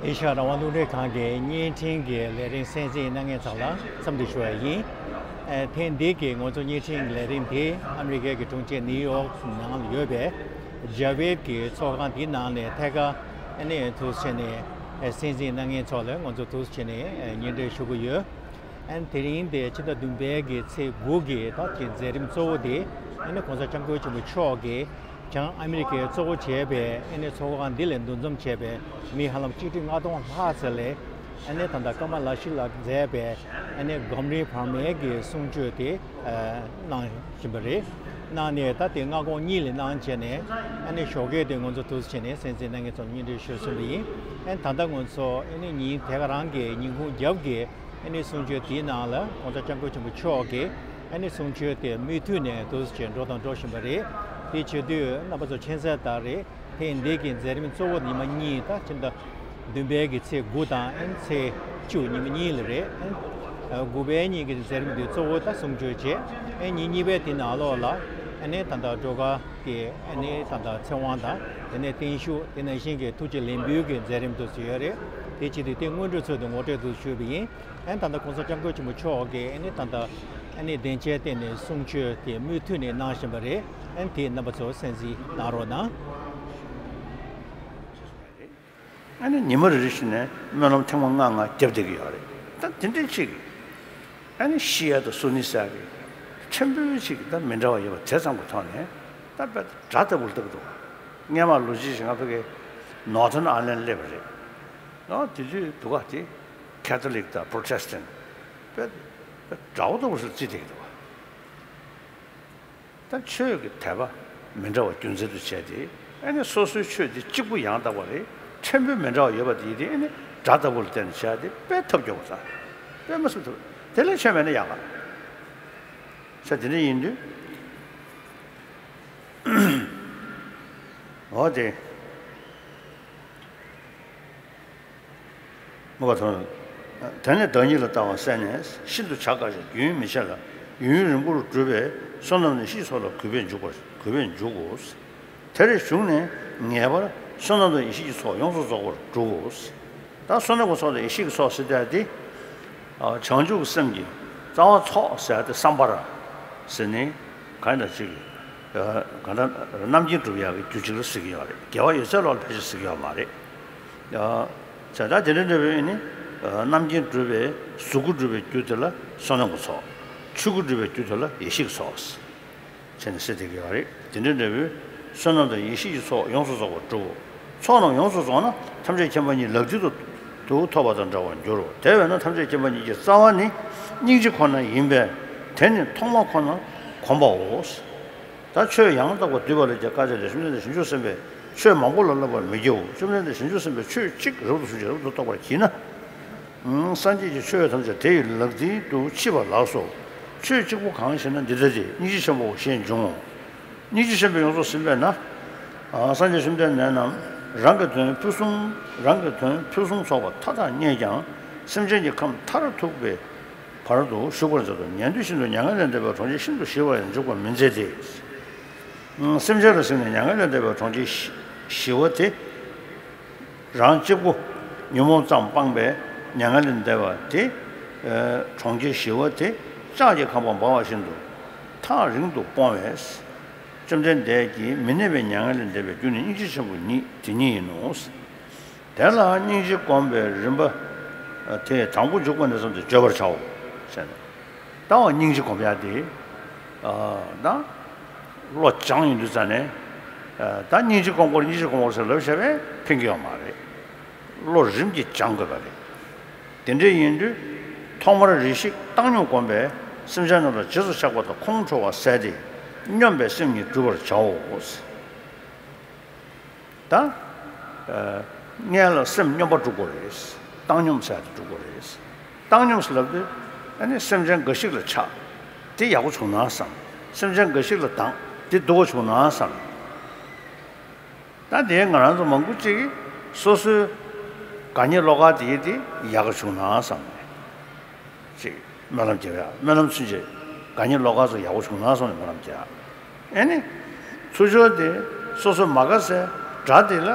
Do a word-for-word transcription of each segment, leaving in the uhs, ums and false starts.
ཨེ་ཤ་ཡ་རང་དབང་རླུང་འཕྲིན་ཁང་གི་བརྙན་འཕྲིན་གྱི་ལས་རིམ་གསན་གཟིགས་གནང་མཁན་ཚང་ལ་འཚམས་འདྲི་ཞུ་བ་ཡིན། ཨ། ཐེངས་འདི་གི་ང་ཚོ་བརྙན་འཕྲིན་གྱི་ལས་རིམ་དེ་ཨ་མི་རི་ཀའི་གི་གྲོང་ཁྱེར་ནིའུ་ཡོག་ནང་ལ་ཡོད་པའི་ཇ་བེབ་ཀྱི་ཚོགས་ཁང་དེའི་ནང་ནས་ཐད་ཀར་ཨ་ནི་འདུག་སེ་བྱས་ནས་གསན་གཟིགས་གནང་མཁན་ཚོ་ལ་ང་ཚོ་འདུག་སེ་བྱས་ནས་སྙན་སྒྲོན་ཞུ་གི་ཡོད། ཨན། དེ་རིང་དེ་ཕྱི་ཟླ་བདུན་པའི་གི་ཚེས་དགུ་གི་ད་ཀྱི་མཛད་རིམ་གཙོ་བོ་དེ་ཨ་ནི་༸གོང་ས་༸སྐྱབས་མགོན་ཆེན་པོ་མཆོག་གིས་བྱང་ཨ་མི་རི་ཀས་གཙོ་བོ་བྱས་པའི་ཨ་ནི་ཚོགས་ཁང་འདི་ལ་འདུ་འཛོམས་བྱས་པའི་མི་ཧ་ལམ་ཆིག་ཁྲི་ལྔ་སྟོང་ལྷག་ཙམ་ལ་ཨ་ནི་ད་ལྟ་ཀ་མ་ལ་ཤི་ལགས་མཛད་པའི་ཨ་ནི་སྒོམ་རིམ་བར་མའི་གི་གསུང་ཆོས་དེ་གནང་བཞིན་པ་རེད། གནང་ནས་ད་དེ་སྔ་དགོང་གཉིས་ལ་གནང་བྱས་ནས་ཨ་ནི་ཞོགས་ཀས་དེ་ང་ཚོ་འདུག་སེ་བྱས་ནས་གསན་གཟིགས་གནང་མཁན་ཚོར་སྙན་སྒྲོན་ཞུས་སོང་བ་ཡིན། ཨ་ནི་ད་ལྟ་ང་ཚོ་ཨ་ནི་ཉིན་དེ་ག་རང་གི་ཉིན་གུང་རྒྱབ་ཀྱི་ཨ་ནི་གསུང་ཆོས་དེའི་ནང་ལ་༸གོང་ས་༸སྐྱབས་མགོན་ཆེན་པོ་མཆོག་གིས་ཨ་ནི་གསུང་ཆོས་དེ་མུ་མཐུད་ནས་འདུག་སེ་བྱས་འགྲོ་དང་འགྲོ་བཞིན་པ་རེད། དེ་བྱེད་དུས་རྣམ་པ་ཚོ་མཁྱེན་གསལ་ལྟར་རེད། ཐེངས་འདི་གི་མཛད་རིམ་གཙོ་བོ་ཉི་མ་གཉིས་ད་ཕྱི་ཟླ་བདུན་པའི་གི་ཚེས་དགུ་དང་ཨ་ནི་ཚེས་བཅུ་ཉི་མ་གཉིས་ལ་རེད། ཨ་ནི་དགུ་པའི་ཉིན་གྱི་མཛད་རིམ་དེ་གཙོ་བོ་ད་གསུང་ཆོས་བྱས། ཨ་ནི་ཉིན་གཉིས་པའི་དེ་ནང་ལོགས་ལ་ཨ་ནི་ད་ལྟ་སྒྲོལ་དཀར་གྱི་ཨ་ནི་ད་ལྟ་ཚེ་དབང་དང་དེ་ནས་བརྟན་བཞུགས། དེ་ནང་བཞིན་གྱི་ཐུགས་རྗེ་ལེགས་འབུལ་གྱི་མཛད་རིམ་དུ་ཡོད་རེད། དེ་བྱེད་དུས་དེ་སྔོན་འགྲོའི་ཚུལ་དུ་ངོ་སྤྲོད་དུ་ཞུས་པ་ཡིན། ཨ་ནི་ད་ལྟ་༸གོང་ས་༸སྐྱབས་མགོན་ཆེན་པོ་མཆོག་གིས་ཨ་ནི་ད་ལྟ་ཨ་ནི་སྡིངས་ཆའི་སྟེང་ནས་གསུང་ཆོས་དེ་མུ་མཐུད་ནས་གནང་བཞིན་པ་རེད། ཨ་ནི་དེ་རྣམ་པ་ཚོ་གསན་གཟིགས་གནང་རོགས་གནང་། ཨ་ནི་ཉི་མ་རེ་རེ་བཞིན་ནས་སྨོན་ལམ་ཐེངས་མ་ལྔ་ལྔ་བརྒྱབ་བསྡད་ཀྱི་ཡོད་རེད། ད་དེ་འདྲའི་ཅིག་ཨ་ནི་ཤི་ཡ་དང་སུ་ནི་ཟེར་གི་ཕྲན་བུ་ཅིག་ད་མི་འདྲ་བ་ཡོད་པ་དེ་ཙམ་གྱི་ཐོག་ནས་ད་དཔེ་དགྲ་ལྟ་བུ་ལྟ་གི་འདུག་སྔན་མ་ལོ་རྒྱུས་ཤིག་ང་ཕ་གི་Northern Ireland སླེབས་པ་རེད། ཨ་དེ་དུས་འདུག་ག་དེ་Catholic དང་Protestant དཔེ་དཔེ་དགྲ་བོ་ལྟ་བུ་ཞིག་བརྩིས་བསྡད་ཀྱི་འདུག་ག་ད་ཆོས་ཀྱི་དད་པ་མི་འདྲ་བ་རྒྱུ་མཚན་དུ་བྱས་ཏེ་ཨ་ནི་སོ་སོའི་ཆོས་དེ་གཅིག་པུ་ཡང་དག་པ་རེད། ཕྲན་བུ་མི་འདྲ་བ་ཡོད་པ་དེ་དེ་ཨ་ནི་དགྲ་ལྟ་བུ་ལ་བལྟས་ནས་བྱས་ཏེ་དཔེ་ཐབས་སྐྱོ་བོ་དང་དཔེ་མི་སྲིད་ཐུབ་དེ་ལས་ཆོས་མེད་ན་ཡག་ག་ས་དེ་འདྲ་ཡིན་དུས། འོ་དེ། མངོན་པར་མཐོང་། དེ་ནས་བདག་ཉིད་ལ་ལྟ་བ་བསལ་ནས་ཤིན་ཏུ་བྱ་དཀའ་ཞིང་རྒྱུན་མི་ཆད་ལ་ཡུན་རིང་པོར་གྲུབ་པའི་བསོད་ནམས་དང་ཡེ་ཤེས་ཀྱི་ཚོགས་ལ་གུས་པས་འཇུག་པར་གུས་པས་འཇུག་གོ། དེར་ཞུགས་ནས་ངེས་པར་བསོད་ནམས་དང་ཡེ་ཤེས་ཀྱི་ཚོགས་ཡོངས་སུ་རྫོགས་པར་སྒྲུབ་བོ། ད་བསོད་ནམས་ཀྱི་ཚོགས་དང་ཡེ་ཤེས་ཀྱི་ཚོགས་ཟེར་ཡ་དེ། ཨ། བྱང་ཆུབ་ཀྱི་སེམས་ཀྱི་རྩ་བ་ཚོགས་ཟེར་ཡ་དེ་བསམ་པ་ར་ཟེར་ནས་གང་ཡིན་ད་ཅིག་ཨ། གང་ལྟར་རྣམ་མཁྱེན་སྒྲུབ་ཡག་གི་རྒྱུ་གཅིག་ལ་ཟེར་གྱི་ཡོད་རེད། དགེ་བ་ཡོད་ཚད་ལོག་ལ་ཕལ་ཆེར་ཟེར་གྱི་ཡོད་མ་རེད། ཨ། བྱས་ཙང་དེ་འདྲ་འདྲ་བའི་ནི་ཨ། རྣམ་མཁྱེན་སྒྲུབ་པའི་གཟུགས་སྐུ་སྒྲུབ་པའི་རྒྱུ་དེ་ལ་བསོད་ནམས་ཀྱི་ཚོགས། ཆོས་སྐུ་སྒྲུབ་པའི་རྒྱུ་དེ་ལ་ཡེ་ཤེས་ཀྱི་ཚོགས། བྱས་ནས་ཟེར་བསྡད་ཀྱི་ཡོད་རེད། དེ་འདྲའི་འབྲས་བུའི་བསོད་ནམས་དང་ཡེ་ཤེས་ཀྱི་ཚོགས་ཡོངས་སུ་རྫོགས་པར་འགྲུབ་བོ། ཚོགས་རྣམས་ཡོངས་སུ་རྫོགས་ན་ཐམས་ཅད་མཁྱེན་པ་ཉིད་ལག་མཐིལ་དུ་དུ་ཐོབ་པ་དང་འདྲ་བར་འགྱུར་རོ། དེ་བས་ན་ཐམས་ཅད་མཁྱེན་པ་ཉིད་ཀྱི་རྩ་བ་ནི་སྙིང་རྗེ་ཁོ་ན་ཡིན་པས་དེ་ནི་ཐོག་མ་ཁོ་ན་གོམས་པའོ། ད་ཆོས་ཡང་དག་པར་བསྡུས་པ་ལ་ཀྱང་བཀའ་སྩལ་ཏེ། བཅོམ་ལྡན་འདས་བྱང་ཆུབ་སེམས་དཔས་ཆོས་མང་པོ་ལ་བསླབ་པར་མི་བགྱིའོ། བཅོམ་ལྡན་འདས་བྱང་ཆུབ་སེམས་དཔས་ཆོས་གཅིག་རབ་ཏུ་བཟུང་ཞིང་རབ་ཏུ་རྟོགས་པར་བགྱིད་ན། སངས་རྒྱས་ཀྱི་ཆོས་ཐམས་ཅད་དེ་ཡི་ལག་མཐིལ་དུ་མཆིས་པ་ལགས་སོ། ཆོས་གཅིག་པུ་གང་ཞེ་ན། འདི་ལྟ་སྟེ། སྙིང་རྗེ་ཆེན་པོ་ཞེས་འབྱུང་ངོ་། སྙིང་རྗེ་ཆེན་པོས་ཡོངས་སུ་ཟིན་པས་ན། སངས་རྒྱས་བཅོམ་ལྡན་འདས་རྣམས་རང་གི་དོན་ཕུན་སུམ། རང་གི་དོན་ཕུན་སུམ་ཚོགས་པ་མཐའ་དག་བརྙེས་ཀྱང་། སེམས་ཅན་གྱི་ཁམས་མཐར་ཐུག་པའི་བར་དུ་བཞུགས་པར་མཛད་དོ། ཉན་ཐོས་བཞིན་དུ་མྱ་ངན་ལས་འདས་པའི་གྲོང་ཁྱེར་ཤིན་ཏུ་ཞི་བར་ཡང་འཇུག་པར་མི་མཛད་དེ། སེམས་ཅན་ལ་གཟིགས་ནས་མྱ་ངན་ལས་འདས་པའི་གྲོང་ཁྱེར་ཞི་བ་དེ། རང་གཅིག་པུ་ཉོན་མོངས་ཙམ་སྤངས་པས་མྱ་ངན་ལས་འདས་པ་དེ། གྲོང་ཁྱེར་ཞི་བ་དེ་ལྕགས་ཀྱི་ཁང་པ་འབར་བ་བཞིན་དུ་ཐག་རིང་དུ་སྤོང་བས། བཅོམ་ལྡན་འདས་ཀྱིས་མི་གནས་པའི་མྱ་ངན་ལས་འདས་པའི་རྒྱུ་ནི་སྙིང་རྗེ་ཆེན་པོ་ཉིད་དེ་ཉིད་ཡིན་ནོ། དེ་ལ་སྙིང་རྗེ་བསྒོམ་པའི་རིམ་པ་དེ་དང་པོ་འཇུག་པ་ནས་བཟུང་སྟེ་བརྗོད་པར་བྱའོ། ཟེར་ནས། ད་འོ་སྙིང་རྗེ་སྒོམ་ཡག་དེ། ཨ། ད་བློ་སྦྱངས་ཡོང་དུས་ཙ་ནས། ཨ། ད་སྙིང་རྗེ་སྒོམ་དགོས་སྙིང་རྗེ་སྒོམ་དགོས་ཟེར་ལབ་བྱས་པས་ཕན་གྱི་ཡོད་མ་རེད། བློ་རིམ་གྱིས་སྦྱང་དགོས་པ་རེད། དེ་འདྲ་ཡིན་དུས་ཐོག་མར་རེ་ཞིག་བཏང་སྙོམས་བསྒོམས་པས་སེམས་ཅན་རྣམས་ལ་རྗེས་སུ་ཆགས་པ་དང་ཁོང་ཁྲོ་བ་བསལ་ཏེ་སྙོམས་པའི་སེམས་ཉིད་བསྒྲུབ་པར་བྱའོ། ད། ཨ། སྔོན་ལ་སེམས་སྙོམས་པ་སྒྲུབ་དགོས་རེད། བཏང་སྙོམས་ཟེར་ཡ་དེ་སྒྲུབ་དགོས་རེད། བཏང་སྙོམས་ཟེར་ལབ་དུས་ཨ་ནི་སེམས་ཅན་འགའ་ཞིག་ལ་ཆགས། དེ་ཡག་པོ་བྱུང་ན་བསམ། སེམས་ཅན་འགའ་ཞིག་ལ་སྡང་། དེ་སྡུག་པོ་བྱུང་ན་བསམ། ད་དེ་ང་རང་ཚོ་མང་པོ་ཅིག་གིས་སོ་སོའི་དགའ་ཉེ་བློ་དགའ་དེ་དེ་ཡག་པོ་བྱུང་ན་བསམ། ཅིག་སྨོན་ལམ་རྒྱབ་ཡ། སྨོན་ལམ་ཚུན་ཆད་དགའ་ཉེ་བློ་དགའ་ཚོ་ཡག་པོ་བྱུང་ན་སོང་ནས་སྨོན་ལམ་རྒྱག་ཨེ་ནི། ཚུར་ཕྱོགས་དེ་སོ་སོ་མ་དགའ་སའི་དགྲ་དེ་ལ་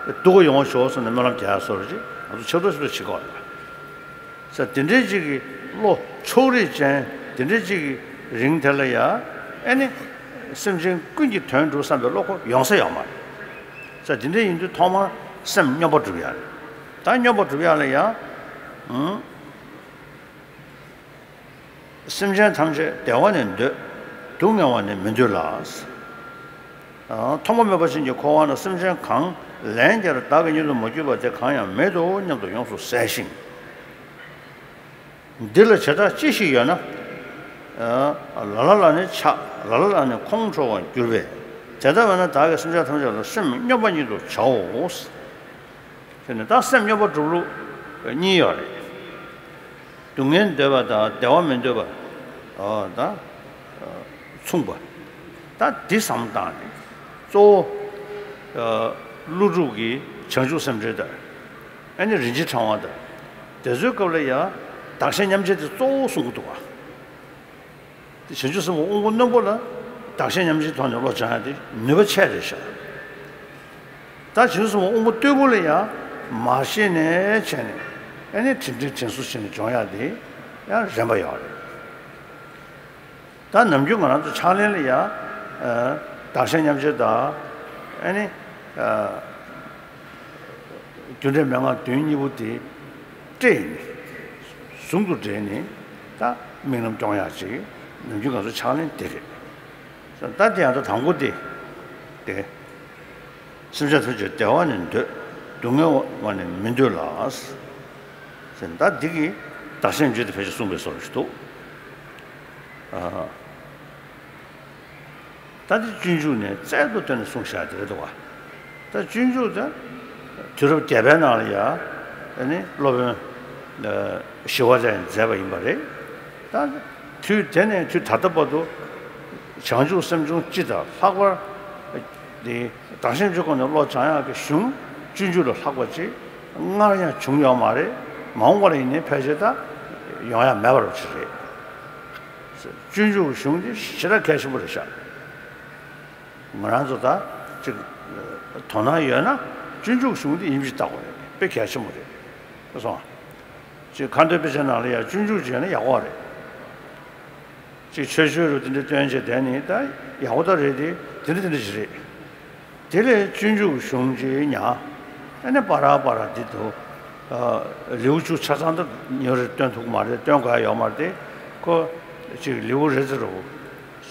སྡུག་པོ་ཡོང་བ་ཤོག་སོང་ནས་སྨོན་ལམ་རྒྱག་ཡ་སོགས་ཅིག་ ང་ཚོ་ཆབ་སྒྲིག་ཆབ་སྒྲིག་བྱེད་དགོས་རེད། ས་དེ་འདྲའི་ཅིག་གི་བློ་ཕྱོགས་རིས་ཅན་དེ་འདྲའི་ཅིག་གི་རིང་དེ་ལ་ཡ། ཨེ་ནི་སེམས་ཅན་ཀུན་གྱི་དོན་སྒྲུབ་བསམ་པའི་བློ་ཁོ་ཡོང་ས་ཡོད་མ་རེད། ས་དེ་འདྲ་ཡིན་དུས་ཐོག་མར་སེམས་སྙོམས་པ་སྒྲུབ་ཡ་རེད། ད་སྙོམས་པ་སྒྲུབ་ཡ་ལ་ཡ། ཨང་། སེམས་ཅན་ཐམས་ཅད་བདེ་བ་ནི་འདོད། སྡུག་བསྔལ་བ་ནི་མི་འདོད་ལ། ཨ། ཐོག་མ་མེད་པ་ཅན་གྱི་འཁོར་བ་ན་སེམས་ཅན་གང་ལན་བརྒྱར་བདག་གི་སྙིང་དུ་མ་གྱུར་པ་དེ་གང་ཡང་མེད་དོ་སྙམ་དུ་ཡོངས་སུ་ཟད་ཞིང་། འདི་ལ་བྱེ་བྲག་ཅི་ཞིག་ཡོད་ན། ཨ། ལ་ལ་ལ་ནི་ཆགས། ལ་ལ་ལ་ནི་ཁོང་ཁྲོ་བར་འགྱུར་བས། དེ་ལྟ་བས་ན་བདག་གིས་སེམས་ཅན་ཐམས་ཅད་ལ་སེམས་སྙོམས་པ་ཉིད་དུ་བྱའོ། དེ་ནི་ད་སེམས་སྙོམས་པ་སྒྲུབ་ལུགས་གཉིས་ཡོད་རེད། སྡུག་བསྔལ་འདོད་པ་དང་བདེ་བ་མི་འདོད་པ། ཨ། ད་མཚུངས་པ། ད་འདི་བསམ་བློ་བཏང་ནས་གཙོ་བོ། ཨ། ཀླུ་སྒྲུབ་ཀྱི་བྱང་ཆུབ་སེམས་འགྲེལ་ལྟར། ཨ་ནི་རིན་ཆེན་ཕྲེང་བ་ལྟར། དེ་ཚོའི་སྐབས་ལ་ཡང་བདག་གཞན་མཉམ་བརྗེ་དེ་གཙོ་བོ་གསུང་གི་འདུག་བ། དེ་བྱང་ཆུབ་སེམས་དཔའ་དབང་པོ་རྣོན་པོ་ལ་བདག་གཞན་མཉམ་བརྗེའི་ཐོག་ནས་བློ་སྦྱང་ཡ་དེ་ནུས་པ་ཆེ་རེད་ཤག་ད་བྱང་ཆུབ་སེམས་དཔའ་དབང་པོ་རྟུལ་པོ་ལ་ཡང་མར་ཤེས་ནས་བྱས་ནས། ཨ་ནི་དྲིན་དྲན་དྲིན་གཟོ་བྱས་ནས་སྦྱོང་ཡ་དེ་ཡང་རན་པ་ཡོད་རེད། ད་ནམ་རྒྱུན་ང་རང་ཚོ་ཕྱག་ལེན་ལ་ཡ། ཨ། བདག་གཞན་མཉམ་བརྗེ་དང་། ཨ་ནི། ཨ། རྒྱུ་འབྲས་མན་ངག་དོན་གཉིས་པོ་དེ་སྤྲད་ནས། ཟུང་དུ་འབྲེལ་ནས་ད་དམིགས་རྣམ་སྐྱོང་ཡག་ཅིག་ནམ་རྒྱུན་ང་ཚོ་ཕྱག་ལེན་དེ་རེད། ད་དེ་ཡང་ད་དང་པོ་དེ། དེ། སེམས་ཅན་ཐམས་ཅད་བདེ་བ་ནི་འདོད། སྡུག་བསྔལ་བ་ནི་མི་འདོད་ལ། ཟེར་ད་འདི་གིས་བདག་གཞན་བརྗེ་དེ་ཕལ་ཆེར་གསུངས་པའི་བཟོ་འདྲ་ཞིག་འདུག་ཨ། ད་འདི་སྤྱོད་འཇུག་ནས་རྩལ་དུ་བཏོན་ནས་གསུངས་བཞག་དེ་རེད་འདུག་བ། ད་སྤྱོད་འཇུག་དེ་དུས་རབས་བརྒྱད་པའི་ནང་ལ་ཡ། ཨ་ནི་སློབ་དཔོན་ཞི་བ་ལྷས་མཛད་པ་ཡིན་པ་རེད། ད་དུས་དེ་ནས་དུས་ད་ལྟ་བར་དུ་བྱང་ཆུབ་སེམས་བྱུང་སྤྱི་དང་ལྷག་པར་དེ་བདག་གཞན་བརྗེ་སྒོ་ནས་བློ་སྦྱང་ཡག་གི་གཞུང་སྤྱོད་འཇུག་ལས་ལྷག་པ་ཅིག་སྔར་ཡང་བྱུང་ཡོད་མ་རེད། མ་འོངས་པ་ལ་ཡིན་ནའི་ཕལ་ཆེར་ད་ཡོང་ཡ་མེད་པ་རུ་ཅིག་རེད། སྤྱོད་འཇུག་གི་གཞུང་འདི་ཞེ་དྲག་གལ་ཆེན་པོ་རེད་ཤག་ང་རང་ཚོ་ད་ཅིག་དོ་སྣང་ཡོད་ན་སྤྱོད་འཇུག་གཞུང་འདི་ཡིན་གཅིག་ལྟ་དགོས་རེད། དཔེ་གལ་ཆེན་པོ་རེད། ཨེ་སོང་། ཅིག་ཁ་འདོན་དཔེ་ཆ་ནང་ལ་ཡང་སྤྱོད་འཇུག་བྱས་ན་ཡག་པོ་རེད། ཅིག་ཆོས་ཆོས་རུ་དེ་འདྲ་སྟོན་བྱས་བསྡད་ནི་ད་ཡག་པོ་ད་རེད་དེ། དེ་འདྲ་དེ་འདྲ་ཞིག་རེད། དེ་ལས་སྤྱོད་འཇུག་གཞུང་ཅིག་ཉར། ཨ་ནི་པ་ར་པ་ར་འདི་དུ། ཨ། ལེའུ་བཅུ་ཆ་ཚང་ད་ཉོ་རེ་སྟོན་ཐུབ་མ་རེད། སྟོན་དགོས་ཡ་ཡོད་མ་རེད་དེ། ཁོ་ཅིག་ལེའུ་རེ་ཙམ་རུ།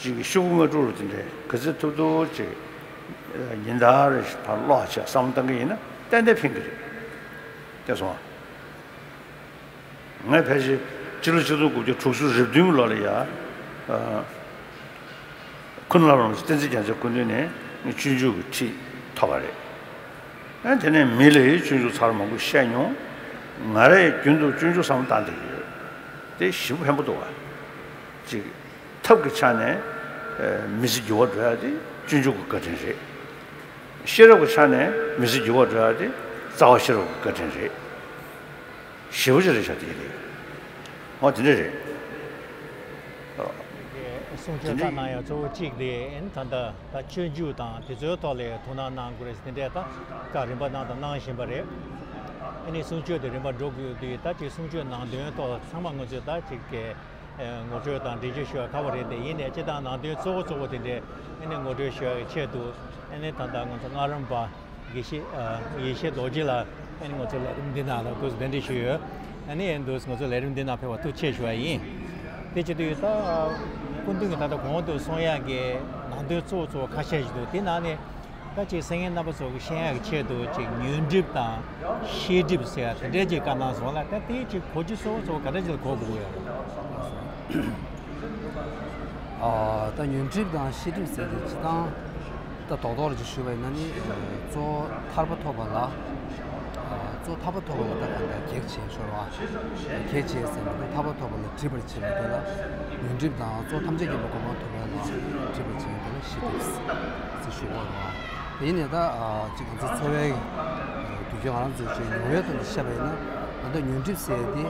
ཅིག་ཤོག་གུ་ལྔ་དྲུག་རུ་དེ་འདྲའི་ག་ཚོད་ཐུབ་ཐུབ་ཅིག་ཉིན་ལྟར་རེ་ཕར་ཀློག་བྱས་བསམ་བློ་བཏང་གི་ཡིན་ན་ཏན་ཏན་ཕན་གི་རེད། དེ་སོང་། ངས་ཕལ་ཆེར་སྤྱི་ལོ་ཆིག་སྟོང་དགུ་བརྒྱ་དྲུག་ཅུ་རེ་བདུན་ལོ་ལ་ཡ། ཨ། ཁུ་ནུ་ལྷ་རམས་པ་བསྟན་འཛིན་རྒྱལ་མཚན་སྐུ་མདུན་ནས་ངས་སྤྱོད་འཇུག་གི་ཁྲིད་ཐོབ་པ་རེད། ཨ། དེ་ནས་མི་ལ་ཡི་སྤྱོད་འཇུག་ཚར་མང་པོ་བཤད་མྱོང་། ང་རས་རྒྱུན་དུ་སྤྱོད་འཇུག་བསམ་བློ་བཏང་བསྡད་ཀྱི་ཡོད། དེ་ཞེ་པོ་ཕན་པོ་འདུག་བ། ཅིག་ཐབས་ཀྱི་ཆ་ནས་མི་ཚེ་འགྱུར་བ་འགྲོ་ཡ་དེ་སྤྱོད་འཇུག་གི་བཀའ་དྲིན་རེད། ཤེས་རབ་ཀྱི་ཆ་ནས་མི་ཚེ་འགྱུར་བ་འགྲོ་ཡ་དེ་རྩ་བ་ཤེས་རབ་ཀྱི་བཀའ་དྲིན་རེད། ཞེ་པོ་ཅིག་རེད་ཤག་དེ་རེད། འོ་དེ་འདྲ་རེད། གསུང་ཆོས་བཀའ་གནང་ཡ་གཙོ་བོ་གཅིག་དེ་ཨེ་ནི་ད་ལྟ་ད་སྤྱོད་འཇུག་དང་དེ་ཚོའི་ཐོག་ལ་ཐུགས་སྣང་གནང་དགོས་རེད་ཟེར་དེ་འདྲས་ད་བཀའ་རིམ་པ་གནང་དང་གནང་བཞིན་པ་རེད། ཨེ་ནི་གསུང་ཆོས་དེ་རིམ་པ་འགྲོ་དགོས་དུས་ད་ཅིག་གསུང་ཆོས་ནང་དོན་ཐོག་ཚང་མ་ང་ཚོས་ད་ཅིག་གི་ངོ་སྤྲོད་དང་འགྲེལ་བརྗོད་ཞུ་བ་ཁག་པོ་རེད་དེ། ཡིན་ནའི་སྤྱིར་བཏང་ནང་དོན་གཙོ་བོ་གཙོ་བོ་དེ་འདྲས་ཨེ་ནི་ངོ་སྤྲོད་ཞུ་བའི་ཆེད་དུ་ཨེ་ནི་ད་ལྟ་ང་ཚོ་སྔགས་རམས་པ་དགེ་བཤེས་ཡེ་ཤེས་རྡོ་རྗེ་ལགས་ཨེ་ནི་ང་ཚོ་ལས་རིམ་འདི་ནང་ལ་འདུག་གདན་འདྲེན་ཞུས་ཡོད། ཨ་ནི་ཨེ་འདུག་ང་ཚོ་ལས་རིམ་འདི་ནང་ཕེབས་པ་ཐུགས་རྗེ་ཆེ་ཞུ་བ་ཡིན། དེ་བྱེད་དུས་ད་སྐུ་མདུན་གྱིས་ད་ལྟ་གོང་དུ་གསུང་ཡག་གི་ནང་དོན་གཙོ་བོ་གཙོ་བོ་ཁ་ཤས་ཤིག་འདུག་དེ་ནང་ནས་ད་ཅིག་གསན་མཁན་རྣམ་པ་ཚོ་གི་ཤེས་ཡག་གི་ཆེད་དུ་ཅིག་ཉོན་སྒྲིབ་དང་ཤེས་སྒྲིབ་ཟེར་ཡ་དེ་འདྲའི་ཅིག་བཀའ་གནང་སོང་ལ། ད་དེའི་ཅིག་གོ་རྒྱུ་གཙོ་བོ་གཙོ་བོ་ག་འདྲ་ཅིག་ལ་གོ་དགོས་ཀྱི་ཡོད་རེད། ཨ། ད་ཉོན་སྒྲིབ་དང་ཤེས་སྒྲིབ་ཟེར་དེ་སྤྱིར་བཏང་ད་རྡོག་རྡོག་རེ་ཅིག་ཞུས་པ་ཡིན་ན་ནི་གཙོ་བོ་ཐར་པ་ཐོབ་པ་ལ། གཙོ་བོ་ཐར་པ་ཐོབ་པ་ལ་ད་ག་འདྲ་གེགས་བྱེད་ཤོར་བ། གེགས་བྱེད་ཟེར་ན་ད་ཐར་པ་ཐོབ་པ་ལ་སྒྲིབ་པར་བྱེད་པ་དེ་ལ་ཉོན་སྒྲིབ་དང་གཙོ་བོ་ཐམས་ཅད་མཁྱེན་པའི་གོ་འཕང་ཐོབ་པ་ལ་སྒྲིབ་པར་བྱེད་པ་དེ་ལ་ཤེས་སྒྲིབ་ཟེར་ཞུ་དགོས་རེད་བ། དེ་ཡིན་ནའི་ད་ཅིག་ང་ཚོ་འཚོ་བའི་དུས་རྒྱུན་ང་རང་ཚོས་ཅིག་མྱོང་བའི་ཐོག་ནས་བཤད་པ་ཡིན་ན། ད་ལྟ་ཉོན་སྒྲིབ་ཟེར་ཡས་དེ་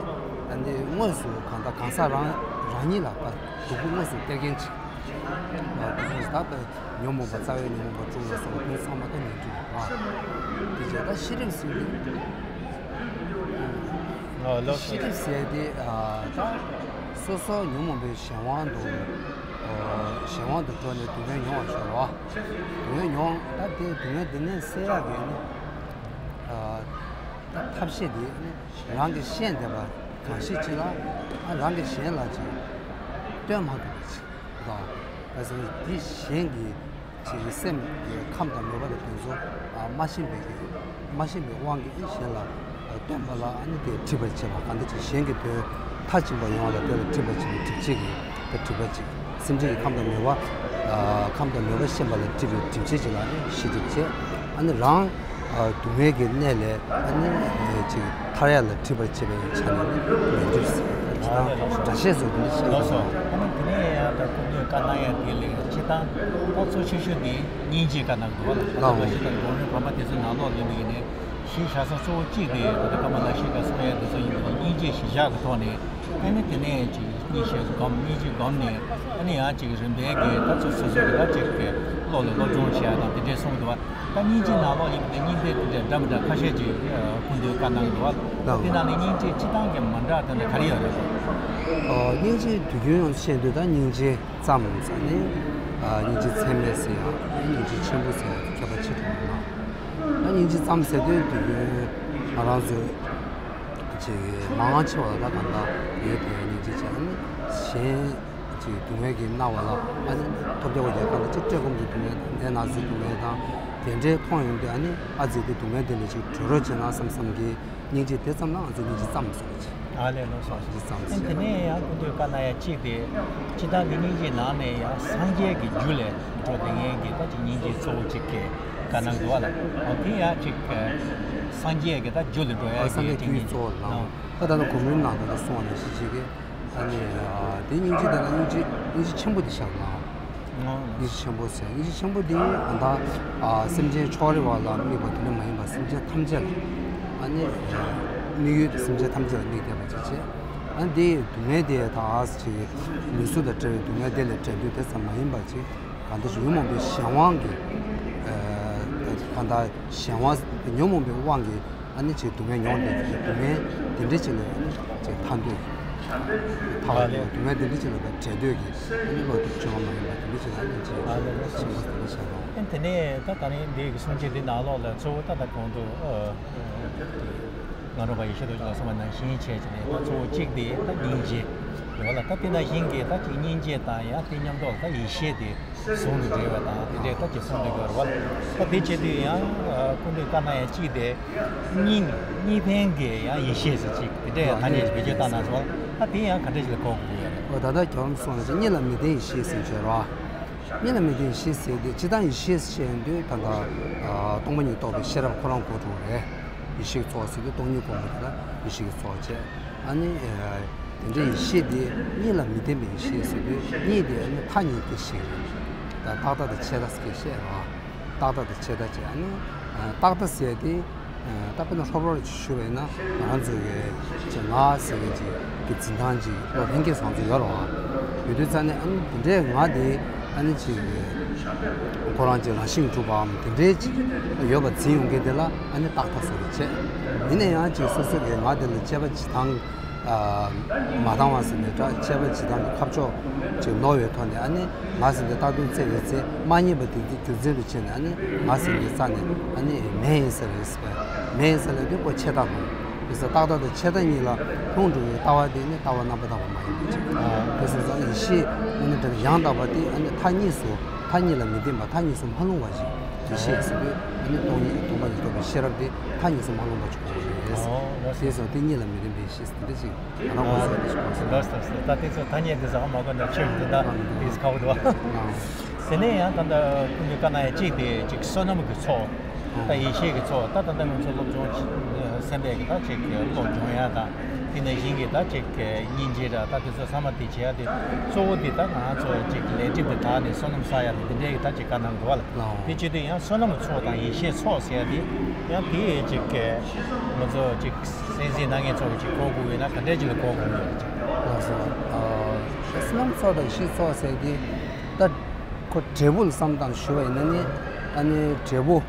ད་འདི་དངོས་སུ་གང་ལྟར་གང་ཟག་རང་རང་ཉིད་ལ་ད་སྡུག་པོ་དངོས་སུ་སྟེར་མཁན་ཅིག་ད་དེ་ཚོ་ད་ད་ཉོན་མོངས་པ་རྩ་བའི་ཉོན་མོངས་པ་དྲུག་ལ་སོགས་པ་དེ་ཚང་མ་ད་ཉོན་སྒྲིབ་རེད་བ། དེ་བྱས་ད་ཤེས་སྒྲིབ་ཟེར་དུས། ཨ་ལགས་སོ། ཤེས་སྒྲིབ་ཟེར་དེ་ཨ་ད་སོ་སོ་ཉོན་མོངས་པའི་གཞན་དབང་དུ་ཨ་གཞན་དབང་དུ་འགྲོ་ནས་སྡུག་བསྔལ་མྱོང་བར་ཤོག་རོ། སྡུག་བསྔལ་མྱོང་ད་དེ་སྡུག་བསྔལ་འདི་ནས་སེལ་ཡག་གི་ནི་ཨ་ད་ཐབས་ཤེས་དེ་ནི་རང་གིས་ཤེས་བསྡད་པ་གང་ཞིག་ཅིག་ལ་ཨ་རང་གིས་གཞན་ལ་ཅིག་སྟོན་མ་ཐུབ་པ་ཅིག་དང་། ད་གཟོད་འདི་གཞན་གྱི་ཅིག་སེམས་ཀྱི་ཁམས་དང་མོས་པ་དང་དེ་ཚོ་ཨ་མ་ཤེས་པའི་གི་མ་ཤེས་པའི་དབང་གིས་གཞན་ལ་ཨ་སྟོན་པ་ལ་ཨ་ནི་དེ་སྒྲིབ་པར་བྱེད་པ། གང་འདྲ་ཅིག་གཞན་གྱི་དོན་མཐའ་ཕྱིན་པ་ཡོང་བ་ལ་དེ་ལ་སྒྲིབ་པར་བྱེད་པའི་སྒྲིབ་བྱེད་ཀྱི་དེ་སྒྲིབ་པ་ཅིག་སེམས་ཅན་གྱི་ཁམས་དང་མོས་པ་ཨ་ཁམས་དང་མོས་པ་ཤེས་པ་ལ་སྒྲིབ་པའི་སྒྲིབ་བྱེད་ཅིག་ལ་ཨ་ནི་ཤེས་སྒྲིབ་བྱེད། ཨ་ནི་རང་ཨ་སྡུག་བསྔལ་གྱི་གནས་ལས་ཨ་ནི་ཅིག་ཐར་ཡ་ལ་སྒྲིབ་པར་བྱེད་པའི་ཆ་ནས་ནི་ཉོན་སྒྲིབ་ཟེར། ཇི་ལྟར་སྒྲ་བཤད་སོགས་འདི་འདྲ་བཤད་ཡོད་པ་དང་། ཨ་ནི་དེ་ནས་ཡང་ད་སྐུ་མདུན་བཀའ་གནང་ཡ་དེ་ལས་སྤྱིར་བཏང་ད་གཙོ་ཆེ་ཤོས་དེ་སྙིང་རྗེ་བཀའ་གནང་གི་འདུག་བ་ལ། ད་ལྟ་མ་གཞི་དང་སྒོམ་རིམ་བར་མ་དེ་ཚོའི་ནང་ལོགས་ལ་ཡིན་པ་ཡིན་ནའི་གཞི་བཞག་ས་གཙོ་བོ་གཅིག་དེ་ད་ལྟ་ཀ་མ་ལ་ཤི་ཀ་གསུང་ཡ་དེ་ཚོ་ཡིན་པ་ཡིན་ནའི་སྙིང་རྗེ་གཞི་བཞག་གི་ཐོག་ནས། ཨ་ནི་དེ་ནས་ཅིག་སྙིང་རྗེ་སྒོམ། སྙིང་རྗེ་སྒོམ་ནས་ཨ་ནི་ཡང་ཅིག་རིམ་པས་ཀྱི་ད་ཚོད་སོ་སོ་གི་ད་ཅིག་གི་བློ་ལ་སློབ་སྦྱོང་བྱེད་ཡ་དང་དེ་འདྲའི་གསུང་གི་འདུག་བ། ད་སྙིང་རྗེ་ནང་ལོགས་ཡིན་པ་དེ་སྙིང་རྗེ་དེ་འདྲ་འདྲ་མི་འདྲ་ཁ་ཤས་ཅིག་སྐུ་མདུན་བཀའ་གནང་གི་འདུག་བ། ལགས། དེ་ནང་ནས་སྙིང་རྗེ་སྤྱི་བཏང་གི་མ་འདྲ་དེ་འདྲ་ག་རེ་ཡོད་རེད། ཨོ། སྙིང་རྗེ་དུས་རྒྱུན་ཡོངས་སུ་བཤད་དུས་ད་སྙིང་རྗེ་ཙམ་ཟེར་ནས་ཨ་སྙིང་རྗེ་ཚད་མེད་ཟེར་ཡ། སྙིང་རྗེ་ཆེན་པོ་ཟེར་ཡ་ཁྱད་པར་ཆེ་དྲགས་ཡོད་ན། ད་སྙིང་རྗེ་ཙམ་ཟེར་དུས་དུས་རྒྱུན་ང་རང་ཚོས་ཅིག་མང་ཆེ་བ་ལ་ད་གང་ལྟར་ཡོད་དེ་སྙིང་རྗེ་ཅན། གཞན་ཅིག་སྡུག་བསྔལ་གྱིས་མནར་བ་ལ་ཨ་ནི་ཐོབ་རྒྱག་པ་རྒྱག་གང་ལྟར་ཅིག་བཀྲེས་སྐོམ་གྱི་སྡུག་བསྔལ་དང་ནད་ན་ཚའི་སྡུག་བསྔལ་དང་དེ་འདྲའི་མཐོང་ཡོང་དུས་ཨ་ནི་ཨ་ཙི་དེ་སྡུག་བསྔལ་དེ་ལས་ཅིག་གྲོལ་རོགས་བྱས་ན་བསམ་བསམ་གྱི་སྙིང་རྗེ་དེ་ཙམ་ལ་ང་ཚོས་སྙིང་རྗེ་ཙམ་ཟེར་བ་ཅིག་ཨ་ལས་ལོ་སོ། སྙིང་རྗེ་ཙམ་ཨེ་དེ་ཟེར། ནས་ཡང་སྐུ་མདུན་བཀའ་གནང་ཡ་གཅིག་དེ་སྤྱིར་བཏང་གི་སྙིང་རྗེའི་ནང་ནས་ཡང་སངས་རྒྱས་ཀྱི་རྒྱུད་ལས་འགྲོ་བསྡད་མཁན་གྱི་ད་ཅིག་སྙིང་རྗེ་གཙོ་བོ་གཅིག་གི་བཀའ་གནང་འདུག་བ་ལ། འོ་དེ་ཡང་ཅིག་སངས་རྒྱས་ཀྱི་ད་རྒྱུད་ལ་འགྲོ་ཡ་ཨ་སངས་རྒྱས་ཀྱི་རྒྱུད་གཙོ་བོ་ལ། ད་ད་ལྟ་གོམ་རིམ་ནང་ད་ལྟ་གསུངས་པ་ནང་བཞིན་ཅིག་གི་ཨ་ནི་དེ་སྙིང་རྗེ་དེ་ལ་སྙིང་རྗེ་སྙིང་རྗེ་ཆེན་པོ་དེ་བཞག་ན། སྙིང་རྗེ་ཆེན་པོ་ཟེར། སྙིང་རྗེ་ཆེན་པོ་འདི་ད་ལྟ་ཨ་སེམས་ཅན་ཕྱོགས་རིས་པ་ལ་དམིགས་པ་དེ་འདྲ་མ་ཡིན་པར་སེམས་ཅན་ཐམས་ཅད་ལ་ཨ་ནི་དམིགས་ཡུལ་དེ་སེམས་ཅན་ཐམས་ཅད་ལ་དམིགས་བསྡད་པ་ཅིག་བྱས། ཨ་ནི་འདི་སྡུག་བསྔལ་དེ་ད་ཨ་ཅིག་ལུས་སྲོག་དང་བྲལ་བའི་སྡུག་བསྔལ་དེ་ལས་བྲལ་དུས་དེ་ཙམ་མ་ཡིན་པ་ཅིག་གང་ལྟར་ཉོན་མོངས་པའི་གཞན་དབང་གིས་ཨ་གང་ལྟར་གཞན་དབང་ཉོན་མོངས་པའི་དབང་གིས་ཨ་ནི་ཅིག་སྡུག་བསྔལ་མྱོང་བསྡད་ཀྱི་སྡུག་བསྔལ་དེ་འདྲ་ཅིག་ལས་ཨ་ནི་ཅིག་ཐར་འདོད་ཀྱི། ཐར་བ་དེ་སྡུག་བསྔལ་དེ་འདྲ་ཅིག་ལས་བྲལ་འདོད་ཀྱི་ཨ་ནི་བློ་དེ་བཅོས་མ་ཡིན་པ་དེ་འདྲ་ཅིག་ལ་ཨ་ནི་ཅིག་ཨ་ལས་ལོ་ཆེན་པོ་དེ་འདྲ་བྱས་པ། ཨ་དེ་ནས་ད་ད་རིང་འདི་གི་གསུང་ཆོས་འདི་ནང་ལོགས་ལ་གཙོ་བོ་ད་ལྟ་གོང་དུ་ཨ་ང་རོ་པ་ཡེ་ཤེས་རྡོ་རྗེ་ལ་གསུངས་པ་ནང་བཞིན་བྱས་བྱས་ནས་ད་གཙོ་བོ་གཅིག་དེ་ད་སྙིང་རྗེ་ཡོད་ལ། ད་དེ་ནང་བཞིན་གྱི་ད་ཅིག་སྙིང་རྗེ་དང་ཡང་དེ་མཉམ་དུ་ད་ཡེ་ཤེས་དེ་ཟུང་དུ་འབྲེལ་བ་དང་དེ་འདྲའི་ད་ཅིག་གསུང་དུ་ཡོད་རེད་བ། ད་དེ་བྱེད་དུས་ཡང་སྐུ་མདུན་བཀའ་གནང་ཡང་གཅིག་དེ་སྙིང་གཉིས་ཕན་གྱི་ཡང་ཡེ་ཤེས་ཟེར་ཅིག་དེ་འདྲའི་ཡང་ཐ་སྙད་ཅིག་བེད་སྤྱོད་བཏང་གནང་སོང་བ། ད་དེ་ཡང་ག་འདྲ་ཞིག་ལ་གོ་དགོས་ཀྱི་ཡོད་རེད། ཨོ་ད་ལྟ་རྒྱལ་བ་གསུངས་ལ་ཅིག་གཉིས་ལ་མི་ལྡན་ཡེ་ཤེས་ཟེར་བྱས་རེད་བ། གཉིས་ལ་མི་ལྡན་ཡེ་ཤེས་ཟེར་དེ་སྤྱིར་བཏང་ཡེ་ཤེས་ཟེར་དུས་ད་ལྟ་ཨ་སྟོང་པ་ཉིད་རྟོགས་པའི་ཤེས་རབ་ཁོ་རང་གོ་དྲུག་རེད། ཡེ་ཤེས་ཀྱི་ཚོགས་ཟེར་དུས་སྟོང་ཉིད་སྒོམ་པ་དེ་ལ་ཡེ་ཤེས་ཀྱི་ཚོགས་བྱས། ཨ་ནི་ཨ་དེ་འདྲའི་ཡེ་ཤེས་དེ་གཉིས་ལ་མི་ལྡན་པའི་ཡེ་ཤེས་ཟེར་དུས་གཉིས་དེ་ཨ་ནི་མཐའ་གཉིས་དེ་ཤེས་རེད། ད་རྟག་མཐའ་དང་ཆད་མཐའ་ཟེར་བཤད་རོགས། རྟག་མཐའ་དང་ཆད་མཐའ་བྱས། ཨ་ནི་ཨ་རྟག་མཐའ་ཟེར་དེ་ཨ་ད་དཔེར་ན་ལྷོ་བྲག་ཅིག་ཞུ་བ་ཡིན་ན་ང་རང་ཚོ་གི་ཅིག་ང་ཟེར་མཁན་ཅིག་གི་འཛིན་སྟངས་ཅིག་བློ་ལྷན་སྐྱེས་སོང་ཚོ་ཡོད་རེད་བ། ཡོད་དུས་ཙང་ནས་ཨ་ནི་དེ་འདྲའི་ང་དེ་ཨ་ནི་ཅིག་ཁོ་རང་ཅིག་རང་བཞིན་གྲུབ་པའམ་དེ་འདྲའི་ཅིག་ཡོད་པ་འཛིན་ཡོང་མཁན་དེ་ལ་ཨ་ནི་རྟག་མཐའ་ཟེར་བྱས། ཡིན་ན་ཡང་ཅིག་སོ་སོ་གི་ང་དེ་ལ་དཔྱད་པ་བྱེད་སྟངས་ཨ་མ་འདང་བ་ཟེར་ནས་འདྲ་དཔྱད་པ་བྱེད་སྟངས་ཀྱི་ཁ་ཕྱོགས་ཅིག་ནོར་བའི་ཐོག་ནས་ཨ་ནི་ང་ཟེར་དེ་རྟག་ཏུ་བཙལ་བའི་ཚེ་མ་རྙེད་པ་དེ་དེ་རྒྱུ་མཚན་དུ་བྱས་ནས་ཨ་ནི་ང་ཟེར་དེ་རྩ་ནས་ཨ་ནི་མེད་ཡིན་ས་རེད་ཟེར་བས། མེད་ཡིན་ས་ལབ་དུས་ཁོ་ཆད་མཐའ་དང་། དེ་ཚོ་རྟག་མཐའ་དང་ཆད་མཐའ་གཉིས་ལ་ལྷུང་འགྲོ་བའི་ལྟ་བ་དེ་ནི་ལྟ་བ་རྣམ་པར་དག་པ་མ་ཡིན་པ་ཅིག་དེ་སོང་ཙང་ཡེ་ཤེས་ཨ་ནི་དེ་ཡང་དག་པ་དེ་ཨ་ནི་མཐའ་གཉིས་སུ་མཐའ་གཉིས་ལ་མི་ལྡན་པ་མཐའ་གཉིས་སུ་མ་ལྷུང་བ་ཞིག་ཡེ་ཤེས་ཟེར་དུས་ཨ་ནི་སྟོང་ཉིད་སྟོང་པ་ཉིད་རྟོགས་པའི་ཤེས་རབ་དེ་མཐའ་གཉིས་སུ་མ་ལྷུང་བ་ཅིག་དགོས་ཀྱི་རེད། ཨོ་ལགས་སོ། དེ་སོང་དེ་གཉིས་ལ་མི་ལྡན་པའི་ཤེས་དེ་འདྲ་ཅིག་ང་རང་ངོ་སོ་དེ་ཞིག་གོ་སོང་། ལགས་སོ་ལགས་སོ། ད་དེ་ཚོ་ཐ་སྙད་དེ་ཚོ་ཧ་མ་གོ་ན་ཆོས་ཀྱི་དོན་དག་དེ་ཁག་པོ་འདུག་བ། དེ་ནས་ཡང་ད་ལྟ་སྐུ་མདུན་བཀའ་གནང་ཡ་གཅིག་དེ་གཅིག་བསོད་ནམས་ཀྱི་ཚོགས། ད་ཡེ་ཤེས་ཀྱི་ཚོགས། ད་ད་ལྟ་ང་ཚོ་སློབ་སྦྱོང་སེམས་པའི་གི་ད་ཅིག་བློ་སྦྱོང་ཡ་དང་དེ་ནང་བཞིན་གྱི་ད་ཅིག་སྙིང་རྗེ་འདྲ་ད་དེ་ཚོ་ཚང་མ་དེ་བྱེད་ཡ་དེ་གཙོ་བོ་དེ་ད་ང་ཚོ་ཅིག་ལས་སྒྲིབ་དེ་དག་ནས་བསོད་ནམས་བསགས་ཡ་དེ་འདི་འདྲའི་གི་ད་ཅིག་བཀའ་གནང་འདུག་བ་ལ། དེ་བྱེད་དུས་ཡང་བསོད་ནམས་ཚོགས་དང་ཡེ་ཤེས་ཚོགས་ཟེར་ཡ་དེ་ཡང་དེ་ཅིག་ང་ཚོ་ཅིག་གསན་གཟིགས་གནང་མཁན་ཚོ་གི་ཅིག་གོ་དགོས་ཡོད་ན་ག་འདྲས་ཅིག་ལ་གོ་དགོས་ཡོད་ཅིག་ལགས་སོ། ཨ་བསོད་ནམས་ཚོགས་དང་ཡེ་ཤེས་ཚོགས་ཟེར་དེ་ད་ཁོ་འབྲས་བུ་ལ་བསམ་བཏང་ཞུ་བ་ཡིན་ན་ནི་ཨ་ནི་འབྲས་བུ་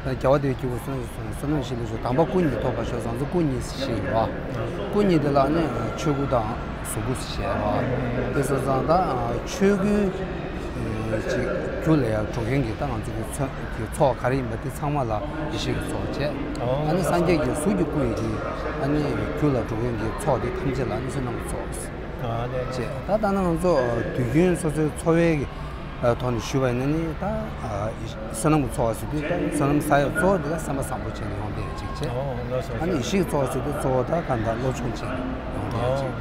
རྒྱལ་བ་དེའི་སྐྱེས་བུ་བསོད་ནམས་ཀྱི་བསོད་ནམས་ཞིག་ལ་ཞུ་དམ་པ་སྐུ་གཉིས་ཐོབ་པར་ཤོག་ཟེར་ཚེ་སྐུ་གཉིས་ཞེས་ཡོད་པ། སྐུ་གཉིས་དེ་ལ་ནི་ཆོས་སྐུ་དང་གཟུགས་སྐུ་ཞེས་པ། དེ་སོང་ཙང་ད་ཆོས་སྐུའི་ཅིག་རྒྱུ་ལ་ཡང་འགྲོ་མཁན་གྱི་ད་ང་ཚོ་གི་ཚོ་གི་ཚོགས་ག་རེ་ཡིན་པ་དེ་ཚང་མ་ལ་ཡེ་ཤེས་ཀྱི་ཚོགས་བྱས། ཨ་ནི་སངས་རྒྱས་ཀྱི་གཟུགས་ཀྱི་སྐུ་ཡི་གི་ཨ་ནི་རྒྱུ་ལ་འགྲོ་མཁན་གྱི་ཚོགས་དེ་ཐམས་ཅད་ལ་ནི་བསོད་ནམས་ཀྱི་ཚོགས། ཨ་ལས། བྱས། ད་ལྟ་ན་ང་ཚོ་དུས་རྒྱུན་སོ་སོའི་འཚོ་བའི་གི་ཐོག་ནས་ཞུས་པ་ཡིན་ན་ནི་ད་བསོད་ནམས་ཀྱི་ཚོགས་ཟེར་དུས་ད་བསོད་ནམས་ཟ་ཡག་གཙོ་བོ་དེ་ད་སེམས་པ་བཟང་པོ་བྱས་ནས་ཡོང་བསྡད་ཡག་ཅིག་བྱས། ཨོ་ལགས་སོ། ཨ་ནི་ཡེ་ཤེས་ཀྱི་ཚོགས་ཟེར་དུས་གཙོ་བོ་ད་ག་འདྲ་སློབ་སྦྱོང་བྱས་ནས་ཡོང་བསྡད་ཡག་ཅིག་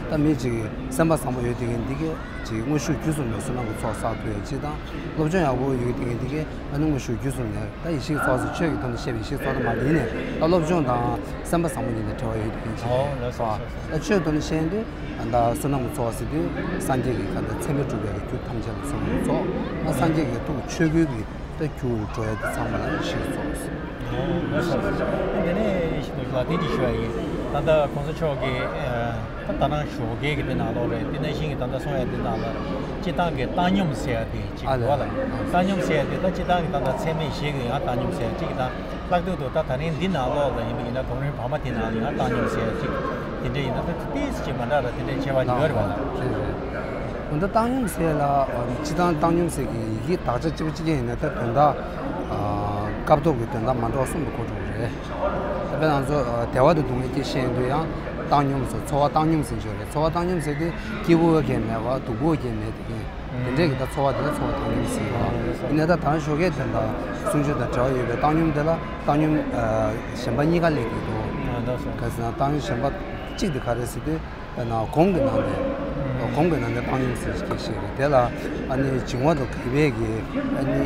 ད་མི་ཅིག་སེམས་པ་བཟང་པོ་ཡོད་བསྡད་མཁན་འདི་གས་ཅིག་དངོས་ཤུགས་བརྒྱུད་གསུམ་ནས་བསོད་ནམས་ཀྱི་ཚོགས་བསགས་ཐུབ་ཡག་ཅིག་དང་། སློབ་སྦྱོང་ཡག་པོ་ཡོད་བསྡད་མཁན་འདི་གས་ཨ་ནི་དངོས་ཤུགས་བརྒྱུད་གསུམ་ནས་ད་ཡེ་ཤེས་ཀྱི་ཚོགས་ཟེར་ཆོས་ཀྱི་ཐོག་ནས་བཤད་པའི་ཡེ་ཤེས་ཀྱི་ཚོགས་དེ་མ་རེད། ཡིན་ནའི་ད་སློབ་སྦྱོང་དང་སེམས་པ་བཟང་པོ་གཉིས་ལ་འབྲེལ་བ་ཡོད་བསྡད་མཁན་ཅིག་ཨོ་ལགས་སོ། རེད་བ། ད་ཆོས་ཐོག་ནས་བཤད་དུས་ད་བསོད་ནམས་ཀྱི་ཚོགས་ཟེར་དུས་སངས་རྒྱས་ཀྱི་ག་འདྲ་མཚན་མས་གྲུབ་པའི་རྒྱུ་ཐམས་ཅད་ལ་བསོད་ནམས་ཀྱི་ཚོགས། ཨ་སངས་རྒྱས་ཀྱི་ཐུགས་ཆོས་སྐུའི་གི་ད་རྒྱུ་འགྲོ་ཡག་དེ་ཚང་མ་ལ་ཡེ་ཤེས་ཀྱི་ཚོགས། ཨོ་ལགས་སོ། དེ་ནས་ཡེ་ཤེས་རྡོ་རྗེ་ལགས་དེ་འདྲ་ཞུ་ཡག་ཡིན། ད་ལྟ་གོང་ས་མཆོག་གིས་ད་ད་རང་ཞོགས་ཀས་ཀྱི་དེ་ནང་ལོགས་རེད། དེ་ནང་བཞིན་གྱི་ད་ལྟ་གསུང་ཡག་དེ་ནང་ལ་སྤྱིར་བཏང་གི་བཏང་སྙོམས་ཟེར་ཡག་དེ་ཅིག་ཨ་ལས། ཡོད་ལ། བཏང་སྙོམས་ཟེར་ཡག་དེ་ད་སྤྱིར་བཏང་གི་ད་ལྟ་ཚད་མེད་བཞི་གི་ཡང་བཏང་སྙོམས་ཟེར་ཡག་ཅིག་དང་། ལྷག་ཏུ་ད་ད་རིང་འདི་ནང་ལོགས་ལ་ཡིན་པ་ཡིན་ན་སྒོམ་རིམ་བར་མ་དེ་ནང་ལ་ཡང་བཏང་སྙོམས་ཟེར་ཡག་ཅིག་དེ་འདྲ་ཡིན་ན་ད་ཏོག་ཙམ་ཅིག་མ་འདྲ་ལ་དེ་འདྲའི་ཁྱད་པར་ཅིག་ཡོད་རེད་བ་ལ། རེད་རེད། འོན་ཏེ་བཏང་སྙོམས་ཟེར་ཡག་ལ་སྤྱིར་བཏང་བཏང་སྙོམས་ཟེར་གྱི་ཡི་གེ་དག་ཆ་གཅིག་པ་གཅིག་རྐྱང་ཡིན་ན་ད་དོན་དག་སྐབས་ཐོག་གི་དོན་དག་མ་འདྲ་བ་གསུམ་དུ་གོ་འགྲོ་གི་རེད། ད་དཔེར་ན་ང་ཚོ་བདེ་བ་དང་སྡུག་བསྔལ་སྐད་ཆ་བཤད་དུས་ཡང་བཏང་སྙོམས་ཟེར། ཚོར་བ་བཏང་སྙོམས་ཟེར་གྱི་ཡོད་རེད། ཚོར་བ་བཏང་སྙོམས་ཟེར་དུས་སྐྱིད་པོ་སྐད་མེད་པ་སྡུག་པོ་སྐད་མེད་དེ་གིན། དེ་འདྲས་ཀྱི་ད་ཚོར་བ་དེ་ལ་ཚོར་བ་བཏང་སྙོམས་ཟེར་བ། ཡིན་ནའི་ད་དང་ཞོགས་ཀས་དེ་འདྲ་གསུང་ཆོས་དང་འབྲེལ་བ་ཡོད་པའི་བཏང་སྙོམས་དེ་ལ་བཏང་སྙོམས་ཨ་གཞན་པ་གཉིས་ཀ་སླེབས་ཀྱི་འདུག་ཨ་ལགས་སོ། ག་ཟེར་ན་བཏང་སྙོམས་གཞན་པ་གཅིག་དེ་ག་རེ་ཟེར་དུས་དཔེར་ན་གོང་གི་ནང་ནས་གོང་གི་ནང་ནས་བཏང་སྙོམས་ཟེར་སྐད་ཆ་རེད། དེ་ལ་ཨ་ནི་བྱིང་བ་དང་གུས་པའི་གི་ཨ་ནི་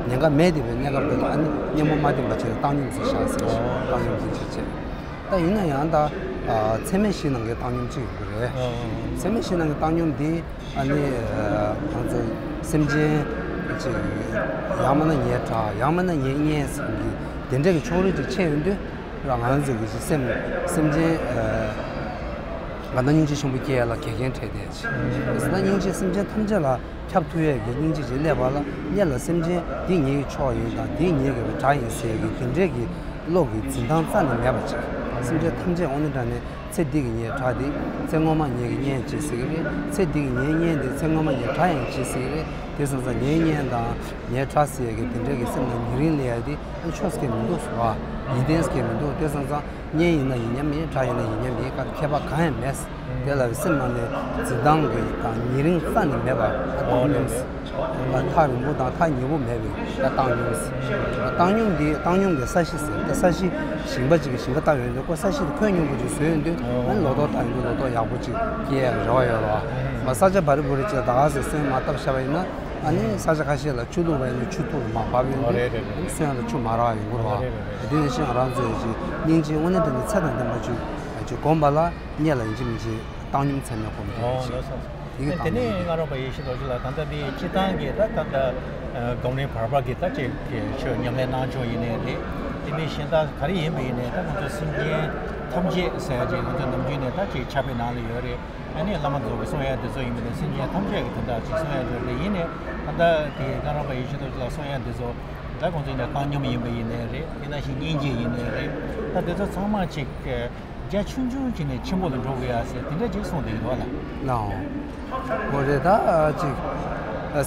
ཉེན་ཁ་མེད་བསྡད་པའི་གནས་སྐབས་དེ་ལ་ཨ་ནི་གཉེན་པོ་མ་བསྟེན་པ་བྱས་ཏེ་བཏང་སྙོམས་ཟེར་བཞག་ཟེར། བཏང་སྙོམས་ཟེར་བྱས་བྱས། ད་ཡིན་ན་ཡང་ད་ཨ་ཚད་མེད་བཞིའི་ནང་གི་བཏང་སྙོམས་གཅིག་ཡོང་གི་རེད། ཨོ། ཚད་མེད་བཞིའི་ནང་གི་བཏང་སྙོམས་འདི་ཨ་ནི་ཨ་ང་ཚོ་སེམས་ཅན་ཅིག་ཡང་མིན་ན་ངའི་བྲག་ཡང་མིན་ན་ངའི་གཉེན་ཟེར་གྱི་དེ་འདྲ་གི་ཕྱོགས་རིས་ཅིག་ཕྱེ་ཡོང་དུས་ར་ང་རང་ཚོ་གི་ཅིག་སེམས་སེམས་ཅན་ཨ་ང་ད་སྙིང་རྗེ་ཆེན་པོ་སྐྱེ་ཡ་ལ་གལ་རྐྱེན་འཕྲད་བསྡད་ཅིག་ཟེར་ན་སྙིང་རྗེ་སེམས་ཅན་ཐམས་ཅད་ལ་ཁྱབ་ཐུབ་ཡས་ཀྱི་སྙིང་རྗེ་ཅིག་སླེབས་པ་ལ་སྔོན་ལ་སེམས་ཅན་འདི་ངའི་གི་ཕྱོགས་ཡིན་དང་འདི་ངའི་གི་བྲག་ཡིན་ཟེར་གྱི་དེ་འདྲས་ཀྱི་བློ་གི་འཛིན་སྟངས་རྩ་ནས་མེད་པ་ཅིག་སེམས་ཅན་ཐམས་ཅད་དངོས་གནས་དྲང་གནས་ཚེ་འདི་གི་ངའི་བྲག་འདི་ཚེ་སྔོན་མ་ངའི་གི་གཉེན་བྱེད་ཟེར་གྱི་རེད། ཚེ་འདི་གི་ངའི་གཉེན་འདི་ཚེ་སྔོན་མ་ངའི་བྲག་ཡང་བྱེད་ཟེར་གྱི་རེད། དེ་སོང་ཙང་ངའི་གཉེན་དང་ངའི་བྲག་ཟེར་ཡས་ཀྱི་དེ་འདྲས་ཀྱི་སེམས་ལ་ཉེ་རིང་སླེབས་ཡ་དེ་ཆོས་སྐད་མི་འདུག་ཟེར་བ། ཡིད་བརྟན་སྐད་མི་འདུག་དེ་སོང་ཙང་གཉེན་ཡིན་ན་ཡིན་མཉམ་ཡིན། བྲག་ཡིན་ན་ཡིན་མཉམ་ཡིན། ཁྱད་པར་གང་ཡང་མེད། དེ་ལ་སེམས་ནང་ནས་འཛིན་སྟངས་ཀྱི་དང་ཉེ་རིང་རྩ་ནས་མེད་པ་ཨ་བཏང་སྙོམས། ཨ་ཐག་རིང་པོ་དང་ཐག་ཉེ་པོ་མེད་པའི་ཨ་བཏང་སྙོམས། ཨ་བཏང་སྙོམས་འདི་བཏང་སྙོམས་ཀྱི་ས་གཞི་ཟེར། ད་ས་གཞི་ཞིང་པ་ཅིག་གིས་ཞིང་ཁ་བཏབ་ཡོང་དུས་ཁོ་ས་གཞི་དེ་ཁོད་སྙོམས་པོ་ཅིག་བཟོས་ཡོང་དུས་ཨ་ནི་ལོ་ཏོག་བཏབ་ཡོང་དུས་ལོ་ཏོག་ཡག་པོ་ཅིག་སྐྱེ་ཡག་རེ་བ་ཡོད་རེད་བ། མ་ས་ཆ་བ་རི་བུ་རི་ཅིག་ལ་ད་ག་ཟེ་སོན་མ་བཏབ་བཞག་པ་ཡིན་ན་ཨ་ནི་ས་ཆ་ཁ་ཤས་ལ་ཆུ་བླུགས་པ་ཡིན་ན་ཆུ་ཐུར་མ་བབས་ཡོང་དུས་ཨ་ནི་སོན་ལ་ཆུ་མ་རག་ཡོང་གི་རེད་བ། དེ་ནས་ཤིང་ང་རང་ཚོའི་ཅིག་སྙིང་རྗེ་དངོས་གནས་དྲང་གནས་ཚད་དང་ལྡན་པ་ཅིག་ཅིག་སྒོམ་པ་ལ་སྔོན་ལ་ཡིན་གཅིག་མིན་གཅིག་བཏང་སྙོམས་ཚད་མེད་སྒོམ་ཨོ་དགོས་ལགས་སོ། ཅིག་དེ་གི་དེ་ནས་བཏང་སྙོམས་སྔ་རོལ་པ་ཡེ་ཤེས་རྡོ་རྗེ་ལགས་ད་ལྟ་འདི་སྤྱིར་བཏང་གི་ད་ད་ལྟ་སྒོམ་རིམ་བར་པ་གི་ད་ཅིག་གི་ཆོས་ཉམས་ལེན་གནང་ཕྱོགས་ཡིན་ནའི་རེད། དེ་མིན་གཞན་དག་ག་རེ་ཡིན་པ་ཡིན་ནའི་ད་ང་ཚོ་སེམས་ཅན་ཐམས་ཅད་ཟེར་ཡ་ཅིག་ང་ཚོ་ནམ་རྒྱུན་ནས་ད་ཅིག་ཕྱག་དཔེ་ནང་ལ་ཡོད་རེད། ཨ་ནི་བླ་མ་རྫོགས་པའི་གསུང་ཡ་འདི་ཚོ་ཡིན་པ་ནས་སེམས་ཅན་ཐམས་ཅད་ཀྱི་དོན་དག་ཅིག་གསུང་ཡ་འདི་རེད། ཡིན་ནའི་ད་ལྟ་དེ་སྔ་རོལ་པ་ཡེ་ཤེས་རྡོ་རྗེ་ལགས་གསུང་ཡ་འདི་ཚོ་ད་ཁོང་ཚོ་ཡིན་ནའི་བཏང་སྙོམས་ཡིན་པ་ཡིན་ནའི་རེད། དེ་ནང་བཞིན་སྙིང་རྗེ་ཡིན་ནའི་རེད། ད་འདི་ཚོ་ཚང་མ་ཅིག་རྒྱ་ཆུང་ཆུང་ཅིག་ནས་ཆེན་པོ་ལ་འགྲོ་དགོས་ཡ་ཟེར་དེ་འདྲ་ཅིག་གསུངས་བསྡད་ཀྱི་འདུག་ལ། ནའོ། འོ་རེད་ད་ཅིག་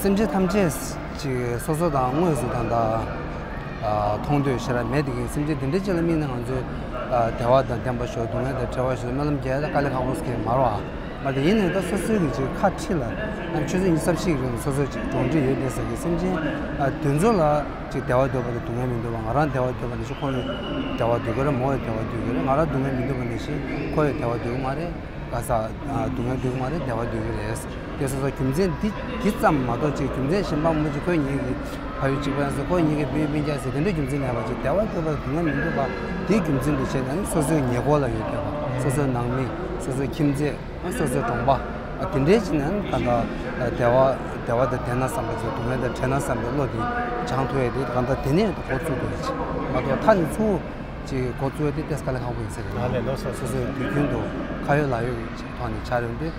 སེམས་ཅན་ཐམས་ཅད་ཅིག་སོ་སོ་དང་དངོས་སུ་ད་ལྟ་མཐོང་ཐོས་ཤེས་རབ་མེད་དེ་གིན་སེམས་ཅན་དེ་འདྲ་ཅིག་ལ་དམིགས་ནས་ང་ཚོས་བདེ་བ་དང་ལྡན་པ་ཤོག་སྡུག་བསྔལ་དང་བྲལ་བ་ཤོག་སྨོན་ལམ་རྒྱག་ཡ་ད་དཀའ་ལས་ཁག་པོ་ཞིག་མ་རེད་བ། མ་དེ་ཡིན་ནའི་ད་སོ་སོའི་གི་ཅིག་ཁ་ཁྲིད་ལ་ཆུ་ཚོད་ཉི་ཤུ་རྩ་བཞི་གི་རིང་ལ་སོ་སོའི་ཅིག་གྲོགས་འདྲིས་ཡོད་བསྡད་ས་གི་སེམས་ཅན་དེ་ཚོ་ལ། ཅིག་བདེ་བ་འདོད་པ་དང་སྡུག་བསྔལ་མི་འདོད་པ། ང་རང་བདེ་བ་འདོད་པ་ནང་བཞིན་ཁོ་ཡང་བདེ་བ་འདོད་ཀྱི་རེད། མོ་ཡང་བདེ་བ་འདོད་ཀྱི་རེད། ང་རང་སྡུག་བསྔལ་མི་འདོད་པ་ནང་བཞིན་ཁོ་ཡང་བདེ་བ་འདོད་ཀྱི་མ་རེད། ག་ས་སྡུག་བསྔལ་འདོད་ཀྱི་མ་རེད། བདེ་བ་འདོད་ཀྱི་རེད། དེ་སོ་སོ་རྒྱུ་མཚན་འདི་འདི་ཙམ་མ་གཏོགས་ཅིག་རྒྱུ་མཚན་གཞན་པ་མང་པོ་ཅིག་ཁོ་ཡང་ངེད་ཀྱི་ཕ་ཡུལ་གཅིག་པ་ཡིན་ཟེར། ཁོ་ཡང་ངེད་ཀྱི་བུའི་སྤུན་ཀྱག་ཟེར་དེ་འདྲའི་རྒྱུ་མཚན་མེད་པ་ཅིག་བདེ་བ་འདོད་པ་དང་སྡུག་བསྔལ་མི་འདོད་པ་དེའི་རྒྱུ་མཚན་དུ་བྱས་ནས་ནི་སོ་སོའི་ཉེ་འཁོར་ལ་ཡོད་བསྡད་པ། སོ་སོའི་ནང་མི། སོ་སོའི་ཁྱིམ་མཚེས། སོ་སོའི་གྲོང་པ། དེ་འདྲའི་ཅིག་ནས་གང་ལྟར་བདེ་བ་བདེ་བ་དང་ལྡན་ན་བསམ་པ་ཅིག་སྡུག་བསྔལ་དང་བྲལ་ན་བསམ་པའི་བློ་དེ་སྦྱང་ཐུབ་ཡས་དེ་གང་ལྟར་དེ་ནས་འགོ་བཙུགས་དགོས་ཡས་ཅིག་མ་གཏོགས་མཐའ་ནས་ཚུར་ཅིག་འགོ་བཙུགས་ཡས་དེ་ཏོག་ཙམ་དཀའ་ལས་ཁག་པོ་ཡིན་ས་རེད། ཨ་ལས་ལགས་སོ། སོ་སོའི་དུས་རྒྱུན་དུ་ཁ་ཡོད་ལག་ཡོད་ཀྱི་ཐོག་ནས་བྱ་རུང་དུས་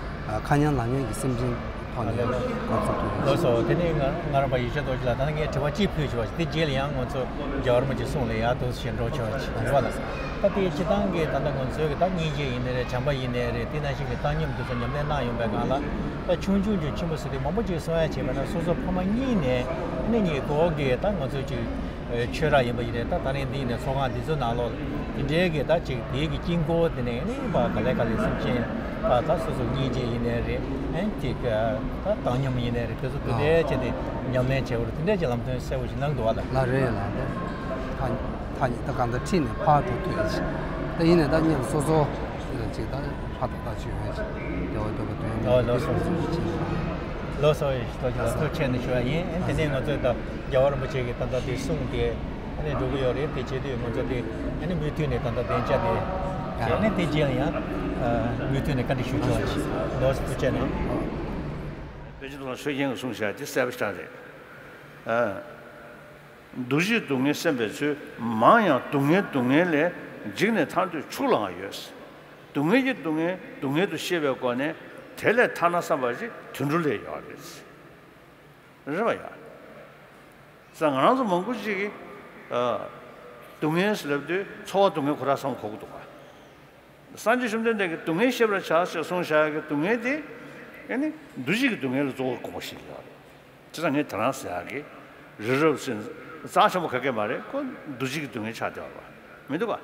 ཁ་ཉན་ལག་ཉན་གྱི་སེམས་ཅན་ ཐག་ཉེ་བ་ང་ཚོ་ཐུག་ཡོད། ལགས་སོ། དེ་ནས་ང་ང་རང་པ་ཡིག་ཆ་རྡོ་རྗེ་ལགས། ད་ནི་ངས་དྲི་བ་གཅིག་ཕུལ་བྱུང་བ་ཞིག་དེ་རྗེས་ལ་ཡང་ང་ཚོ་རྒྱལ་བ་རིན་པོ་ཆེ་གསུང་ལ་ཡར་འདུག་སེ་འགྲོ་བྱུང་བ་ཞིག་རེད་བ་ལགས། ད་དེ་སྤྱི་བཏང་གི་ད་ལྟ་ང་ཚོའི་གི་ད་སྙིང་རྗེ་ཡིན་ནའི་རེད། བྱམས་པ་ཡིན་ནའི་རེད། དེ་ནང་བཞིན་གི་བཏང་སྙོམས་དེ་ཚོ་ཉམས་ལེན་གནང་ཡོང་པའི་སྒང་ལ། ད་ཆུང་ཆུང་ཆུང་ཆེན་པོ་ཟེར་དུས་མང་པོ་ཅིག་གསུང་ཡ་བྱས་པ་ན་སོ་སོ་ཕ་མ་གཉིས་ནས་ཨ་ནི་ཉེ་འཁོར་གི་ད་ང་ཚོའི་ཅིག་ཆོས་ར་ཡིན་པ་ཡིན་ནའི་ད་ད་རིང་འདི་ཡིན་ནའི་ཚོགས་ཁང་འདི་ཚོའི་ནང་ལོགས་དེ་འདྲའི་གི་ད་ཅིག་དེའི་གི་དཀྱིལ་འཁོར་དེ་ནས་ཨ་ནི་ཕར་ག་ལེ་ག་ལེ་སེམས་ཅན་ཕར་ད་སོ་སོ་སྙིང་རྗེ་ཡིན་ནའི་རེད། ཨ་ནི་ཅིག་ད་བཏང་སྙོམས་ཡིན་ནའི་རེད། དེ་ཚོ་དེ་འདྲའི་བྱས་ཏེ་ཉམས་ལེན་བྱེད་དགོས་རེད། དེ་འདྲའི་ཅིག་ལམ་སྟོན་གསལ་པོ་ཞིག་གནང་འདུག་བ་ལགས། ལགས་རེད་ལགས། ད་ཐག་ཐག་ཉེ་ད་གང་ལྟར་ཁྲིད་ནས་ཕར་འགྲོ་ཐུབ་ཡ་ཞིག་ད་ཡིན་ནའི་ད་སྙམ་སོ་སོ་ཅིག་ད་ཧ་ད་ད་ཅིག་ཡོད་ཅིག་བདེ་བ་འདོད་པ་དོན་ཨོ་ལགས་སོ། ལགས་སོ། ཡིན་ཞིག་ཐུགས་རྗེ་ཆེ། ཐུགས་རྗེ་ཆེ་ནས་ཞུ་བ་ཡིན། ཨེ་དེ་ནས་ང་ཚོས་ད་རྒྱལ་བ་རིན་པོ་ཆེ་གིས་ད་ལྟ་དེ་གསུངས་ཏེ་ཨ་ནི་འགྲོ་གི་ཡོད་རེད། དེ་བྱེད་དུས་ང་ཚོ་དེ་ཨ་ནི་མུ་མཐུད་ནས་ད་ལྟ་བདེ་འཇགས་དེ་བྱས་ནས་དེ་རྗེས་ལ་ཡང་མུ་མཐུད་ནས་བཀའ་འདྲི་ཞུ་ཆོག་ཅིག་ལགས་སོ། ཐུགས་རྗེ་ཆེ་གནང་། བོད་ཀྱི་ཐོག་ལ་ཆོས་རྒྱན་གྱིས་གསུངས་བཞག་དེ་གསལ་པོ་ཞིག་རེད། ཨ། འདུ་བྱེད་སྡུག་བསྔལ་སེམས་པའི་ཚུལ། མང་ཡང་སྡུག་བསྔལ་སྡུག་བསྔལ་ལས། འཇིགས་ནས་ཐར་འདོད་ཕྱུག་ལའང་ཡོད། སྡུག་བསྔལ་གྱི་སྡུག་བསྔལ་སྡུག་བསྔལ་དུ་ཤེས་པའི་སྒོ་ནས་དེ་ལས་ཐར་ན་བསམ་པ་ཞིག་དུད་འགྲོ་ལ་ཡོད་རེད། རེད་བ་ཡ། ས་ང་རང་ཚོ་མང་པོ་ཅིག་གིས་ཨ། སྡུག་བསྔལ་ཟེར་ལབ་དུས་ཚོར་བ་སྡུག་བསྔལ་ཁོ་རང་བསམ་གོ་གི་འདུག་ག་སངས་རྒྱས་བཅོམ་ལྡན་འདས་ཀྱིས་སྡུག་བསྔལ་ཤེས་པར་བྱ་ཞེས་གསུངས་བཞག་གི་སྡུག་བསྔལ་དེ་ཨ་ནི་འདུ་བྱེད་ཀྱི་སྡུག་བསྔལ་ལ་གཙོ་བོར་དགོངས་པ་ཞིག་ཡོད་རེད། བྱས་ཙང་ངས་དེ་རང་ཟེར་ཡག་གི་རི་རབ་ཟེར་རྩ་ཆེན་པོ་ག་གེ་མ་རེད། ཁོ་འདུ་བྱེད་ཀྱི་སྡུག་བསྔལ་ཆགས་བསྡད་པ་མི་འདུག་ག་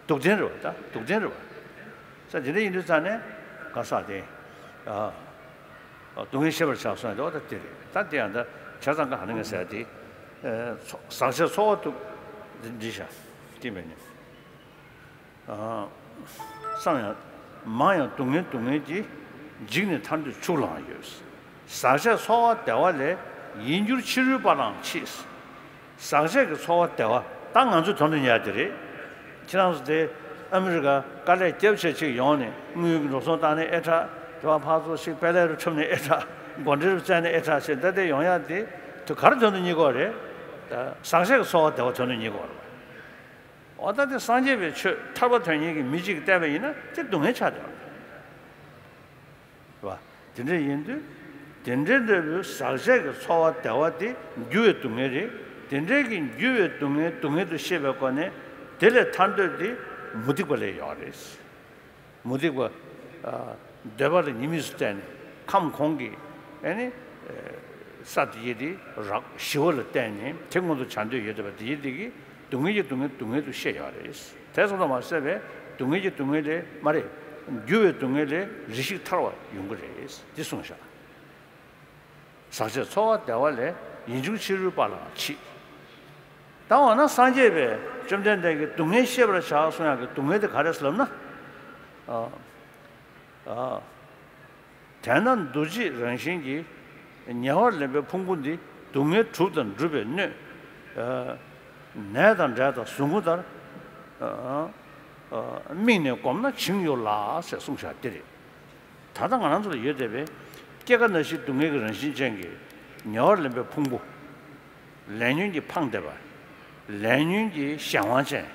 སྡུག་བདེན་རེད་བ། ད་སྡུག་བདེན་རེད་བ། ས་དེ་འདྲ་ཡིན་དུས་ཙང་ནས་ག་ས་དེ་ཨ། སྡུག་བསྔལ་ཤེས་པར་བྱ་གསུངས་ཡོད་དེ་ད་དེ་རེད། ད་དེ་ཡང་ད་བྱས་ཙང་ག་ཧ་ནི་ངས་ཟེར་ཡ་དེ་ཨ། ཚོ་ཟག་བཅས་ཚོར་བ་སྡུག་འདི་འདི་བྱ་དེ་མེད་ནི། བསམ་ཡང་། མང་ཡང་སྡུག་བསྔལ་སྡུག་བསྔལ་གྱིས། འཇིགས་ནས་ཐར་འདོད་ཕྱུག་ལའང་ཡོད། ཟག་བཅས་ཚོར་བ་བདེ་བ་ལས། ཡིད་འགྱུར་ཕྱི་རོལ་པ་ལའང་མཆིས། ཟག་བཅས་ཀྱི་ཚོར་བ་བདེ་བ་ད་ང་ཚོས་དོན་དུ་གཉེར་དེ་རེད། ཁྱེད་རང་ཚོ་དེ་ཨ་མི་རི་ཀ་དཀའ་ལས་རྒྱབ་བྱས་ཅིག་ཡོང་ནས་དངུལ་གྱི་འགྲོ་སོང་བཏང་ནས་ཨེ་དྲག་དེ་བ་ཕར་ཚུར་ཞིག་དཔལ་ལས་རུ་འཁྲབ་ནས་ཨེ་དྲག་སྒོ་འགྲེལ་རུ་བཙལ་ནས་ཨེ་དྲག་ཞེས་ད་དེ་ཡོང་ཡག་དེ་དུ་ག་རེ་དོན་དུ་གཉེར་གྱི་ཡོད་རེད། ཟག་བཅས་ཀྱི་ཚོར་བ་བདེ་བ་དོན་དུ་གཉེར་གྱི་ཡོད་རེད། འོ་ད་དེ་སངས་རྒྱས་པའི་ཆོས་ཐར་པ་དོན་གཉེར་གྱི་མི་གཅིག་གིས་བལྟས་པ་ཡིན་ན་དེ་སྡུག་བསྔལ་ཆགས་བསྡད་པ་རེད་བ། དེ་འདྲ་ཡིན་དུས་དེ་འདྲའི་འདྲ་བའི་ཟག་བཅས་ཀྱི་ཚོར་བ་བདེ་བ་དེ་འགྱུར་བའི་སྡུག་བསྔལ་རེད། དེ་འདྲའི་གི་འགྱུར་བའི་སྡུག་བསྔལ་སྡུག་བསྔལ་དུ་ཤེས་པའི་སྒོ་ནས་དེ་ལས་ཐར་འདོད་དེ་མུ་སྟེགས་པ་ལ་ཡོད་རེད། མུ་སྟེགས་པ། ཨ། འདོད་པ་ལ་ཉེས་དམིགས་སུ་བལྟས་ནས་ཁམས་གོང་གི་ཨེ་ནི། ས་དེ་ཡི་དེ་རག་ཞི་བ་ལ་བརྟེན་ནས་དེ་མངོན་དུ་བྱ་འདོད་ཡོད་བསྡད་པ་དེ་ཡི་དེ་གིས་སྡུག་བསྔལ་གྱི་སྡུག་བསྔལ་སྡུག་བསྔལ་དུ་ཤེས་ཡོད་རེད། དེ་ཙམ་དུ་མ་ཟད་པའི་སྡུག་བསྔལ་གྱི་སྡུག་བསྔལ་ལས་མ་རེད། འགྱུར་བའི་སྡུག་བསྔལ་ལས་རེ་ཞིག་ཐར་བ་ཡོང་གི་རེད་འདི་གསུངས་བཞག་ཟག་བཅས་ཚོར་བ་བདེ་བ་ལས། ཡིད་འགྱུར་ཕྱི་རོལ་པ་ལའང་མཆིས། ད་འོ་ན་སངས་རྒྱས་པའི་བཅོམ་ལྡན་འདས་ཀྱིས་སྡུག་བསྔལ་ཤེས་པར་བྱ་གསུང་ཡག་གི་སྡུག་བསྔལ་དེ་ག་རེ་ཟེར་ལབ་ན། ཨ། ཨ། དེས་ན་འདུ་བྱེད་རང་བཞིན་གྱིས། ཉེ་བར་ལེན་པའི་ཕུང་པོ་འདི། སྡུག་བསྔལ་གྲུབ་དང་སྒྲུབ་པའི་སྣོད། ཨ། ནས་དང་འབྲས་དང་ཟུག་རྔུ་ལྟར། ཨ། ཨ། དམིགས་ནས་བསྒོམས་ན་བྱིང་ཡོད་ལ་ཟེར་གསུངས་བཞག་འདི་རེད། ད་ལྟ་ང་རང་ཚོ་ལ་ཡོད་བསྡད་པའི་སྐྱེ་རྒ་ན་འཆིའི་སྡུག་བསྔལ་གྱི་རང་བཞིན་ཅན་གྱི་ཉེ་བར་ལེན་པའི་ཕུང་པོ། ལས་ཉོན་གྱིས་འཕངས་བསྡད་པ། ལས་ཉོན་གྱི་གཞན་དབང་ཅན།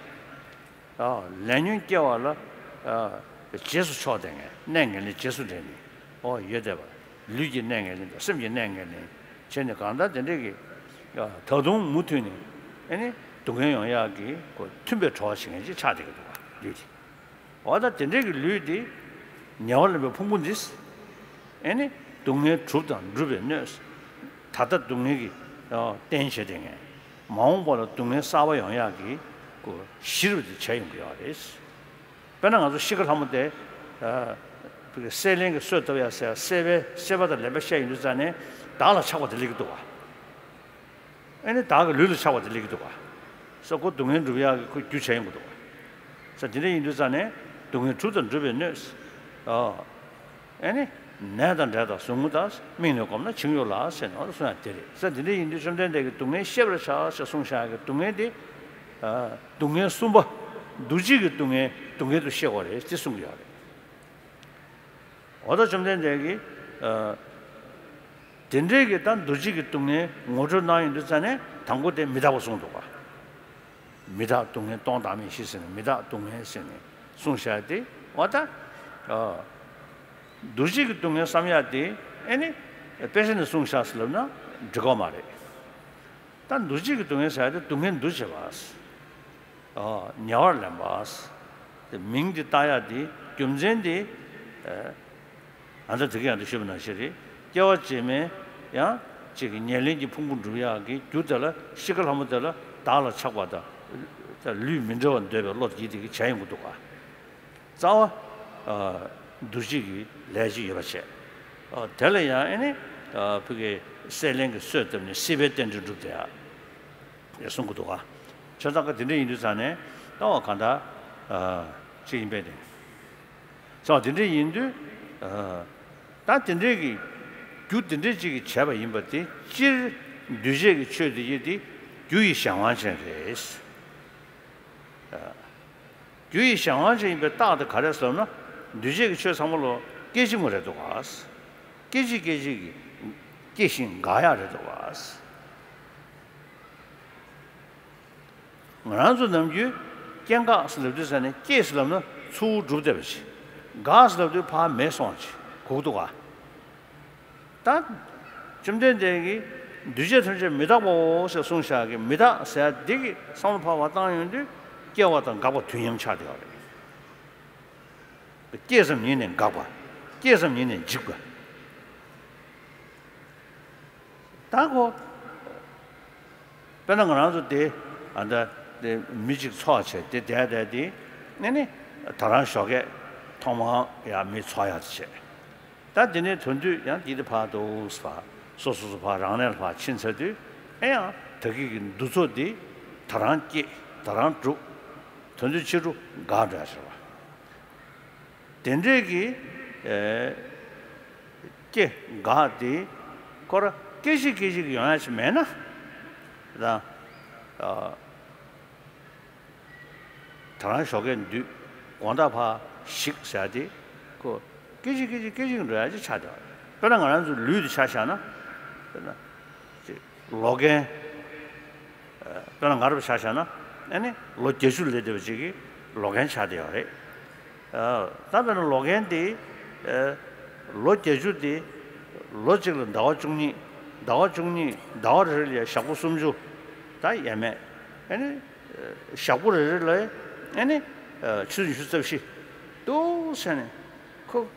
ཨ། ལས་ཉོན་སྐྱེ་བ་ལ། ཨ། རྗེས་སུ་ཕྱོགས་བསྡད་མཁན་གནས་ངན་ལེན་རྗེས་སུ་འབྲངས་ནས། ཨོ་ཡོད་བསྡད་པ། ལུས་ཀྱི་གནས་ངན་ལེན་དང་སེམས་ཀྱི་གནས་ངན་ལེན་བྱས་ནས་གང་ལྟར་དེ་འདྲས་ཀྱི། ཨ། ད་དུང་མུ་མཐུད་ནས་ཨེ་ནི་སྡུག་བསྔལ་ཡོང་ཡག་གི་ཁོ་མཐུན་པའི་གྲོགས་བྱེད་མཁན་ཅིག་ཆགས་བསྡད་ཀྱི་འདུག་བ་ལུས་ཀྱི། འོ་ད་དེ་འདྲའི་གི་ལུས་འདི་ཉེ་བར་ལེན་པའི་ཕུང་པོ་འདི། ཨེ་ནི་སྡུག་བསྔལ་གྲུབ་དང་སྒྲུབ་པའི་སྣོད། ད་ལྟ་སྡུག་བསྔལ་གྱི་རྟེན་བྱེད་དེ་ངས་མ་འོངས་པ་ལ་སྡུག་བསྔལ་གསར་པ་ཡོང་ཡག་གི་གོ་གཞིར་དེ་བྱས་ཡོང་གི་ཡོད་རེད། དཔེར་ན་ང་ཚོ་ཤི་ཁ་ལྷ་མོ་དེ། ཨ། སྲེད་ལེན་གྱི་གསོས་བཏབ་ཡ་ཟེར་སྲེད་པའི་སྲེད་པ་དང་ལེན་པ་བཤད་ཡོང་དུས་ཙ་ནས་བདག་ལ་ཆགས་པ་དེ་སླེབས་ཀྱི་འདུག་བ། ཨེ་ནི་བདག་གི་ལུས་ལ་ཆགས་པ་དེ་སླེབས་ཀྱི་འདུག་བ། ས་ཁོ་སྡུག་བསྔལ་འགྲུབ་ཡག་གི་ཁོ་རྒྱུ་བྱས་ཡོང་གི་འདུག་བ། ས་དེ་འདྲ་ཡིན་དུས་ཙ་ནས་སྡུག་བསྔལ་གྲུབ་དང་སྒྲུབ་པའི་སྣོད། ཨ། ཨེ་ནི། ནས་དང་འབྲས་དང་ཟུག་རྔུ་དང་དམིགས་ནས་བསྒོམས་ན་བྱིང་ཡོད་ལ་ཟེར་ནས་འོ་ད་གསུང་ཡག་དེ་རེད། ས་དེ་འདྲ་ཡིན་དུས་བཅོམ་ལྡན་འདས་ཀྱིས་སྡུག་བསྔལ་ཤེས་པར་བྱ་ཞེས་གསུངས་བཞག་གི་སྡུག་བསྔལ་དེ། ཨ། སྡུག་བསྔལ་གསུམ་པ། འདུ་བྱེད་ཀྱི་སྡུག་བསྔལ་སྡུག་བསྔལ་དུ་ཤེས་དགོས་རེད་ཅེས་གསུང་གི་ཡོད་རེད། འོ་ད་བཅོམ་ལྡན་འདས་ཀྱིས། ཨ། དེ་འདྲའི་གི་ད་འདུ་བྱེད་ཀྱི་སྡུག་བསྔལ་ངོ་སྤྲོད་གནང་ཡོང་དུས་ཙ་ནས་དང་པོ་དེ་མི་རྟག་པ་གསུངས་འདུག་བ། མི་རྟག་སྡུག་བསྔལ་སྟོང་བདག་མེད་བཞི་ཟེར་ནས་མི་རྟག་སྡུག་བསྔལ་ཟེར་ནས་གསུངས་བཞག་སྟེ་འོ་ད། ཨ། འདུ་བྱེད་ཀྱི་སྡུག་བསྔལ་བསམ་ཡག་དེ་ཨེ་ནི་ དཔེ་ཆ་ནས་གསུངས་བཞག་ཟེར་ལབ་ན་འགྲིག་གི་མ་རེད། ད་འདུ་བྱེད་ཀྱི་སྡུག་བསྔལ་ཟེར་ཡ་དེ་སྡུག་བསྔལ་འདུ་བྱེད་པ། ཨོ། ཉེ་བར་ལེན་པ། དེ་མིང་འདི་བཏགས་ཡ་དེ་རྒྱུ་མཚན་དེ། ཨ་ད་དེ་ག་ཡང་དུ་ཞུས་པ་ནང་བཞིན་རེད། སྐྱེ་བ་རྗེས་མའི་ཡང་གཅིག་གི་ཉེར་ལེན་གྱི་ཕུང་པོ་འགྲུབ་ཡག་གི་རྒྱུ་དེ་ལ་གཤིས་ཀ་ལྷ་མོ་དེ་ལ་བདག་ལ་ཆགས་པ་དང་། ད་ལུས་མི་འབྲལ་བར་འདོད་པའི་བློ་དེ་དེ་གི་བྱས་ཡོང་གི་འདུག་ག། རྩ་བ། ཨ། འདུ་བྱེད་ཀྱི་ལས་ཅིག་ཡོད་པ་བྱས། ཨ། དེ་ལ་ཡང་ཨེ་ནི། ཨ། ཕ་གིའི་སྲེད་ལེན་གྱི་གསོས་བཏབ་ནས་སྲིད་པའི་རྟེན་འབྲེལ་འགྲུབ་བསྡད་ཡ་གསུང་གི་འདུག་ག། བྱས་ཙང་ཀ་དེ་འདྲ་ཡིན་དུས་ཙང་ནས་ལྟ་བ་གང་ལྟར། ཨ། ཅིག་ཡིན་པས་ཏེ། བྱས་ཙང་དེ་འདྲ་ཡིན་དུས། ཨ། ད་དེ་འདྲའི་གི་རྒྱུ་དེ་འདྲའི་ཅིག་གིས་བྱས་པ་ཡིན་པ་དེ་སྤྱིར་འདུས་བྱས་ཀྱི་ཆོས་དེ་ཡི་དེ་རྒྱུ་ཡི་གཞན་དབང་ཅན་རེད། རྒྱུ་ཡི་གཞན་དབང་ཅན་ཡིན་པའི་རྟགས་དེ་ག་རེ་ཟེར་ན། འདུས་བྱས་ཀྱི་ཆོས་ཚང་མ་ལོ་སྐད་ཅིག་མ་རེད་འདུག་ག། སྐད་ཅིག་སྐད་ཅིག་གིས་སྐྱེ་ཞིང་འགག་ཡག་རེད་འདུག་ག། ང་རང་ཚོ་ནམ་རྒྱུན་སྐྱེ་འགག་ཟེར་ལབ་དུས་ཙ་ནས་སྐྱེ་ཟེར་ལབ་ན་ཚུར་འགྲུབ་བསྡད་པ་ཅིག། འགག་ཟེར་ལབ་དུས་ཕར་མེད་སོང་བ་ཅིག་གོ་གི་འདུག་ག། ད། བཅོམ་ལྡན་འདས་ཀྱིས་འདུས་བྱས་ཐམས་ཅད་མི་རྟག་པའོ་ཞེས་གསུངས་བཞག་གི། མི་རྟག་ཟེར་ཡ་འདི་གི་བསམ་བློ་ཕར་བཏང་ཡོང་དུས་སྐྱེ་བ་དང་འགག་པ་དུས་མཉམ་ཆགས་བསྡད་ཡོད་རེད། སྐྱེས་ཙམ་ཉིད་ནས་འགག་པ། སྐྱེས་ཙམ་ཉིད་ནས་འཇིག་པ། ད་ཁོ། དཔེར་ན་ང་རང་ཚོ་དེ། ཨ། ད་དེ་མི་གཅིག་འཚོ་བ་བྱས་དེ་བསྡད་བསྡད་དེ། ཨ་ནི་ད་རང་ཞོགས་ཀས་ཐོག་མར་ཡང་མི་འཚོ་ཡག་བྱས། ད་དེ་ནས་དོན་དུས་ཡང་འདི་དེ་ཕར་འདུག་ཕར་སོ་སོ་སོ་ཕར་རང་གནས་ལ་ཕར་ཕྱིན་ཚར་དུས། ཨེ་ཡང་ད་གི་གི་འདུ་ཚོགས་འདི་ད་རང་སྐྱེ་ད་རང་འགྲུབ། དོན་དུས་ཕྱི་དྲོ་འགག་འགྲོ་ཡག་བྱས་པ། དེ་འདྲས་ཀྱི། ཨེ། སྐྱེ་འགག་དེ་ཁོ་ར་སྐད་ཅིག་སྐད་ཅིག་ཡོང་ཡ་ཞིག་མེད་ན། ད། ཨ། ད་རང་ཞོགས་ཀས་འདུས། དགོང་དག་ཕར་ཞིག་ཟེར་ཡ་དེ་ཁོ་སྐད་ཅིག་སྐད་ཅིག་སྐད་ཅིག་འགྲོ་ཡ་ཅིག་ཆགས་བསྡད་པ་རེད། དཔེར་ན་ང་རང་ཚོའི་ལུས་དེ་ཆ་བཞག་ན། དཔེར་ན། ཅིག་ལོ་རྒན། དཔེར་ན་ང་རང་ཆ་བཞག་ན། ཨ་ནི་ལོ་བརྒྱད་ཅུ་སླེབས་བསྡད་པ་ཅིག་གིས་ལོ་རྒན་ཆགས་བསྡད་ཡོད་རེད། ད་དཔེར་ན་ལོ་རྒན་དེ། ལོ་བརྒྱད་ཅུ་དེ་ལོ་གཅིག་ལ་ཟླ་བ་བཅུ་གཉིས། ཟླ་བ་བཅུ་གཉིས། ཟླ་བ་རེ་རེ་ལ་ཞག་པོ་སུམ་ཅུ། ད་ཡས་མས། ཨ་ནི་ཞག་པོ་རེ་རེ་ལ། ཨ་ནི་ཆུ་ཚོད་ཉི་ཤུ་རྩ་བཞི་འདུག་ཟེར་ནས་ཁོ།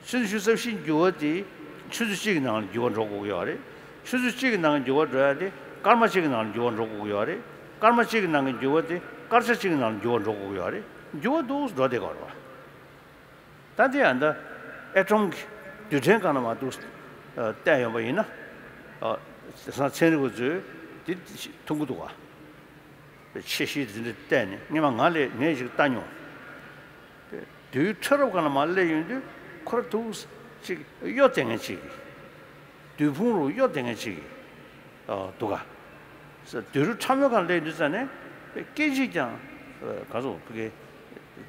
ཆུ་ཚོད་ཉི་ཤུ་རྩ་བཞིའི་འགྱུར་བ་དེ་ཆུ་ཚོད་གཅིག་གི་ནང་ལ་འགྱུར་བ་འགྲོ་དགོས་ཀྱི་ཡོད་རེད། ཆུ་ཚོད་གཅིག་གི་ནང་འགྱུར་བ་འགྲོ་ཡ་དེ་སྐར་མ་གཅིག་གི་ནང་ལ་འགྱུར་བ་འགྲོ་དགོས་ཀྱི་ཡོད་རེད། སྐར་མ་གཅིག་གི་ནང་གི་འགྱུར་བ་དེ་སྐར་ཆ་གཅིག་གི་ནང་ལ་འགྱུར་བ་འགྲོ་དགོས་ཀྱི་ཡོད་རེད། འགྱུར་བ་འདུག་འགྲོ་བསྡད་ཀྱི་ཡོད་རེད་བ། ད་དེ་ཡང་ད་ཨེ་ཊོམ་གྱི་རྡུལ་ཕྲན་སྒང་ལ་མར་འདུག་བལྟས་ཡོང་པ་ཡིན་ན། དེང་སང་ཚན་རིག་པ་ཚོས་དེ་མཐོང་གི་འདུག་བ། ཆེ་བཞི་དེ་འདྲ་བལྟས་ནས་སྔོན་མ་ང་ལས་ངས་ཞིག་ལྟ་མྱོང་། རྡུལ་ཕྲ་རབ་སྒང་ལ་མར་སླེབས་ཡོང་དུས་ཁོ་ར་འདུག་ཅིག་གཡོ་བསྡད་མཁན་ཅིག་གི། རྡུལ་ཕུང་རུ་གཡོ་བསྡད་མཁན་ཅིག་གི། ཨ། འདུག་ག། རྡུལ་ཕྲ་མོའི་སྒང་སླེབས་དུས་ཙ་ནས་སྐད་ཅིག་ཀྱང་། ཨ། ག་ཚོད་ཕ་གི་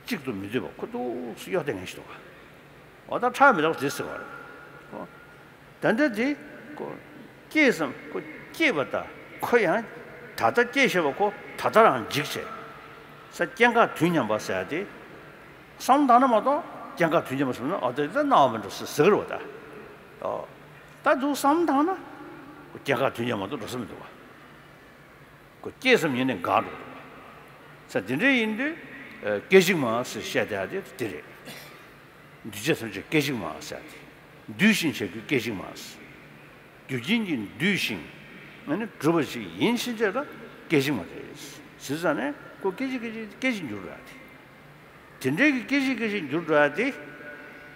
གཅིག་ཏུ་མི་སྡུད་པ་ཁོ་འདུག་གཡོ་བསྡད་མཁན་ཞིག་འདུག་ག། འོ་ད་ཕྲ་མི་རག་དེ་ཟེར་བ་རེད། ད་ལྟ་དེ་ཁོ་སྐྱེས་སམ་ཁོ་སྐྱེས་པ་དང་ཁོ་ཡང་ད་ལྟ་སྐྱེས་ཞེས་པ་ཁོ་ད་ལྟ་རང་འཇིག་བྱས། ས་སྐྱེ་འགག་དུས་མཉམ་པ་ཟེར་ཡ་དེ། བསམ་བཏང་ན་མ་གཏོགས་སྐྱེ་འགག་དུས་མཉམ་པ་ཟེར་ན་ཨ་དེ་ལྟ་སྣང་བ་མི་འགྲོ་ཟེར་ཟེར་གི་རེད་བ་ད། ཨོ། ད་འདུག་བསམ་བཏང་ན་ཁོ་སྐྱེ་འགག་དུས་མཉམ་མ་གཏོགས་འགྲོ་ས་མི་འདུག་བ། ཁོ་སྐྱེས་སམ་ཉིད་ནས་འགག་འགྲོ་གི་འདུག་བ། ས་དེ་འདྲ་ཡིན་དུས། སྐད་ཅིག་མ་ཟེར་བཤད་བསྡད་ཡ་དེ་དེ་རེད། འདུས་བྱས་ཐམས་ཅད་སྐད་ཅིག་མ་ཟེར་ཏེ། འདུས་ཤིང་བྱ་རྒྱུ་སྐད་ཅིག་མ། རྒྱུ་རྐྱེན་གྱིས་འདུས་ཤིང་། ཨ་ནི་གྲུབ་པ་ཞིག་ཡིན་ཕྱིན་ཆད་ལ་སྐད་ཅིག་མ་རེད། ཟེར་ཙང་ནས་ཁོ་སྐད་ཅིག་སྐད་ཅིག་སྐད་ཅིག་འགྱུར་ར་དེ། དེ་འདྲའི་གི་སྐད་ཅིག་སྐད་ཅིག་འགྱུར་འགྲོ་ཡ་དེ།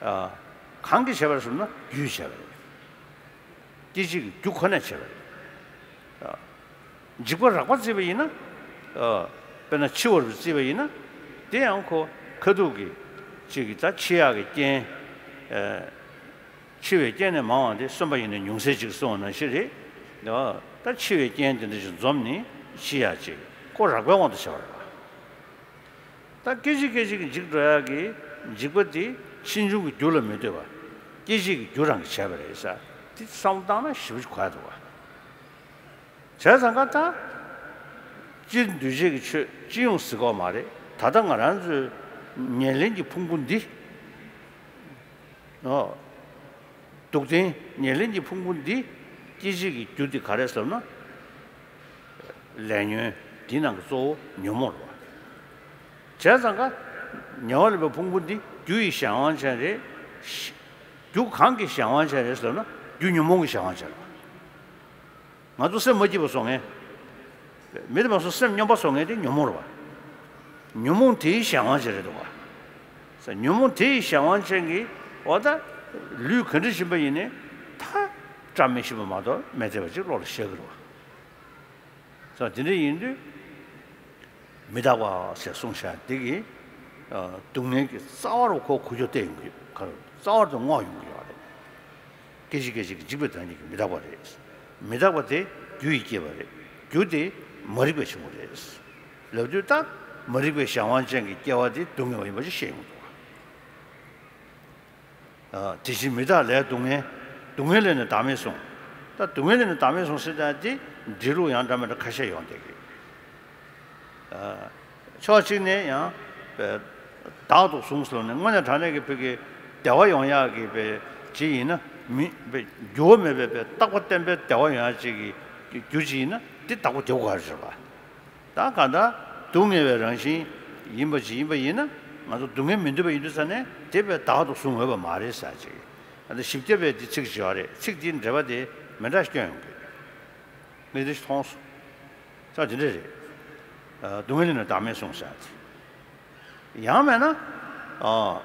ཨ། གང་གིས་བྱས་པ་རེད་ཟེར་ན་རྒྱུས་བྱས་པ་རེད། སྐད་ཅིག་གི་རྒྱུ་ཁོ་ནས་བྱས་པ་རེད། ཨ། འཇིག་པ་རགས་པ་བརྩིས་པ་ཡིན་ན། ཨ། དཔེར་ན་འཆི་བ་རུ་བརྩིས་པ་ཡིན་ན། དེ་ཡང་ཁོ་ཁ་ཐུག་གི་གཅིག་གི་ད་འཆི་ཡག་གི་རྐྱེན། ཨ། འཆི་བའི་རྐྱེན་ནི་མང་བ་སྟེ་གསོན་པ་ཡིས་ནི་ཉུང་ཟད་ཅིག་གསུངས་པ་ནང་བཞིན་རེད། ད་འཆི་བའི་རྐྱེན་དེ་འདྲ་ཞིག་འཛོམས་ནས་འཆི་ཡག་ཅིག་ཁོ་རགས་པའི་དབང་དུ་བྱས་པ་རེད་པ། ད་སྐད་ཅིག་སྐད་ཅིག་གིས་འཇིག་འགྲོ་ཡག་གི་འཇིག་པ་དེ་ཕྱིས་འབྱུང་གི་རྒྱུ་ལ་མི་ལྟོས་པར་སྐད་ཅིག་གི་རྒྱུ་རང་གིས་བྱས་པ་རེད་ས་དེ་བསམ་བློ་བཏང་ན་ཞེ་པོ་ཅིག་གོ་ཡག་འདུག་བ། བྱས་ཙང་ཀ་ད། སྤྱིར་འདུས་བྱས་ཀྱི་ཆོས་སྤྱི་ཡོངས་ཟེར་གོ་མ་རེད། ད་ལྟ་ང་རང་ཚོའི་ཉེར་ལེན་གྱི་ཕུང་པོ་འདི། ཨོ། སྡུག་བདེན་ཉེར་ལེན་གྱི་ཕུང་པོ་འདི་སྐྱེད་བྱེད་ཀྱི་རྒྱུ་དེ་ག་རེ་ཟེར་ན། ལས་ཉོན་འདི་ནང་གི་གཙོ་བོ་ཉོན་མོངས་རེད་བ། བྱས་ཙང་ཀ་ཉེ་བར་ལེན་པའི་ཕུང་པོ་འདི་རྒྱུ་ཡི་གཞན་དབང་ཅན་རེད། རྒྱུ་གང་གི་གཞན་དབང་ཅན་རེད་ཟེར་ན་རྒྱུ་ཉོན་མོངས་ཀྱི་གཞན་དབང་ཅན་རེད་བ། ང་ཚོ་སེམས་མ་སྐྱིད་པ་བཟོ་མཁན། མི་དེ་མ་སོང་སེམས་སྙོམས་པ་བཟོ་མཁན་དེ་ཉོན་མོངས་རེད་བ། ཉོན་མོངས་དེའི་གཞན་དབང་ཅན་རེད་འདུག་བ། ཉོན་མོངས་དེའི་གཞན་དབང་ཅན་གྱི་འོ་ད་ལུས་ག་འདྲ་ཕྱིན་པ་ཡིན་ནའི་ད་བཀྲ་མི་ཤིས་པ་མ་གཏོགས་མི་བདེ་བ་ཅིག་བློ་ལ་ཤར་གི་རེད་བ། ས་དེ་འདྲ་ཡིན་དུས་མི་རྟག་པ་ཞེས་གསུངས་བཞག་འདི་གིས་སྡུག་བསྔལ་གྱི་རྩ་བ་རུ་ཁོ་ཁུ་ཆོ་བལྟས་ཡོང་གི་ཡོད། ག་རེ་རྩ་བ་རུ་བསྔོག་ཡོང་གི་ཡོད་རེད། སྐད་ཅིག་སྐད་ཅིག་གི་འཇིག་པའི་བདག་ཉིད་ཀྱི་མི་རྟག་པ་རེད། མི་རྟག་པ་དེ་རྒྱུ་ཡིས་བསྐྱེད་པ་རེད། རྒྱུ་དེ་མ་རིག་པའི་ཕྱིར་རོ་རེད། ལབ་དུས་ད་མ་རིག་པའི་གཞན་དབང་ཅན་གྱི་སྐྱེ་བ་དེ་སྡུག་བསྔལ་བ་ཡིན་པ་ཅིག་ཤེས་ཡོང་འདུག་བ། དེ་བཞིན་མི་རྟག་ལས་སྡུག་བསྔལ། སྡུག་བསྔལ་ལས་ནི་བདག་མེད་གསུངས། ད་སྡུག་བསྔལ་ལས་ནི་བདག་མེད་གསུངས་ཟེར་ད་དེ་འབྲི་ལུགས་ཡང་འདྲ་མི་འདྲ་ཁ་ཤས་ཡོང་བསྡད་ཀྱི། ཕྱོགས་གཅིག་ནས་ཡང་བདག་ཏུ་བཟུང་ཟེར་ནས་དངོས་གནས་དྲང་གནས་ཀྱི་བོད་ཀྱི་བདེ་བ་ཡོང་ཡག་གི་བའི་ཅིག་ཡིན་ན་མི་བའི་འགྱུར་བ་མེད་པའི་བའི་རྟག་པ་བརྟན་པའི་བདེ་བ་ཡོང་ཡག་ཅིག་གི་རྒྱུ་ཅིག་ཡིན་ན་དེ་བདག་པོ་བདེ་བོ་ག་རེ་རེད་པ། ད་གང་ལྟར་སྡུག་བསྔལ་བའི་རང་བཞིན་ཡིན་པ་ཅིག་ཡིན་པ་ཡིན་ན་ང་ཚོ་སྡུག་བསྔལ་མི་འདོད་པ་ཡིན་དུས་ཙ་ནས་དེ་བས་བདག་ཏུ་བཟུང་འོས་པ་མ་རེད་ཟེར་ཅིག་ཨ་ནི་བཞི་བརྒྱ་པའི་དེ་ཚིག་ཅིག་ཡོད་རེད། ཚིག་དེའི་འགྲེལ་པ་དེ་མི་འདྲ་ཞིག་སྐྱོན་ཡོང་གི། ངས་དེ་ཞིག་མཐོང་སོང་། ས་དེ་འདྲ་རེད། སྡུག་བསྔལ་ནི་བདག་མེད་གསུངས་ཟེར་ཅིག་ཡང་མེད་ན། ཨ།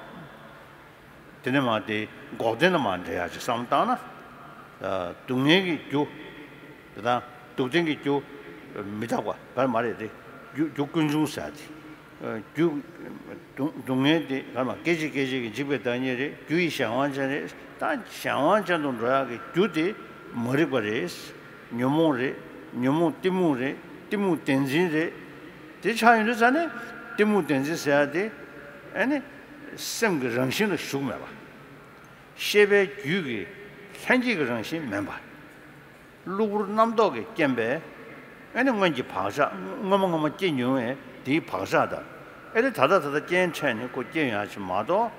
དེ་ནས་མ་དེ་འགོག་བདེན་ལ་མ་འབྲེལ་ཡག་ཅིག་བསམ་བློ་བཏང་ན། སྡུག་བསྔལ་གྱི་རྒྱུ། དེ་དང་སྡུག་བདེན་གྱི་རྒྱུ། མི་རྟག་པ་ག་རེ་མ་རེད་དེ། རྒྱུ་རྒྱུ་ཀུན་འབྱུང་ཟེར་དེ། རྒྱུ། སྡུག་སྡུག་བསྔལ་དེ་ག་རེ་མ་སྐད་ཅིག་སྐད་ཅིག་གི་འཇིག་པའི་བདག་ཉིད་རེད། རྒྱུ་ཡི་གཞན་དབང་ཅན་རེད། ད་གཞན་དབང་ཅན་དུ་འགྲོ་ཡག་གི་རྒྱུ་དེ་མ་རིག་པ་རེད། ཉོན་མོངས་རེད། ཉོན་མོངས་གཏི་མུག་རེད། གཏི་མུག་བདེན་འཛིན་རེད། དེ་ཆགས་ཡོང་དུས་ཙ་ནས་གཏི་མུག་བདེན་འཛིན་ཟེར་ཡག་དེ་ཨ་ནི་སེམས་ཀྱི་རང་བཞིན་ལ་ཞུགས་མེད་པ། ཤེས་པའི་རྒྱུད་ཀྱི་ལྷན་སྐྱེས་ཀྱི་རང་བཞིན་མིན་པ། གློ་བུར་རྣམ་རྟོག་གི་རྐྱེན་པས་ཨ་ནི་སྔོན་གྱི་བག་ཆགས་སྔོན་མ་སྔོན་མ་སྐྱེས་མྱོང་བའི་དེའི་བག་ཆགས་དང་ཨ་ནི་ད་ལྟ་ད་ལྟ་རྐྱེན་འཕྲད་ནས་ཁོ་སྐྱེ་ཡོང་ཡག་ཅིག་མ་གཏོགས་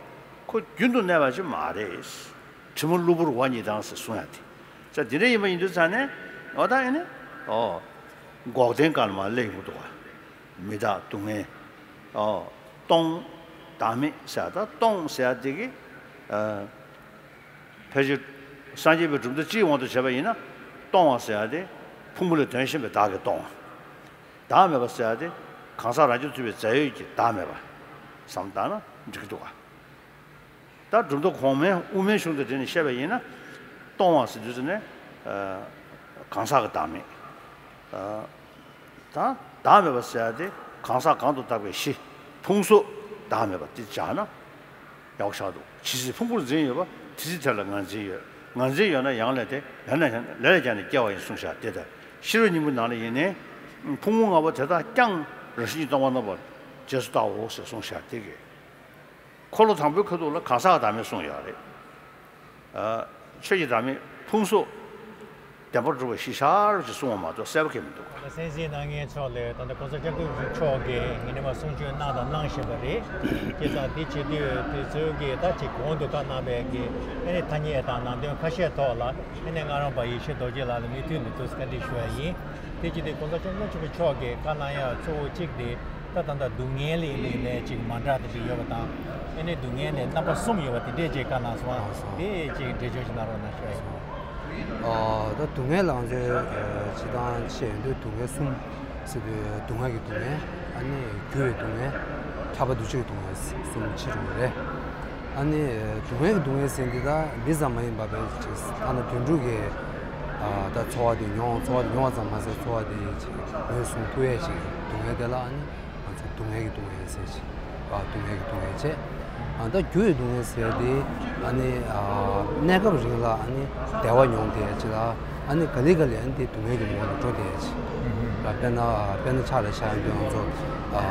ཁོ་རྒྱུན་དུ་གནས་པ་ཅིག་མ་རེད། དྲི་མ་གློ་བུར་བ་ཉིད་དང་ཟེར་གསུང་ཡག་དེ། ས་དེ་འདྲ་ཡིན་པ་ཡིན་དུས་ཙ་ནས་འོ་ད་ཨ་ནི་འོ་འགོག་བདེན་ག་ལ་མ་སླེབས་ཡོང་གི་འདུག་བ། མི་རྟག་སྡུག་བསྔལ། ཨོ། སྟོང་། བདག་མེད་ཟེར་ཡག་ད་སྟོང་ཟེར་ཡག་དེ་གི་ཨ། ཕལ་ཆེར་སངས་རྒྱས་པའི་གྲུབ་མཐའ་སྤྱིའི་དབང་དུ་བྱས་པ་ཡིན་ན། སྟོང་བ་ཟེར་ཡག་དེ་ཕུང་པོ་ལས་དོན་གཞན་པའི་བདག་གིས་སྟོང་བ། བདག་མེད་པ་ཟེར་ཡག་དེ་གང་ཟག་རང་རྐྱ་ཐུབ་པའི་རྫས་ཡོད་ཀྱི་བདག་མེད་པ། བསམ་བཏང་ན་འགྲིག་གི་འདུག་ག་ད་གྲུབ་མཐའ་གོང་མའི་དབུ་མའི་གཞུང་དང་འབྲེལ་ནས་བཤད་པ་ཡིན་ན། སྟོང་བ་ཟེར་དུས་ཙ་ནས་ཨ། གང་ཟག་གི་བདག་མེད། ཨ། ད་བདག་མེད་པ་ཟེར་ཡག་དེ་གང་ཟག་གང་དུ་བཏགས་པའི་གཞི། ཕུང་སོགས་བདག་མེད་པ་དེ་སྦྱར་ན་ཡག་པོ་ཆགས་འདུག་ཇི་སྲིད་ཕུང་པོར་འཛིན་ཡོད་པ་དེ་སྲིད་དེ་ལ་ངར་འཛིན་ཡོད། ངར་འཛིན་ཡོད་ན་ཡང་ལས་དེ་ལས་ན་ཡང་ལས་ལ་སྦྱར་ནས་སྐྱེ་བ་ཡིན་གསུངས་བཞག་དེ་ལྟར་ཤེས་རབ་སྙིང་པོའི་ནང་ལ་ཡིན་ནའི། ཕུང་པོ་ལྔ་པོ་དེ་དག་ཀྱང་རང་བཞིན་གྱིས་སྟོང་པར་རྣམ་པར་རྗེས་སུ་བལྟའོ་ཞེས་གསུངས་བཞག་དེ་གས། འཁོར་ལོ་དང་པོའི་ཁ་ཐུག་ལ་གང་ཟག་བདག་མེད་གསུངས་ཡོད་རེད། ཨ། ཆོས་ཀྱི་བདག་མེད་ཕུང་སོགས་བདེན་པར་གྲུབ་པ་ཞེས་ཤར་གྱིས་གསུངས་པ་མ་གཏོགས་གསལ་པོ་གང་ཡང་མི་འདུག་ག་གསན་གཟིགས་གནང་མཁན་ཚོ་ལ་ད་ལྟ་༸གོང་ས་༸སྐྱབས་མགོན་ཆེན་པོ་མཆོག་གིས་ངེད་གཉིས་མ་གསུང་ཆོས་གནང་དང་གནང་བཞིན་པ་རེད། བྱས་ཙང་འདི་བྱེད་དུས་དེ་ཚོའི་གི་ད་ཅིག་གོང་དུ་བཀའ་གནང་བའི་གི་ཨ་ནི་ཐ་སྙད་དང་ནང་དོན་ཁ་ཤས་ཐོག་ལ་ཨ་ནི་སྔགས་རམས་པ་ཡེ་ཤེས་རྡོ་རྗེ་ལགས་ལ་མུ་མཐུད་ནས་ཐུགས་བཀའ་འདྲི་ཞུ་བ་ཡིན། དེ་བྱས་ཏེ་༸གོང་ས་༸སྐྱབས་མགོན་ཆེན་པོ་མཆོག་གིས་བཀའ་གནང་ཡག་གཙོ་བོ་གཅིག་དེ་ད་ད་ལྟ་སྡུག་བསྔལ་ལ་ཡིན་ནའི་ཅིག་མ་འདྲ་དེ་འདྲ་ཡོད་པ་དང་། ཨ་ནི་སྡུག་བསྔལ་ནས་རྣམ་པ་གསུམ་ཡོད་པ་དེ་འདྲས་ཅིག་བཀའ་གནང་སོང་། དེ་ཅིག་འགྲེལ་བརྗོད་ཅིག་གནང་རོགས་གནང་ཞུ་ཡ་ཡིན། ཨ། ད་སྡུག་བསྔལ་ལ་ང་ཚོས་སྤྱིར་བཏང་བཤད་ཡོང་དུས་སྡུག་བསྔལ་གསུམ་ཟེར་དུས་སྡུག་བསྔལ་གྱི་སྡུག་བསྔལ། ཨ་ནི་རྒྱུ་བའི་སྡུག་བསྔལ། ཁྱབ་པ་འདུ་བྱེད་ཀྱི་སྡུག་བསྔལ་གསུམ་ཕྱེ་འགྲོ་གི་རེད། ཨ་ནི་སྡུག་བསྔལ་གྱི་སྡུག་བསྔལ་ཟེར་འདི་ད་འདི་ཙམ་མ་ཡིན་པ་བས་ཅིག་ཐ་ན་དུད་འགྲོ་གི་ཨ་ད་འཚོ་བ་དེ་མྱོང་འཚོ་བ་དེ་མྱོང་བ་ཙམ་མ་ཟད་འཚོ་བ་དེ་ཅིག་ངོས་བཟུང་ཐུབ་ཡས་ཅིག་སྡུག་བསྔལ་དེ་ལ་ཨ་ནི་ང་ཚོ་སྡུག་བསྔལ་གྱི་སྡུག་བསྔལ་ཟེར་ཅིག་ཨ་སྡུག་བསྔལ་གྱི་སྡུག་བསྔལ་བྱས། ཨ་ད་རྒྱུ་ཡི་སྡུག་བསྔལ་ཟེར་དེ་ཨ་ནི་ཨ་གནས་སྐབས་རིང་ལ་ཨ་ནི་བདེ་བ་མྱོང་བསྡད་ཡས་ཅིག་ལ། ཨ་ནི་ག་ལེ་ག་ལེ་ཨ་ནི་དེ་སྡུག་བསྔལ་གྱི་ངོ་བོ་ལ་འགྲོ་བསྡད་ཡས་ཅིག་ལ་དཔེར་ན་དཔེར་ན་ཆ་ལ་བཞག་ཡོང་དུས་ང་ཚོ་ཨ་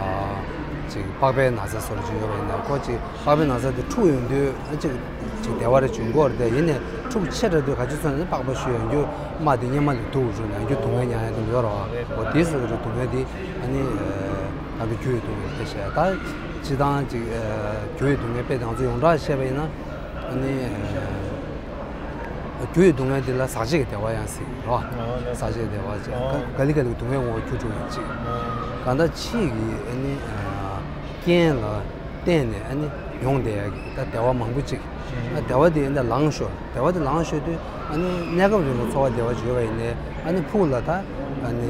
ཅིག་པགས་པའི་ན་ཚ་སོགས་ཅིག་ཡོད་པ་ཡིན་ན་ཁོ་ཅིག་པགས་པའི་ན་ཚ་དེ་འཁྲུགས་ཡོང་དུས་ཨ་ཅིག་ཅིག་བདེ་བ་རེ་བྱུང་གི་ཡོད་རེད་དེ། ཡིན་ནའི་འཁྲུགས་ཆེ་དྲགས་དུས་ག་ཅིག་སོང་ན་པགས་པ་བཤུས་ཡོང་རྒྱུ་རྨ་དེ་གཉེར་མ་ལས་སྡུག་རུ་ན་ཡོང་རྒྱུ་སྡུག་བསྔལ་མྱོང་ཡ་དེ་འདྲ་ཡོད་རེད་བ། འོ་དེ་ཟེར་གི་རེད། སྡུག་བསྔལ་དེ་ཨ་ནི་ད་ལྟ་རྒྱུ་ཡི་སྡུག་བསྔལ་དེ་བཤད་ད་སྤྱིར་བཏང་ཅིག་རྒྱུ་ཡི་སྡུག་བསྔལ་དཔེ་དེ་ང་ཚོ་ཡོངས་གྲགས་བཤད་པ་ཡིན་ན། ཨ་ནི། རྒྱུ་ཡི་སྡུག་བསྔལ་འདི་ལ་ཟག་བཅས་ཀྱི་བདེ་བ་ཡང་ཟེར་རོ། ཨོ་ལགས། ཟག་བཅས་བདེ་བ་ཅེས། ཨོ། ག་ལི་ག་ལི་གི་སྡུག་བསྔལ་ངོ་བོར་གྱུར་འགྲོ་བའི་ཅིག་ཨོ། གང་ལྟར་ཕྱིས་ཀྱི་ཨ་ནི་ཨ་རྐྱེན་ལ་བརྟེན་ནས་ཨ་ནི་ཡོང་བསྡད་ཡ་གི་ད་བདེ་བ་མང་པོ་ཅིག་ཨ་བདེ་བ་དེ་ཨ་ནི་ལངས་ཤོར། བདེ་བ་དེ་ལངས་ཤོར་དུས་ཨ་ནི་གནས་སྐབས་རིང་ལ་འཚོ་བ་བདེ་བ་ཅིག་ཡོད་པ་ཡིན་ནའི་ཨ་ནི་ཕུགས་ལ་ད་ཨ་ནི་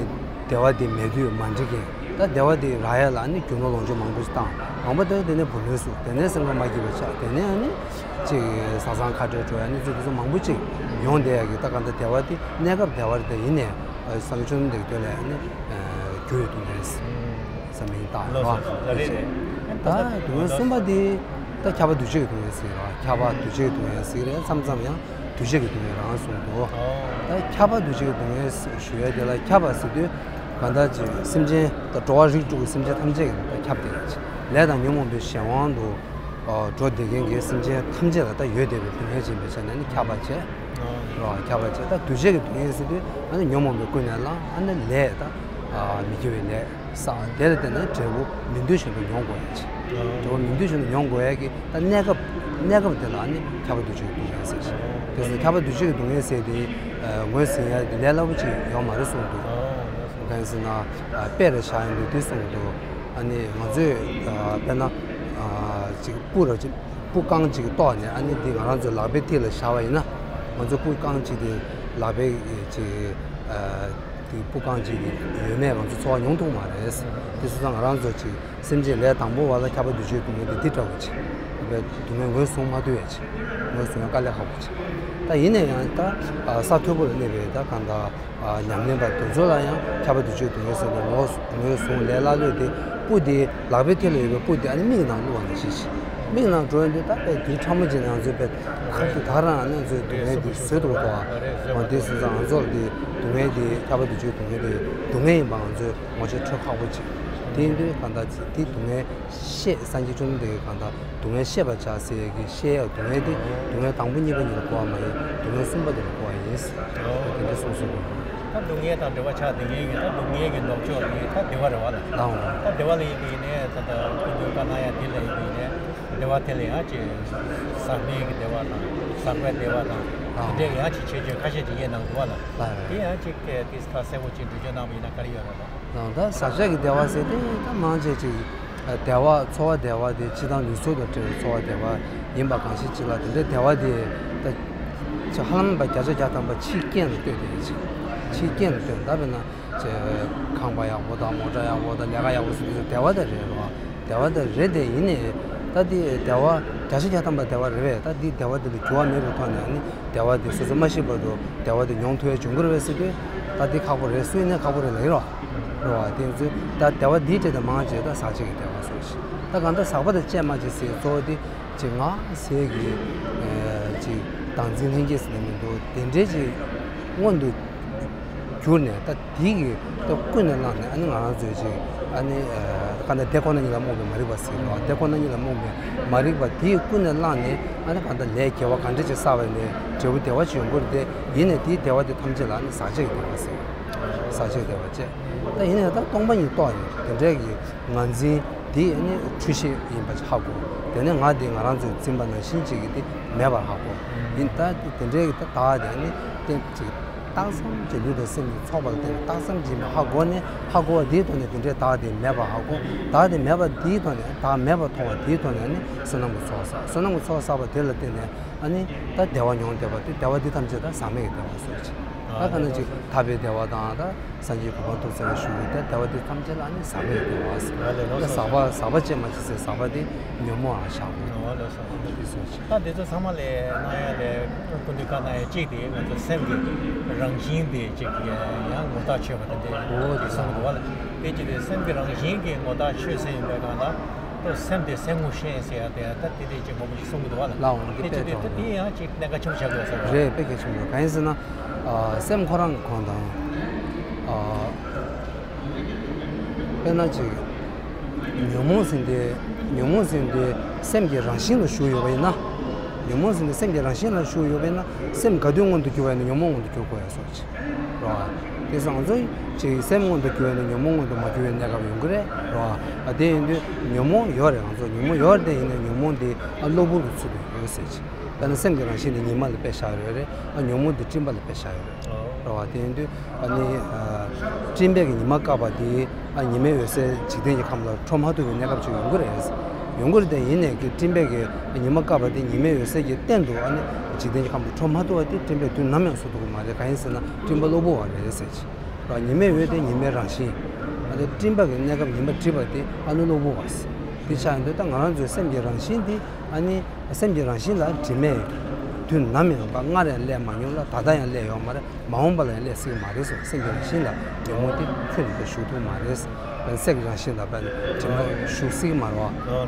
བདེ་བ་དེ་མེད་དུས་མ་འགྲིག་གིན། ད་བདེ་བ་དེ་རག་ཡ་ལ་ཨ་ནི་རྒྱུ་ནོར་ལོངས་སྤྱོད་མང་པོ་ཞིག་བཏང་། མང་པོ་དེ་དེ་ནས་བུ་ལོན་བསུ། དེ་ནས་སེམས་ཁམས་མ་སྐྱིད་པ་ཆགས། དེ་ནས་ཨ་ནི་ཅིག་བཟའ་ཚང་ཁ་བྲལ་འགྲོ་ཡ་ཨ་ནི་ཚོ་དེ་ཚོ་མང་པོ་ཅིག་ཡོང་བསྡད་ཡ་གི་ད་གང་ལྟར་བདེ་བ་དེ་གནས་སྐབས་བདེ་བ་རེད། དེ་ཡིན་ནའི་སངས་རྒྱས་བཅོམ་ལྡན་འདས་ཀྱི་དོན་ལ་ཨ་ནི་རྒྱུ་ཡི་སྡུག་བསྔལ་ཟེར་མིང་བཏགས་ལགས་སོ། ལགས་རེད། ད་སྡུག་བསྔལ་གསུམ་པ་དེ་ད་ཁྱབ་པ་འདུ་བྱེད་ཀྱི་སྡུག་བསྔལ་ཟེར་རོ། ཁྱབ་པ་འདུ་བྱེད་ཀྱི་སྡུག་བསྔལ་ཟེར་རེད། མཚམས་མཚམས་ཡང་འདུ་བྱེད་ཀྱི་སྡུག་བསྔལ་རང་གསུངས་འདུག་ད་ཁྱབ་པ་འདུ་བྱེད་ཀྱི་སྡུག་བསྔལ་ཞུ་ཡ་དེ་ལ་ཁྱབ་པ་ཟེར་དུས་གང་ལྟར་ཅིག་སེམས་ཅན་ད་འགྲོ་བ་རིགས་དྲུག་གི་སེམས་ཅན་ཐམས་ཅད་ཀྱི་ད་ཁྱབ་བསྡད་ཡོད་ཅིག་ལས་དང་ཉོན་མོངས་པའི་གཞན་དབང་དུ་འགྲོ་བསྡད་མཁན་གྱི་སེམས་ཅན་ཐམས་ཅད་ལ་ད་ཡོད་བསྡད་པའི་སྡུག་བསྔལ་ཅན་པའི་ཆ་ནས་ནི་ཁྱབ་པ་བྱས་རོ། ཁྱབ་པ་བྱས། ད་འདུ་བྱེད་ཀྱི་སྡུག་བསྔལ་ཟེར་དུས་ཨ་ནི་ཉོན་མོངས་པས་ཀུན་ནས་བསླངས། ཨ་ནི་ལས་ད་མི་དགེ་བའི་ལས་བསགས། དེ་ལ་བརྟེན་ནས་འབྲས་བུ་མི་འདོད་བཞིན་དུ་མྱོང་དགོས་ཡ་ཅིག་འབྲས་བུ་མི་འདོད་བཞིན་དུ་མྱོང་དགོས་ཡ་གི་ད་གནས་སྐབས་གནས་སྐབས་དེ་ལ་ནི་ཁྱབ་པ་འདུ་བྱེད་ཀྱི་སྡུག་བསྔལ་ཟེར་ཞིང་། དེ་ཚོ་ཁྱབ་པ་འདུ་བྱེད་ཀྱི་སྡུག་བསྔལ་ཟེར་དེ་ངོས་ཟིན་ཡ་དེ་ལས་སླ་པོ་ཅིག་ཡོད་མ་རེད་གསུངས་འདུག་གང་ཡིན་ཟེར་ན་དཔེ་རེ་བཞག་ཡིན་དུས་དེ་གསུངས་འདུག་ཨ་ནི་ང་ཚོས་དཔེར་ན་ཅིག་སྤུ་ར་ཅིག་སྤུ་རྐང་ཅིག་བཏོགས་ནས་ཨ་ནི་འདི་ང་རང་ཚོའི་ལག་པའི་མཐིལ་ལ་བཞག་པ་ཡིན་ན། ང་ཚོ་སྤུ་རྐང་ཅིག་དེ་ལག་པའི་ཅིག་དེ་སྤུ་རྐང་ཅིག་དེ་ཡོད་མེད་ང་ཚོ་ཚོར་བ་མྱོང་ཐུབ་མ་རེད། དེ་སོང་ཙང་ང་རང་ཚོ་ཅིག་སེམས་ཅན་ལས་དང་པོ་བ་ལ་ཁྱབ་པ་འདུ་བྱེད་སྡུག་བསྔལ་དེ་འདི་འདྲ་བོ་ཅིག་སྡུག་བསྔལ་ངོས་བཟུང་མ་ཐུབ་ཡ་ཅིག་ངོས་བཟུང་ཡ་དཀའ་ལས་ཁག་པོ་ཅིག་ད་ཡིན་ན་ཡང་ད་ས་མཐོན་པོ་ལ་གནས་པའི་ད་གང་ལྟར། ཉམས་ལེན་པ་དེ་ཚོ་ལ་ཡང་ཁྱབ་པ་འདུ་བྱེད་སྡུག་བསྔལ་ཟེར་བའི་ངོས་ངོས་བཟུང་ལས་སླ་ལོས་དེ་སྤུ་དེ་ལག་པའི་མཐིལ་ལ་ཡོད་པའི་སྤུ་དེ་ཨ་ནི་མིག་ནང་བླུགས་པ་ནང་བཞིན་ཞིག་མིག་ནང་འགྲོ་ཡོང་དུས་ད་དཔེ་དུས་ཕྲ་མོ་ཅིག་ནང་ཚོད་དཔེ་ཁ་ཐུག་ད་རང་ཨ་ནི་ཚོའི་སྡུག་བསྔལ་དེ་བཟོད་ཐུབ་ཀྱི་འདུག་བ། འོ་དེ་སོང་ཙང་ང་ཚོ་ལ་དེ་སྡུག་བསྔལ་དེ་ཁྱབ་པ་འདུ་བྱེད་སྡུག་བསྔལ་དེ་སྡུག་བསྔལ་ཡིན་པ་ང་ཚོས་ངོ་ཤེས་འཕྲོད་ཁག་པོ་ཅིག་དེ་ཡིན་དུས་གང་ལྟར་དེ་སྡུག་བསྔལ་ཤེས། སངས་རྒྱས་བཅོམ་ལྡན་འདས་ཀྱིས་གང་ལྟར་སྡུག་བསྔལ་ཤེས་པར་བྱ་ཟེར་ཡས་ཀྱི་ཤེས་ཡས་སྡུག་བསྔལ་དེ་སྡུག་བསྔལ་དང་པོ་གཉིས་པ་གཉིས་ལ་གོ་བ་མ་ཡིན། སྡུག་བསྔལ་གསུམ་པ་དེ་ལ་གོ་བ་ཡིན། དེ་འདྲ་གསུངས་སོང་། ད་སྡུག་བསྔལ་དང་འབྲེལ་བ་ཆགས་བསྡད་མཁན་གྱི་ད་སྡུག་བསྔལ་གྱི་ལྡོག་ཕྱོགས་དེ་ད་བདེ་བ་རེད་བ་ལ། ལའོ། ད་བདེ་བ་ལ་ཡིན་པ་ཡིན་ནའི་ད་ལྟ་སྐུ་མདུན་བཀའ་གནང་ཡ་དེ་ལ་ཡིན་པ་ཡིན་ནའི་བདེ་བ་དེ་ལ་ཡང་ཅིག་ཟག་མེད་ཀྱི་བདེ་བ་དང་ཟག་པའི་བདེ་བ་དང་ལའོ། དེ་འདྲའི་ཡང་ཅིག་ཆོས་སྤྱོད་ཁ་ཤས་ཅིག་བསྙད་གནང་འདུག་བ་ལ། ལའོ། དེ་ཡང་ཅིག་དེ་ད་གསལ་པོ་ཅིག་འགྲེལ་བརྗོད་གནང་བ་ཡིན་ན་ག་རེ་ཡོད་རེད་ལ། ད་ཟག་བཅས་ཀྱི་བདེ་བ་ཟེར་དེ་ད་མང་ཆེ་ཅིག་བདེ་བ་འཚོ་བ་བདེ་བ་དེ་སྤྱི་དང་ལུས་སྲོག་དང་བྲལ་བའི་འཚོ་བ་བདེ་བ་ཡིན་པ་གང་ཞིག་ཅིག་ལ་དེ་འདྲའི་བདེ་བ་དེ་ད་ཅིག་ཧ་ལམ་པ་བརྒྱ་ཆ་བརྒྱ་ཐམ་པ་ཕྱིའི་རྐྱེན་ལ་ལྟོས་ཏེ་ཅིག་ཕྱིའི་རྐྱེན་ལ་ལྟོས། ད་དཔེར་ན་ཅིག་ཁང་པ་ཡག་པོ་དང་མོ་ཊ་ཡག་པོ་དང་ལས་ཀ་ཡག་པོ་ཟེར་དུས་བདེ་བ་དེ་རེད་རོ། བདེ་བ་དེ་རེད་དེ་ཡིན་ནའི་ད་དེ་བདེ་བ་བརྒྱ་ཆ་བརྒྱ་ཐམ་པ་བདེ་བ་རེད་པས། ད་དེ་བདེ་བ་དེ་ལ་འགྱུར་བ་མེད་པའི་ཐོག་ནས་ཨ་ནི་བདེ་བ་དེ་སོ་སོ་མ་ཤི་བར་དུ་བདེ་བ་དེ་མྱོང་ཐུབ་ཡ་འབྱུང་གི་རེད་པས་ཟེར་དུས་ད་དེ་ཁག་པོ་རེད། སུ་ཡིན་ནའི་ཁག་པོ་རེད་ལབ་ཡིན་རོ། རེད་བ། དེ་ཚོ་ད་བདེ་བ་འདིའི་གྲས་དེ་མང་ཆེ་ད་ཟག་བཅས་ཀྱི་བདེ་བ་སོགས་ཤིག་ད་གང་ལྟར་ཟག་པ་དང་བཅས་མ་བཅས་ཟེར་གཙོ་བོ་དེ་ཅིག་ང་ཟེར་གྱི་ཅིག་བདག་འཛིན་ལྷན་སྐྱེས་ཟེར་ནས་མི་འདུག་དེ་འདྲའི་ཅིག་མངོན་དུ་གྱུར་ནས་ད་དེ་གི་ད་ཀུན་ནས་བསླངས་ནས་ཨ་ནི་ང་རང་ཚོའི་ཅིག་ཨ་ནི་གང་ལྟར་དེ་ཁོ་ན་ཉིད་ལ་རྨོངས་པའི་མ་རིག་པ་ཟེར་གྱི་རེད་བ། དེ་ཁོ་ན་ཉིད་ལ་རྨོངས་པའི་མ་རིག་པ་དེས་ཀུན་ནས་བསླངས་ནས་ཨ་ནི་གང་ལྟར་ལས་དགེ་བ་གང་འདྲ་ཅིག་བསགས་པ་ཡིན་ནའི་འབྲས་བུ་བདེ་བ་ཅིག་ཡོང་གི་རེད་དེ། ཡིན་ནའི་དེའི་བདེ་བ་དེ་ཐམས་ཅད་ལ་ཨ་ནི་ཟག་བཅས་ཀྱི་བདེ་བ་ཟེར། ཟག་བཅས་བདེ་བ་བཅས། ད་ཡིན་ནའི་ད་སྟོང་པ་ཉིད་རྟོགས་ནས་དེ་འདྲའི་གི་ངར་འཛིན་དེ་ནི་འཁྲུལ་ཤེས་ཡིན་པ་ཧ་གོ། དེ་ནས་ང་དེ་ང་རང་ཚོས་འཛིན་པ་ནང་བཞིན་ཅིག་གི་དེ་མེད་པར་ཧ་གོ། ཡིན་ད་དེ་འདྲའི་གི་ད་བདག་དེ་ནི་རྟེན་ཅིག་རྟགས་ཙམ་གྱི་ལུས་དང་སེམས་ཀྱི་ཚོགས་པ་ལ་བརྟེན་ནས་རྟགས་ཙམ་གྱིས་མ་ཧ་གོ་ནས་ཧ་གོ་བ་དེའི་ཐོག་ནས་དེ་འདྲའི་བདག་དེ་མེད་པར་ཧ་གོ། བདག་དེ་མེད་པ་དེའི་ཐོག་ནས་བདག་མེད་པར་མཐོང་བ་དེའི་ཐོག་ནས་ནི་བསོད་ནམས་ཀྱི་ཚོགས་བསགས། བསོད་ནམས་ཀྱི་ཚོགས་བསགས་པ་དེ་ལ་བརྟེན་ནས་ཨ་ནི་ད་བདེ་བ་མྱོང་བསྡད་པ་དེ་བདེ་བ་འདི་ཐམས་ཅད་ད་ཟག་མེད་ཀྱི་བདེ་བ་སོགས་ཀྱི། ད་ག་ནང་ཅིག་ཐར་པའི་བདེ་བ་དང་ད་སངས་རྒྱས་གོ་འཕང་ཐོབ་ཚར་བའི་གཞུག་གི་ད་བདེ་བ་འདི་ཐམས་ཅད་ལ་ནི་ཟག་མེད་ཀྱི་བདེ་བ་ཟེར། ད་ཟག་པ་ཟག་པ་བཅས་མ་བཅས་ཟེར་ཟག་པ་དེ་ཉོན་མོངས་ལ་བཞག་དགོས། འདི་སོགས་ཀྱི། ད་འདི་ཚོ་ཚང་མ་ལས་གནང་ཡ་ལས་སྐུ་མདུན་བཀའ་གནང་ཡ་གཅིག་དེ་ང་ཚོ་སེམས་ཀྱི་རང་བཞིན་དེ་གཅིག་ཡང་ངོ་ཐག་ཆོད་པ་དེ་འདྲ་འོ་དེ་གསུངས་འདུག་བ་ལ། དེ་གཅིག་དེ་སེམས་ཀྱི་རང་བཞིན་གྱི་ངོ་ཐག་ཆོད་ཟིན་ཡིན་པའི་སྒང་ལ། ཏོ་སེམས་དེ་སེམས་ངོ་ཤེས་ཟེར་ཡ་དེ་ད་དེ་དེ་ཅིག་མང་པོ་ཞིག་གསུང་གི་འདུག་བ་ལ། ལའོ། འདི་དེ་དཔེ་ཅིག་དེ་ཐོག་ད་དེ་ཡང་ཅིག་གནད་འགག་ཆེན་པོ་ཆགས་འདུག་ཟེར་བ་རེད། དཔེ་གལ་ཆེན་པོ་རེད། གང་ཡིན་ཟེར་ན། ཨ། སེམས་ཁོ་རང་གོང་དང་། ཨ། དཔེར་ན་ཅིག་ཉོན་མོངས་ཟེར་དེ། ཉོན་མོངས་ཟེར་དེ་སེམས་ཀྱི་རང་བཞིན་ལ་ཞུགས་ཡོད་པ་ཡིན་ན། ཉོན་མོངས་ཟེར་དེ་སེམས་ཀྱི་རང་བཞིན་ལ་ཞུགས་ཡོད་པ་ཡིན་ན་སེམས་ག་དུས་མངོན་དུ་གྱུར་བ་ཡིན་ན་ཉོན་མོངས་མངོན་དུ་གྱུར་དགོས་ཡ་སོགས་ཅིག་རོ། དེ་སོང་ང་ཚོ་ཅིག་སེམས་མངོན་དུ་གྱུར་ཡོད་ན་ཉོན་མོངས་མངོན་དུ་མ་གྱུར་བའི་གནས་སྐབས་ཡོང་གི་རེད་རོ། ཨ། དེ་ཡིན་དུས་ཉོན་མོངས་ཡོད་རེད། ང་ཚོ་ཉོན་མོངས་ཡོད་རེད། དེ་ཡིན་ན་ཉོན་མོངས་དེ་ཨ་གློ་བུར་དུ་ཚུད་དུ་ཡོད་ཟེར་ཅིག་ད་ནི་སེམས་ཀྱི་རང་བཞིན་དེ་ཉི་མ་ལ་དཔེ་བཞག་ཡོད་རེད། ཨ་ཉོན་མོངས་དེ་སྤྲིན་པ་ལ་དཔེ་བཞག་ཡོད་རེད། རེད་བ། དེ་ཡིན་དུས་ཨ་ནི་ཨ་སྤྲིན་པས་ཀྱི་ཉི་མ་བསྐལ་པ་དེ་ཨ་ཉི་མའི་འོད་ཟེར་འཇིག་རྟེན་གྱི་ཁམས་ལ་འཕྲོ་མ་ཐུབ་པའི་གནས་སྐབས་ཅིག་ཡོང་གི་རེད། ཡོང་གི་རེད་དེ། ཡིན་ནས་ཀྱི་སྤྲིན་པས་ཀྱི་ཉི་མ་བསྐལ་པ་དེ་ཉི་མའི་འོད་ཟེར་གྱི་སྟེང་དུ་ཨ་ནི་འཇིག་རྟེན་གྱི་ཁམས་ལ་འཕྲོ་མ་ཐུབ་པ་དེ་སྤྲིན་པས་དུས་ནམ་ཡང་བཟོ་ཐུབ་ཀྱི་མ་རེད། གང་ཡིན་ཟེར་ན་སྤྲིན་པ་གློ་བུར་བ་རེད་ཟེར་གྱི་རེད། ཉི་མའི་འོད་དེ་ཉི་མའི་རང་བཞིན། ཨ་ནི་སྤྲིན་པ་གི་གནས་སྐབས་ཉི་མ་བསྒྲིབས་པ་དེ་ཨ་ནི་གློ་བུར་བ་ཟེར། དེ་ཆགས་ཡོང་དུས་ད་ང་རང་ཚོའི་སེམས་ཀྱི་རང་བཞིན་དེ་ཨ་ནི་སེམས་ཀྱི་རང་བཞིན་ལ་དྲི་མས་དུས་ནམ་ཡང་སྔར་ཡང་སླེབས་མ་མྱོང་ལ། ད་ལྟ་ཡང་སླེབས་ཡོད་མ་རེད། མ་འོངས་པ་ལ་ཡང་སླེབས་སྲིད་ཀྱི་མ་རེད་ཟེར། སེམས་ཀྱི་རང་བཞིན་ལ་ཉོན་མོངས་དེ་ཁྱོན་ནས་ཞུགས་ཐུབ་མ་རེད་ཟེར། སེམས་ཀྱི་རང་བཞིན་ལ་དྲི་མ་ཞུགས་སྲིད་ཀྱི་མ་རེད་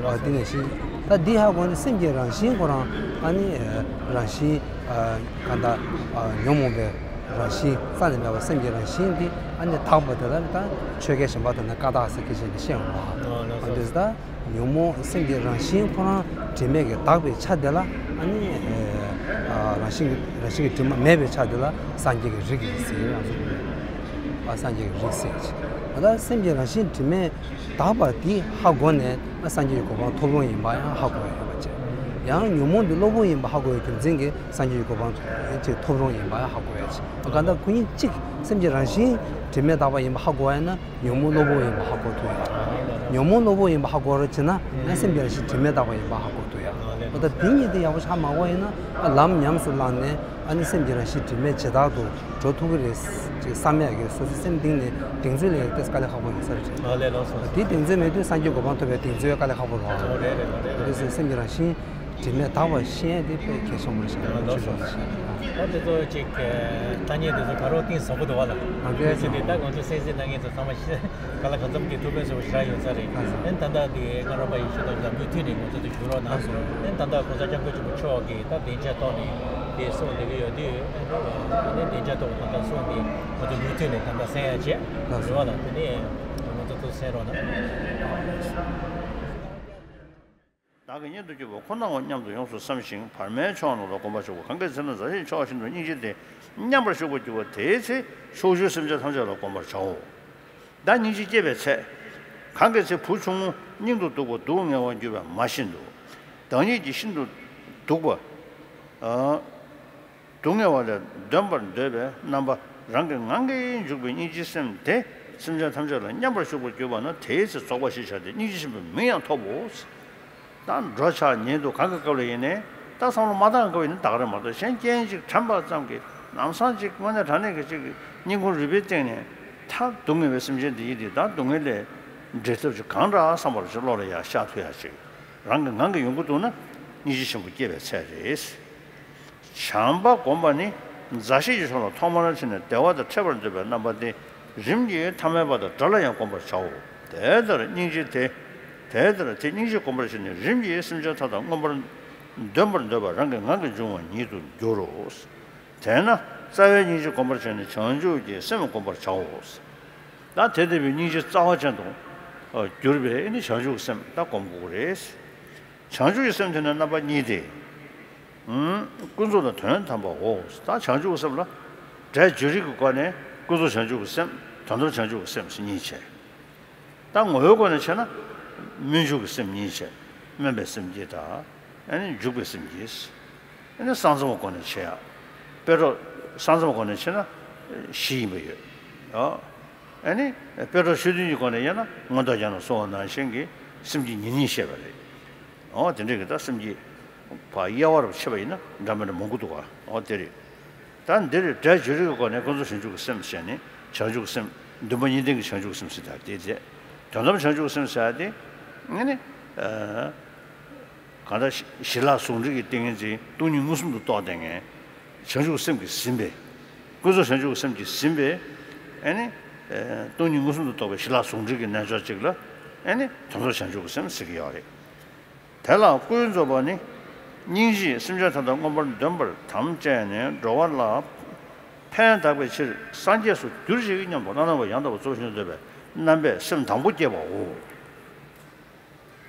བ། དེ་ནང་བཞིན་ད་འདི་ཧ་གོ་ནས་སེམས་ཀྱི་རང་བཞིན་ཁོ་རང་ཨ་ནི་རང་བཞིན་གང་ལྟར་ཉོན་མོངས་པའི་རང་བཞིན་རྩ་ནས་མེད་པ། སེམས་ཀྱི་རང་བཞིན་འདི་ཨ་ནི་དག་པ་དེ་ལ་ད་ཆོས་སྐད་གཞན་པ་དང་ནི་ཀ་དག་ཟེར་སྐད་ཆ་འདི་བཤད་ཡོང་བ། ཨ་འདི་ད་ཉོན་མོངས་སེམས་ཀྱི་རང་བཞིན་ཁོ་རང་དྲི་མས་ཀྱི་དག་པའི་ཆ་དེ་ལ་ཨ་ནི་རང་བཞིན་གྱི་རང་བཞིན་གྱི་དྲི་མ་མེད་པའི་ཆ་དེ་ལ་སངས་རྒྱས་ཀྱི་རིགས་ཟེར། ང་ཚོ་ཨ་སངས་རྒྱས་ཀྱི་རིགས་ཟེར་གྱི། ད་སེམས་ཀྱི་རང་བཞིན་དྲི་མས་དག་པ་འདི་ཧ་གོ་ནས་ཨ་སངས་རྒྱས་ཀྱི་གོ་འཕང་ཐོབ་རུང་ཡིན་པ་ཡང་ཧ་གོ་ཡ་ཡོད་པ་བྱས། ཡང་ཉོན་མོངས་འདི་གློ་བུར་ཡིན་པ་ཧ་གོ་བའི་རྒྱུ་མཚན་གྱིས་སངས་རྒྱས་ཀྱི་གོ་འཕང་ཅིག་ཐོབ་རུང་ཡིན་པ་ཡང་ཧ་གོ་ཡ་བྱས། གང་ལྟར་ཁོ་གཉིས་གཅིག་སེམས་ཀྱི་རང་བཞིན་དྲི་མས་དག་པ་ཡིན་པ་ཧ་གོ་བ་ཡིན་ན་ཉོན་མོངས་གློ་བུར་ཡིན་པ་ཧ་གོ་ཐུབ་ཡ། ཉོན་མོངས་གློ་བུར་ཡིན་པ་ཧ་གོ་རོགས་བྱས་ན་ཨ་སེམས་ཀྱི་རང་བཞིན་དྲི་མས་དག་པ་ཡིན་པ་ཧ་གོ་ཐུབ་ཡ། འོ་ད་དེ་གཉིས་དེ་ཡག་པོ་ཆགས་མ་གོ་བ་ཡིན་ན་ཨ་ལམ་ཉམས་སུ་བླངས་ནས་ཨ་ནི་སེམས་ཀྱི་རང་བཞིན་དྲི་མས་ཇི་ལྟར་དུ་འགྲོ་ཐུབ་ཀྱི་རེད་ཅེས་བསམ་ཡག་གི་སོ་སོའི་སེམས་གཏིང་ནས་གདེང་ཚོད་ལེན་ཡག་ཏོག་ཙམ་དཀའ་ལས་ཁག་པོ་ཡོད་ས་རེད། ཨ་ལས་ལགས་སོ། དེ་གདེང་ཚོད་མེད་དུས་སངས་རྒྱས་གོ་འཕང་ཐོབ་པའི་གདེང་ཚོད་དཀའ་ལས་ཁག་པོ་རེད། ཨོ་རེད་རེད་རེད་རེད། དེ་ཚོའི་སེམས་ཀྱི་རང་བཞིན་དྲི་མས་དག་པ་ཤེས་ཡ་དེ་དཔེ་གལ་ཆེན་པོ་རེད་ཤག་ཨ་ལགས་སོ། ཆོས་ལ་ཤེས་ཡ། ད་དེ་ཚོ་ཅིག་ཐ་སྙད་དེ་ཚོ་ག་རེ་གཏིང་ཟབ་པོ་འདུག་བ་ལ། ཨ་དེ་ཚོ་དེ་ད་ང་ཚོ་གསན་གཟིགས་གནང་མཁན་ཚོ་ཚང་མ་ཤེས། ག་ལ་གང་འཚམ་གྱི་ཐུགས་ཕན་གསོས་པ་ཞེ་དྲག་ཡོད་ས་རེད། ཨ་ནི་ད་ལྟ་དེ་སྔ་རོལ་པ་ཡེ་ཤེས་མདོ་རྒྱལ་མུ་མཐུད་ནས་ང་ཚོ་དེ་ཞུ་རོགས་གནང་། ཨ་ནི་ད་ལྟ་གོང་ས་སྐྱབས་མགོན་ཆེན་པོ་མཆོག་གིས་ད་སྡིངས་ཆ་ཐོག་ནས་དེ་གསུངས་བསྡད་ཀྱི་ཡོད་དུས། ཨ་ནི་སྡིངས་ཆ་ཐོག་ད་ལྟ་གསུངས་དེ་ང་ཚོ་མུ་མཐུད་ནས་ད་ལྟ་གསན་ཡ་བྱས། རེད་བ་ལ། དེ་ནས་ང་ཚོ་ཚོ་གསན་རོགས་གནང་། བདག་གིས་མངོན་དུ་གྱུར་པ་ཁོ་ནའོ་སྙམ་དུ་ཡོངས་སུ་བསམ་ཞིང་བར་མའི་ཕྱོགས་རྣམས་ལ་གོམས་པར་ཞུགས་པ། གང་གི་ཚེ་ན་མཛའ་བཤེས་མཆོག་བཞིན་དུ་སྙིང་རྗེ་དེ་མཉམ་པར་ཞུགས་པར་གྱུར་པ། དེའི་ཚེ་ཕྱོགས་བཅུའི་སེམས་ཅན་ཐམས་ཅད་ལ་གོམས་པར་བྱའོ། བདག་སྙིང་རྗེ་སྐྱེས་པའི་ཚེ། གང་གི་ཚེ་བུ་ཆུང་ངུ་སྙིང་དུ་སྡུག་པ་སྡུག་བསྔལ་བར་གྱུར་པས་མ་ཤི་འདུག། བདག་ཉིད་ཀྱིས་ཤིན་ཏུ་སྡུག་པ། ཨ། སྡུག་བསྔལ་བ་ལས་འདོན་པར་འདོད་པའི་རྣམ་པ་རང་གི་ངང་གིས་འཇུག་པའི་སྙིང་རྗེའི་སེམས་དེ་སེམས་ཅན་ཐམས་ཅད་ལ་མཉམ་པར་ཞུགས་པར་གྱུར་པ་ན། དེའི་ཚེ་རྫོགས་པ་ཞེས་བྱ་སྟེ་སྙིང་རྗེ་ཆེན་པོའི་མིང་ཡང་ཐོབ་བོ། ད་འགྲོ་འཆག་ཉལ་འདུག་གང་གི་སྐབས་ལ་ཡིན་ནའི་ད་བསམ་བློ་མ་བཏང་སྐབས་ཡིན་ན་ད་ག་རེ་མ་གཏོགས། གཞན་རྐྱེན་ཅིག་དྲན་པ་ཙམ་གྱིས་ལམ་སང་ཅིག་དངོས་གནས་དྲང་གནས་ཀྱི་ཅིག་སྙིང་ཁུང་རུས་པའི་གཏིང་ནས་ད་སྡུག་བསྔལ་བའི་སེམས་ཅན་འདི་ཡིན་ཏེ་ད་སྡུག་བསྔལ་ལས་འབྲལ་ཐབས་ཅིག་གང་འདྲ་བསམ་པར་ཅིག་བློ་ལ་ཡར་ཤར་ཐུབ་ཡ་ཅིག་རང་གི་ངང་གིས་ཡོང་གི་འདུག་ན་སྙིང་རྗེ་ཆེན་པོ་སྐྱེས་པའི་ཚད་རེད། བྱམས་པ་སྒོམ་པ་ནི་མཛའ་བཤེས་ཀྱི་ཕྱོགས་ལ་ཐོག་མར་ཕྱིན་ནས་བདེ་བ་དང་འཕྲད་པར་འདོད་པའི་རྣམ་པ་སྟེ། རིམ་གྱིས་ཐ་མལ་པ་དང་དགྲ་ལ་ཡང་སྒོམ་པར་བྱའོ། དེ་ལྟར་སྙིང་རྗེ་དེ། དེ་ལྟར་དེ་སྙིང་རྗེ་སྒོམ་པར་བྱས་ནས་རིམ་གྱིས་སེམས་ཅན་མཐའ་དག་མངོན་པར་འདོན་པར་འདོད་པ་རང་གི་ངང་གིས་འབྱུང་བ་ཉིད་དུ་འགྱུར་རོ། དེས་ན་རྩ་བའི་སྙིང་རྗེ་སྒོམ་པར་བྱས་ནས་བྱང་ཆུབ་ཀྱི་སེམས་སྒོམ་པར་བྱའོ། ད་དེ་ལྟ་བུའི་སྙིང་རྗེ་རྩ་བ་ཅན་དུ་གྱུར་པའི་ནི་བྱང་ཆུབ་ཀྱི་སེམས་ད་སྒོམ་དགོས་ཀྱི་རེད། བྱང་ཆུབ་ཀྱི་སེམས་དེ་ནི་རྣམ་པ་གཉིས་ཏེ། ཀུན་རྫོབ་དང་དོན་དམ་པའོ། ད་བྱང་ཆུབ་ཀྱི་སེམས་ལ་སྒྲ་བརྗོད་རིགས་ཀྱི་སྒོ་ནས་ཀུན་རྫོབ་བྱང་ཆུབ་ཀྱི་སེམས། དོན་དམ་བྱང་ཆུབ་ཀྱི་སེམས་སུ་གཉིས་བྱས། ད་ངོ་བོའི་སྒོ་ནས་བྱས་ན་སྨོན་འཇུག་གི་སེམས་གཉིས་བྱས། སྨོན་པའི་སེམས་གཅིག་དང་། ཨ་ནི་འཇུག་པའི་སེམས་གཅིག། ཨ་ནི་གསང་རྫོང་གི་སྒོ་ནས་བྱས་ཡ། དཔེ་གྲོགས་གསང་རྫོང་གི་སྒོ་ནས་བྱས་ན་བཞི་ཡིན་པ་ཡོད། ཨ་ནི་དཔེ་གྲོགས་ཆོས་མཐུན་གྱི་སྒོ་ནས་ཡིན་ན་མངོན་རྟོགས་རྒྱན་དུ་གསུངས་པ་ནང་བཞིན་གྱི་སེམས་བསྐྱེད་ཉེར་གཉིས་བཤད་པ་རེད། འོ་དེ་འདྲ་གི་ད་སེམས་བསྐྱེད་ཕར་དབྱེ་བ་རུ་ཕྱེ་བ་ཡིན་ན་འདྲ་མི་འདྲ་མང་པོ་འདུག་ག་འོ་དེ་རེད། ད་འདིར་སྒྲ་བརྗོད་རིགས་ཀྱི་སྒོ་ནས་ཀུན་རྫོབ་བྱང་ཆུབ་ཀྱི་སེམས་ཟེར་ནས་བྱང་ཆུབ་ཀྱི་སེམས་འདུན་པ་གཉིས་ལྡན་གྱི་བྱང་ཆུབ་ཀྱི་སེམས་ཟེར་ཡ་དེ་རེད། དོན་དམ་བྱང་ཆུབ་ཀྱི་སེམས་ཟེར་ཡ་དེ་ཨ་ནི། གང་ལྟར་ཞི་ཞི་ལྷག་ཟུང་འབྲེལ་གྱི་ཏིང་ངེ་འཛིན་སྟོང་ཉིད་མངོན་སུམ་དུ་རྟོགས་བསྡད་མཁན། བྱང་ཆུབ་སེམས་ཀྱིས་ཟིན་པའི། ཀུན་རྫོབ་བྱང་ཆུབ་སེམས་ཀྱིས་ཟིན་པའི། ཨ་ནི། སྟོང་ཉིད་མངོན་སུམ་དུ་རྟོགས་པའི་ཞི་ལྷག་ཟུང་འབྲེལ་གྱི་རྣལ་འབྱོར་ཅིག་ལ། ཨ་ནི་དོན་རྫོགས་བྱང་ཆུབ་ཀྱི་སེམས་ཟེར་གྱི་ཡོད་རེད། དེ་ལ་ཀུན་རྫོབ་པ་ནི། སྙིང་རྗེས་སེམས་ཅན་ཐམས་ཅད་མངོན་པར་འདོན་པར་དམ་བཅས་ནས་འགྲོ་བ་ལ། ཕན་བཏགས་པའི་ཕྱིར་སངས་རྒྱས་སུ་གྱུར་ཅིག་སྙམ་དུ་བླ་ན་མེད་པ་ཡང་དག་པར་རྫོགས་པར་བྱེད་འདོད་པའི་རྣམ་པས་སེམས་དང་པོ་བསྐྱེད་པའོ།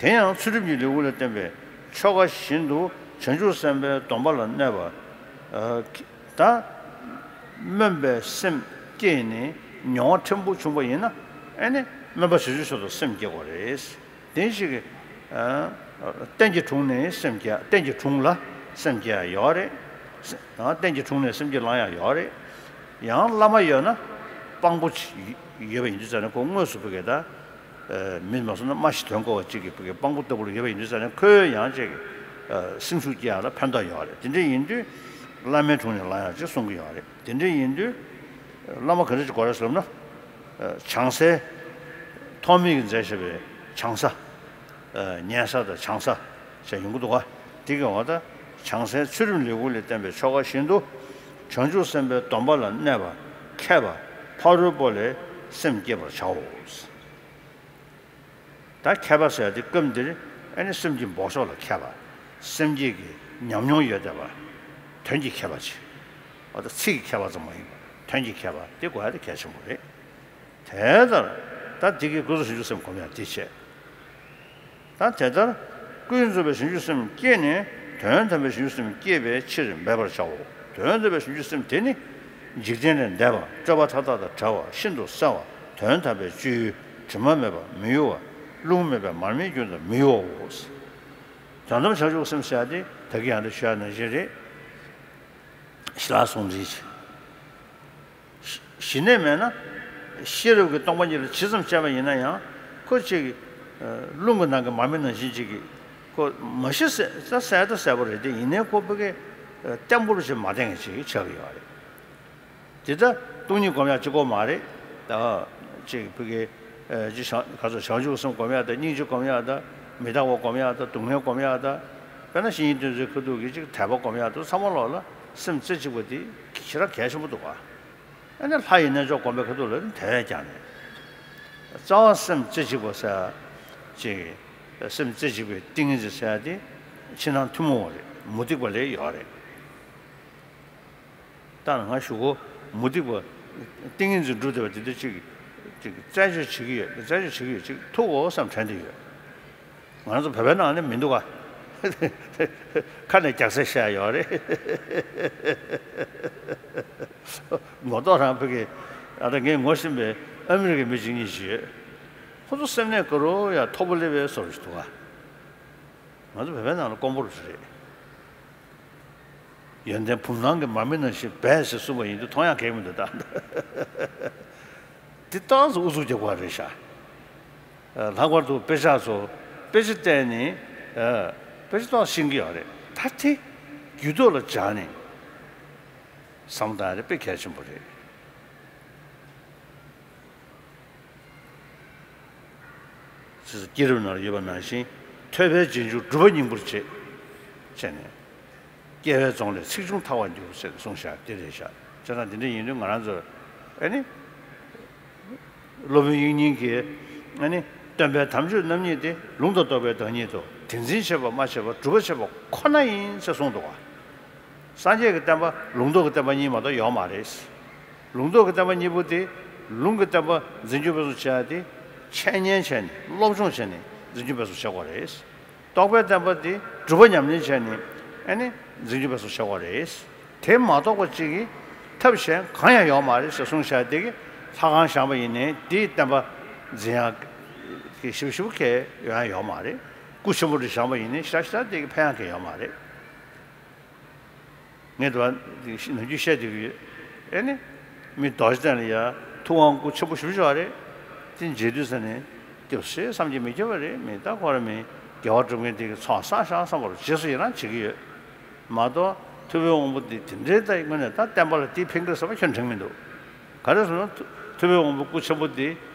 དེ་ཡང་ཚུལ་ཁྲིམས་ཀྱི་ལེའུ་ལ་བསྟན་པའི་ཆོ་ག་བཞིན་དུ་བྱང་ཆུབ་སེམས་དཔའི་སྡོམ་པ་ལ་གནས་པ། ད་སྨོན་པའི་སེམས་བསྐྱེད་ནས་མྱོང་བ་ཕྲན་བུ་བྱུང་བ་ཡིན་ན། ཨ་ནི་སྨོན་པ་བྱང་ཆུབ་མཆོག་ཏུ་སེམས་བསྐྱེད་དགོས་རེད། དེ་ཞིག་གིས། རྟེན་གྱི་དྲུང་ནས་སེམས་བསྐྱེད། རྟེན་གྱི་དྲུང་ལ། སེམས་བསྐྱེད་ཡག་ཡོད་རེད། ཨ་རྟེན་གྱི་འཁྲུངས་གནས་སེམས་བསྐྱེད་བླང་ཡག་ཡོད་རེད། ཡང་བླ་མ་ཡོད་ན་དཔང་པོ་ཡོད་པ་ཡིན་དུས་ཙང་ནས་ཁོ་དངོས་སུ་ཕ་གི་ད། མི་མ་སོང་ན་རྨ་ཞིག་དོན་གོ་བ་གཅིག་གི་ཕ་གི་དཔང་པོ་ལྟ་བུར་ཡོད་པ་ཡིན་དུས་ཙང་ནས་ཁོས་ཡང་ཅིག་སེམས་ཤུགས་སྐྱེ་ཡག་ལ་ཕན་ཐོགས་ཡོད་རེད། དེ་འདྲ་ཡིན་དུས་བླ་མའི་དྲུང་ནས་བླང་ཡག་ཅིག་གསུང་གི་ཡོད་རེད། དེ་འདྲ་ཡིན་དུས་བླ་མ་ག་འདྲ་ཅིག་དགོས་རེད་ཟེར་ན། བྱང་སའི་ཐོགས་མེད་ཀྱིས་མཛད་བཞག་པའི་བྱང་ས། ཉན་ས་དང་བྱང་ས་ཞེས་ཡོང་གི་འདུག་ག་དེ་གི་འོ་ད་བྱང་སའི་ཚུལ་ཁྲིམས་ལས་ཁུངས་ལས་བསྟན་པའི་ཆོ་ག་བཞིན་དུ་བྱང་ཆུབ་སེམས་དཔའི་སྡོམ་པ་ལ་གནས་པ་མཁས་པ་ཕ་རོལ་པོ་ལས་སེམས་བསྐྱེད་པར་བྱའོ། ད་མཁས་པ་ཟེར་ཡ་དེ་སྐབས་འདིར་ཨ་ནི་སེམས་ཀྱི་འབོགས་ཆོག་ལ་མཁས་པ། སེམས་བསྐྱེད་ཀྱི་ཉམས་མྱོང་ཡོད་བསྡད་པ། དོན་གྱི་མཁས་པ་ཅིག་འོ་ད་ཚིག་གི་མཁས་པ་ཙམ་མ་ཡིན་པར་དོན་གྱི་མཁས་པ་དེ་དགོས་ཡ་དེ་གལ་ཆེན་པོ་རེད། དེ་ལྟར་ད་འདི་གི་ཀུན་རྫོབ་བྱང་ཆུབ་སེམས་སྒོམ་ཡ་འདི་བྱས། ད་དེ་ལྟར་ཀུན་རྫོབ་པའི་བྱང་ཆུབ་སེམས་བསྐྱེད་ནས་དོན་དམ་པའི་བྱང་ཆུབ་སེམས་བསྐྱེད་པའི་ཕྱིར་འབད་པར་བྱའོ། དོན་དམ་པའི་བྱང་ཆུབ་སེམས་དེ་ནི་འཇིག་རྟེན་ལས་འདས་པ་སྤྲོས་པ་མཐའ་དག་དང་བྲལ་བ་ཤིན་ཏུ་གསལ་བ་དོན་དམ་པའི་སྤྱོད་ཡུལ་དྲི་མ་མེད་པ་མི་གཡོ་བ་རླུང་མེད་པའི་མར་མེའི་རྒྱུན་དུ་མི་གཡོའོ། དོན་དམ་བྱང་ཆུབ་སེམས་ཟེར་ཡ་དེ་ད་གིན་ཡང་ད་ཞུ་ཡ་ནང་བཞིན་རེད། ཞི་ལྷག་ཟུང་འབྲེལ་བྱེད། ཞི་གནས་མེད་ན་ཤེས་རབ་ཀྱིས་སྟོང་པ་ཉིད་ལ་ཇི་ཙམ་དཔྱད་པ་ཡིན་ན་ཡང་ཁོ་གཅིག་གི་རླུང་གི་ནང་གི་མར་མེ་ནང་བཞིན་གཅིག་གི་ཁོ་མ་ཤི་ཟེར་ད་ཟེར་ད་ཟེར་བ་རེད་དེ་ཡིན་ནའི་ཁོ་ཕ་གི་བརྟན་པོར་ཅིག་མ་བརྟན་གི་ཅིག་ཆགས་ཀྱི་ཡོད་རེད། དེ་ལྟར་སྟོང་ཉིད་སྒོམ་ཡག་གཅིག་པོ་མ་རེད། ད་ཅིག་ཕ་གི་ཅིག་བྱང་ག་ཚོད་བྱང་ཆུབ་སེམས་སྒོམ་ཡག་དང་སྙིང་རྗེ་སྒོམ་ཡག་དང་མི་རྟག་པ་སྒོམ་ཡག་དང་སྡུག་བསྔལ་སྒོམ་ཡག་དང་དཔེར་ན་བཤེས་གཉེན་བསྟེན་ཚུལ་ཁ་ཐུག་གི་ཅིག་དད་པ་སྒོམ་ཡག་དང་ཚང་མ་ལོག་ལ་སེམས་རྩེ་གཅིག་པ་དེ་ཞེ་དྲག་གལ་ཆེན་པོ་འདུག་ག་ཨ་ནི་ལྷ་ཡི་རྣལ་འབྱོར་སྒོམ་པའི་ཁ་ཐུག་ལ་དེ་བས་ཀྱང་ནས། རྩ་བ་སེམས་རྩེ་གཅིག་པ་ཟེར་ཅིག་སེམས་རྩེ་གཅིག་པའི་ཏིང་ངེ་འཛིན་ཟེར་ཡ་དེ་ཕྱི་ནང་ཐུན་མོང་བ་རེད། མུ་སྟེགས་པ་ལ་ཡོད་རེད། ད་ང་ཞུ་གོ་མུ་སྟེགས་པ་ཏིང་ངེ་འཛིན་སྒྲུབ་བསྡད་པ་དེ་འདྲ་ཅིག་ཅིག་རྩད་གཅོད་བྱེད་ཀྱི་ཡོད། རྩད་གཅོད་བྱེད་ཀྱི་ཡོད། ཅིག་ཐུག་འོ་བསམ་དྲན་བསྡད་ཡོད། ང་རང་ཚོ་བོད་པའི་ནང་ནས་མི་འདུག་ག་ཁ་ནས་རྒྱག་ཚད་བཤད་ཡོད་རེད། ངོ་ཐོག་རང་ཕ་གི་ཨ་ད་ངས་ངོ་ཤེས་པའི་ཨ་མི་རི་ཀའི་མི་གཅིག་གཉིས་ཤིག་ཡོད། ཁོ་ཚོ་སེམས་ནས་དགའ་རོགས་ཡ་མཐོ་པོ་སླེབས་པའི་བཟོ་འདྲ་ཞིག་འདུག་ག་ང་ཚོ་བོད་པའི་ནང་ལ་དཀོན་པོ་རེད། ཡོན་ཏན་བུམ་སྣང་གི་མར་མེ་ནང་བཞིན་སྦས་ཟེར་གསུངས་པ་ཡིན་དུས་མཐོང་ཡག་གང་ཡང་མི་འདུག་ད། འདི་ཏོག་ཙམ་ཨུ་ཚུགས་རྒྱག་པ་རེད་ཤག་ལྷག་པར་དུ་དཔེ་ཆ་ཚོ་དཔེ་ཆ་བལྟས་ནས་དཔེ་ཆ་ཏོག་ཙམ་ཤེས་ཀྱི་ཡོད་རེད། ད་དེ་རྒྱུད་ཐོག་ལ་སྦྱར་ནས་བསམ་བློ་བཏང་ཡ་དེ་དཔེ་གལ་ཆེན་པོ་རེད། སྐྱེས་རབས་ནང་ལ་ཡོད་པ་ནང་བཞིན་ཐོས་པའི་རྗེས་འཇུག་སྒྲུབ་པ་སྙིང་པོར་བྱེད། བྱས་ནས་སྐྱེ་བའི་རྫོང་ལས་ཚེགས་ཆུང་ཐར་བར་འགྱུར་ཟེར་གསུངས་བཞག་དེ་རེད་བཞག་བྱས་ཙང་དེ་འདྲ་ཡིན་དུས་ང་རང་ཚོ་ཨ་ནི་སློབ་དཔོན་དབྱིག་གཉེན་གྱིས་ཨ་ནི་སྟོན་པའི་དམ་ཆོས་རྣམ་གཉིས་ཏེ་ལུང་དང་རྟོགས་པའི་བདག་ཉིད་དོ། དེ་འཛིན་བྱེད་པ་སྨྲ་བྱེད་པ་སྒྲུབ་པ་བྱེད་པ་ཁོ་ན་ཡིན་ཟེར་གསུངས་འདུག་བ། སངས་རྒྱས་ཀྱི་བསྟན་པ་ལུང་རྟོགས་ཀྱི་བསྟན་པ་གཉིས་མ་གཏོགས་ཡོད་མ་རེད། ལུང་རྟོགས་ཀྱི་བསྟན་པ་གཉིས་པོ་དེ་ལུང་གི་བསྟན་པ་འཛིན་སྐྱོང་སྤེལ་གསུམ་བྱེད་ཡ་དེ་འཆད་ཉན་བྱས་ནས་སློབ་སྦྱོང་བྱས་ནས་འཛིན་སྐྱོང་སྤེལ་གསུམ་བྱེད་དགོས་རེད། རྟོགས་པའི་བསྟན་པ་དེ་སྒྲུབ་པ་ཉམས་ལེན་བྱས་ནས་ཨ་ནི་འཛིན་སྐྱོང་སྤེལ་གསུམ་བྱེད་དགོས་རེད། དེ་མ་གཏོགས་པ་གཅིག་གིས་ཐབས་གཞན་གང་ཡང་ཡོད་མ་རེད་ཟེར་གསུངས་བཞག་དེ་གི་ལྷ་ཁང་བཞེངས་པ་ཡིན་ནའི་དེའི་བསྟན་པ་འཛིན་ཡ་གི་ཞིབ་ཞིབ་གལ་ཡོང་ཡ་ཡོད་མ་རེད། སྐུ་ཆེན་པོ་རེ་བཞེངས་པ་ཡིན་ནའི་ཞེ་དྲག་ཞེ་དྲག་དེ་གི་ཕན་ཡ་གལ་ཡོད་མ་རེད། ངས་དུ་བ་ནམ་རྒྱུན་བཤད་བསྡད་ཀྱི་ཡོད། ཨེ་ནི། མི་རྡོ་རྗེ་གདན་ལ་ཡ་ཐུབ་དབང་སྐུ་ཆེན་པོ་ཞེ་པོ་ཅིག་ཡོད་རེད། དེ་མཇལ་དུས་ཙ་ནས་སྐྱབས་སུ་མཆི་བསམ་གྱིས་མི་ཁྱབ་པ་རེད། མི་ད་ཁོ་རང་མི་དགེ་བ་སྒྲུབ་མཁན་དེ་གི་ཚོགས་བསགས་ཤག་བསམ་པར་རྗེས་སུ་ཡི་རང་བྱེད་ཀྱི་ཡོད། མ་གཏོགས་ཐུབ་པའི་དབང་པོ་འདི་དེ་འདྲའི་ད་དངོས་གནས་ད་བསྟན་པ་ལ་དེའི་ཕན་གྱི་ཟེར་བ་ཁྱོན་དྲན་མི་འདུག་ག་རེ་ཟེར་ན་ཐུབ་པའི་དབང་པོ་སྐུ་ཆེན་པོ་འདི་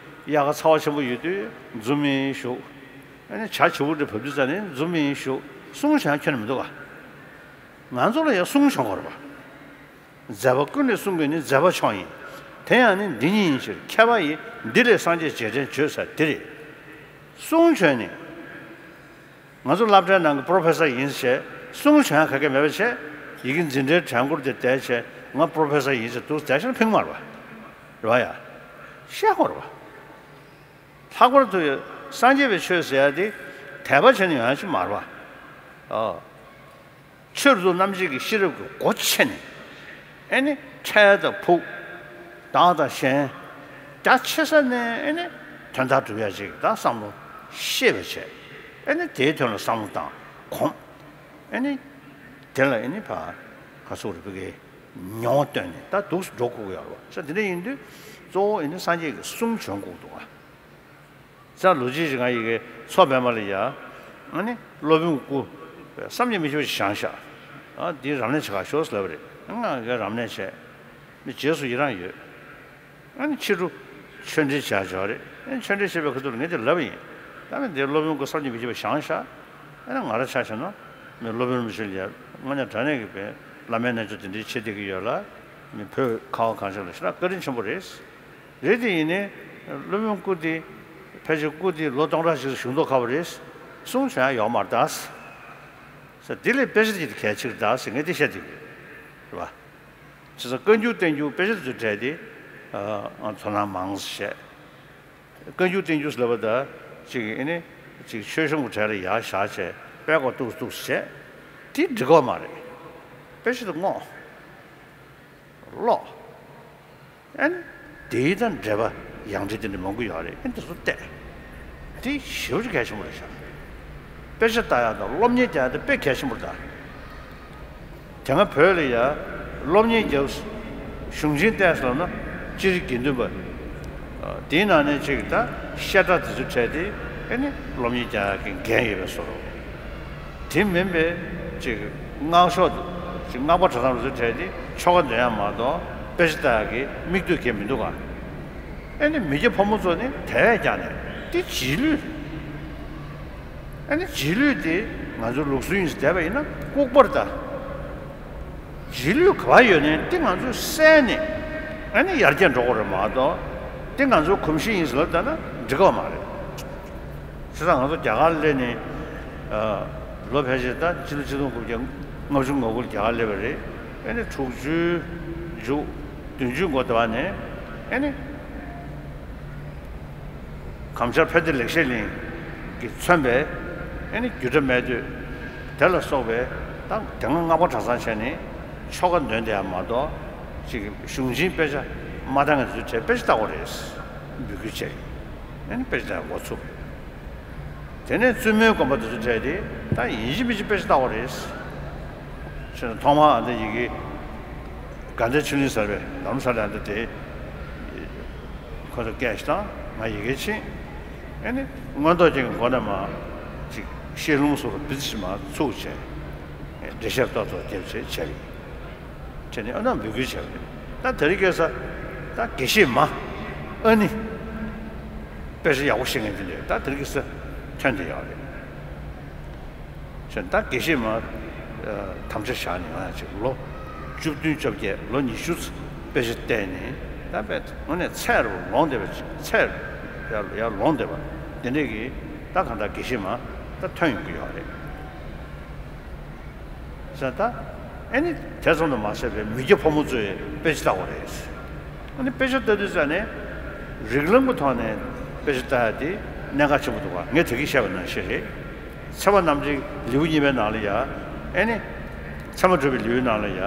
དབྱར་ཁ་ཚ་བ་ཆེན་པོ་ཡོད་དུས་འཛུམ་མི་ཞུགས། ཨ་ནི་བྱ་བྱིའུ་འདྲ་བབས་དུས་ཙ་ནས་འཛུམ་མི་ཞུགས་གསུང་བྱ་ཁྱོན་མི་འདུག་ག་ང་ཚོ་ལ་ཡང་གསུང་བྱུང་བ་རེད་པ། མཛད་པ་ཀུན་ལས་གསུང་དགོས་ནི་མཛད་པ་མཆོག་ཡིན། དེ་ཡང་ནི་འདི་ཉིད་ཡིན་ཕྱིར་མཁས་པ་ཡིས། འདི་ལས་སངས་རྒྱས་རྗེས་དྲན་བརྗོད་ཟེར་འདི་རེད། གསུང་བྱོན་ནི། ང་ཚོ་སློབ་གྲྭའི་ནང་གི་པྲོ་ཕེ་སར་ཡིན་ཟེར་གསུང་བྱོན་ག་གེ་མེད་པ་བྱས། ཡི་གེ་འཛིན་གྲྭའི་གྲལ་མགོར་དེ་བསྡད་བྱས་ང་པྲོ་ཕེ་སར་ཡིན་ཟེར་འདུག་བསྡད་བྱས་ན་ཕན་གྱི་མ་རེད་པ། རེད་པ་ཡ། བཤད་དགོས་རེད་པ། ལྷག་པར་དུ་སངས་རྒྱས་པའི་ཆོས་ཟེར་ཡ་དེ་དད་པ་བྱས་ནས་ཡོང་ཡ་ཅིག་མ་རེད་པ། ཨོ། ཆོས་རྫོགས་རྣམ་འབྱེད་ཀྱི་ཤེས་རབ་ཀྱི་སྒོ་ཕྱེ་ནས། ཨེ་ནི་འཕྲལ་དང་ཕུགས། བདག་དང་གཞན། རྒྱ་ཆེ་ས་ནས་ཨེ་ནི་དོན་དག་སྒྲུབ་ཡ་ཅིག་ད་བསམ་བློ་ཤེས་པ་བྱས། ཨེ་ནི་དེའི་དོན་ལ་བསམ་བློ་བཏང་གོམས། ཨེ་ནི། དེ་ལ་ཨེ་ནི་ཕ་ག་ཚོད་རེད་པ་གི་མྱོང་བ་བཏོན་ནས་ད་འདུག་སེ་འགྲོ་དགོས་ཀྱི་ཡོད་རེད་བ། ས་དེ་འདྲ་ཡིན་དུས་གཙོ་བོ་ཨེ་ནི་སངས་རྒྱས་ཀྱི་གསུང་བྱོན་དགོས་འདུག་བ། ས་ལོ་རྒྱུས་ཤིག་ང་ཡི་གེ་མཚོ་པདྨ་ལ་ཡ། ཨ་ནི་སློབ་དཔོན་སྐུ་བསམ་གྱིས་མི་ཁྱབ་པ་ཞིག་བཞེངས་ཤག་ཨ་འདི་རབ་གནས་བྱེད་ག་ཤོག་ཟེར་ལབ་པ་རེད། ང་གིས་རབ་གནས་བྱས། མི་རྗེས་སུ་ཡི་རང་ཡོད། ཨ་ནི་ཕྱི་དྲོ་ཆོས་འབྲེལ་བྱ་བྱ་བ་རེད། ཨ་ནི་ཆོས་འབྲེལ་བྱེད་པའི་ཁ་ཐུག་ལ་ངས་དེ་ལབ་པ་ཡིན། ད་ནི་འདིར་སློབ་དཔོན་སྐུ་བསམ་གྱིས་མི་ཁྱབ་པ་བཞེངས་ཤག་ཨ་ནི་ང་རང་ཆ་བཞག་ན་མི་སློབ་དཔོན་རིན་པོ་ཆེ་ལ་ཡ་དངོས་གནས་དྲང་གནས་ཀྱི་བའི་བླ་མའི་རྣལ་འབྱོར་དེ་འདྲའི་བྱེད་བསྡད་ཀྱི་ཡོད་ལ། མི་བོད་ཁ་བ་གངས་ཅན་ལ་ཞེ་དྲག་བཀའ་དྲིན་ཆེན་པོ་རེད། རེད་དེ་ཡིན་ནའི་སློབ་དཔོན་སྐུ་དེ་ཕལ་ཆེར་སྐུ་དེ་ལོ་སྟོང་ཕྲག་ཞིག་བཞུགས་མདོག་ཁ་པོ་རེད། གསུང་བྱུང་ཡ་ཡོག་མ་རེད་ད། ས་དེ་ལས་དཔེ་ཆ་དེ་གལ་ཆེ་གི་རེད་ད་ཟེར་ངས་དེ་བཤད་བསྡད་ཀྱི་རེད་བ། བྱས་ཙང་བཀའ་འགྱུར་བསྟན་འགྱུར་དཔེ་ཆ་དེ་ཚོའི་གྲས་དེ་ང་ཚོ་ནང་མང་ཟེར་བཤད། བཀའ་འགྱུར་བསྟན་འགྱུར་ཟེར་ལབ་པ་ད་ཅིག་ཨེ་ནི་ཅིག་ཆོས་གཞུང་གི་གྲས་ལ་ཡར་བཞག་བྱས་དཔེ་ཀོ་ཏུག་ཏུག་བྱས། དེ་འགྲིག་གོ་མ་རེད། དཔེ་ཆ་དེ་བསྔོག་ཀློག་ཨ་ནི་དེའི་དང་འབྲེལ་བ་ཡང་ཁྲིད་དེ་འདྲ་མང་པོ་ཡོད་རེད། ཨ་ནི་དེ་ཚོ་བལྟས། དེ་ཞེ་པོ་ཅིག་གལ་ཆེན་པོ་རེད་ཤག་དཔེ་ཆ་ལྟ་ཡག་དང་སློབ་གཉེར་རྒྱག་ཡག་དེ་དཔེ་གལ་ཆེན་པོ་རེད་ད། དེ་སྔ་བོད་ལ་ཡ་སློབ་གཉེར་རྒྱབ། གཞུང་ཆེན་བལྟས་ཟེར་ན་སྤྱིར་དགེ་འདུན་པ། དེའི་ནང་ནས་ཅིག་ད་བཤད་གྲྭ་དེ་ཚོ་བྲལ་ཏེ་ཨ་ནི་སློབ་གཉེར་རྒྱག་ཡག་གི་འགན་ཡོད་པའི་བཟོ་འདྲ། དེ་མིན་པའི་ཅིག་སྔགས་ཕྱོགས་དེ་ཅིག་སྔགས་པ་གྲྭ་ཚང་དེ་ཚོ་བྲལ་ཏེ་ཆོ་ག་འདོན་ཡག་མ་གཏོགས་དཔེ་ཆ་ལྟ་ཡག་གི་མིག་ལྟོས་གང་ཡང་མི་འདུག་ག་ཨ་ནི་མི་སྐྱ་ཕོ་མོ་ཚོ་ནི་དེ་བས་ཀྱང་ནས་དེ་རྗེས་ལུས། ཨ་ནི་རྗེས་ལུས་དེ་ང་ཚོའི་ལུགས་སྲོལ་ཡིན་ཟེར་བསྡད་པ་ཡིན་ན་ལྐུགས་པ་རེད་ད། རྗེས་ལུས་ག་པར་ཡོད་ནའི་དེ་ང་ཚོས་བསལ་ནས་ཨ་ནི་ཡར་རྒྱས་འགྲོ་དགོས་རེད་མ་གཏོགས་དེ་ང་ཚོའི་གོམས་གཤིས་ཡིན་ཟེར་ལབ་བསྡད་ན་འགྲིག་གི་མ་རེད། བྱས་ཙང་ང་ཚོ་རྒྱ་གར་སླེབས་ནས་ལོ་ཕལ་ཆེར་ད་སྤྱི་ལོ་ཆིག་སྟོང་དགུ་བརྒྱ་ལྔ་བཅུ་ང་དགུ་ལ་རྒྱ་གར་སླེབས་པ་རེད། ཨ་ནི་དྲུག་ཅུའི་མཇུག་བདུན་ཅུའི་འགོ་དེ་བ་ནས་ཨ་ནི། གངས་ཆར་ཕན་བདེ་ལེགས་བཤད་གླིང་གིས་མཚོན་པའི་ཨ་ནི་སྒྱུ་འཕྲུལ་སྨྲས་བསྟོད་དེ་ལ་སོགས་པའི་ད་དེ་སྔ་སྔགས་པ་གྲྭ་ཚང་བྱས་ནས་ཆོ་ག་འདོན་བསྡད་ཡག་མ་གཏོགས་ཅིག་གཞུང་ཆེན་དཔེ་ཆ་མ་བཏང་མཁན་དེ་ཚོའི་གྲས་དཔེ་ཆ་ལྟ་དགོས་རེད། འབོད་སྐུལ་བྱས་ཡོད། ཨ་ནི་དཔེ་ཆ་ལྟ་ཡག་འགོ་ཚུགས། དེ་ནས་བཙུན་མོའི་དགོན་པ་དེ་ཚོའི་གྲས་དེ་ད་ཡིན་གཅིག་མིན་གཅིག་དཔེ་ཆ་ལྟ་དགོས་རེད། བྱས་ན་ཐོག་མར་ཨ་འདི་ཡི་གེ་དགའ་ལྡན་ཆོས་གླིང་ཟེར་བའི་རྡ་རམ་ས་ལའི་ཨ་འདི་དེ། ཁོ་ཚོ་སྐད་ཞིག་དང་ང་ཡི་གེ་ཕྱིན། ཨེ་ནི་མངོན་རྟོགས་རྒྱན་གྱི་སྒོ་ནས་མར་ཅིག་ཤེལ་རླུང་སོགས་ལ་བིད་ཞིག་མར་ཚུགས་བྱས། འགྲེལ་བཤད་ཏོག་ཙམ་རྒྱབ་བྱས་བྱས་རེད། བྱས་ནས་ཨ་ནི་འབོད་སྐུལ་བྱས་པ་རེད། ད་དེ་རིང་ཁ་སང་ད་དགེ་བཤེས་མ་ཨ་ནི་དཔེ་ཆ་ཡག་པོ་ཤེས་མཁན་དེ་འདྲས་ད་དེ་རིང་ཁ་སང་ཐོན་བསྡད་ཡོད་རེད། བྱས་ད་དགེ་བཤེས་མ་དམ་བཅའ་བཞག་ནས་ང་ཅིག་ལོ་བཅུ་བདུན་བཅོ་བརྒྱད་ལོ་ཉི་ཤུ་དཔེ་ཆ་བལྟས་ནས་ད་དཔེ་དངོས་གནས་ཚད་རུ་ལོངས་བསྡད་པ་ཅིག་ཚད་རུ་ཡར་ཡར་ལོངས་བསྡད་པ་དེ་འདྲས་ཀྱི་ད་གང་ལྟར་དགེ་བཤེས་མ་ད་ཐོན་ཡོང་གི་ཡོད་རེད། བྱས་ད་ཨ་ནི་དེ་ཙམ་དུ་མ་ཟད་པའི་མི་སྐྱ་ཕོ་མོ་ཚོས་དཔེ་ཆ་ལྟ་དགོས་རེད། ཨ་ནི་དཔེ་ཆ་ལྟ་དུས་ཙ་ནས་རིགས་ལམ་གྱི་ཐོག་ནས་དཔེ་ཆ་ལྟ་ཡ་དེ་གནད་འགག་ཆེན་པོ་འདུག་ག་ངས་དེ་གིས་བཤད་པ་ནང་བཞིན་རེད། ཚེ་དཔག་རྣམ་འབྱེད་ལེའུ་གཉིས་པའི་ནང་ལ་ཡ། ཨེ་ནི། ཚད་མ་སྒྲུབ་པའི་ལེའུའི་ནང་ལ་ཡ།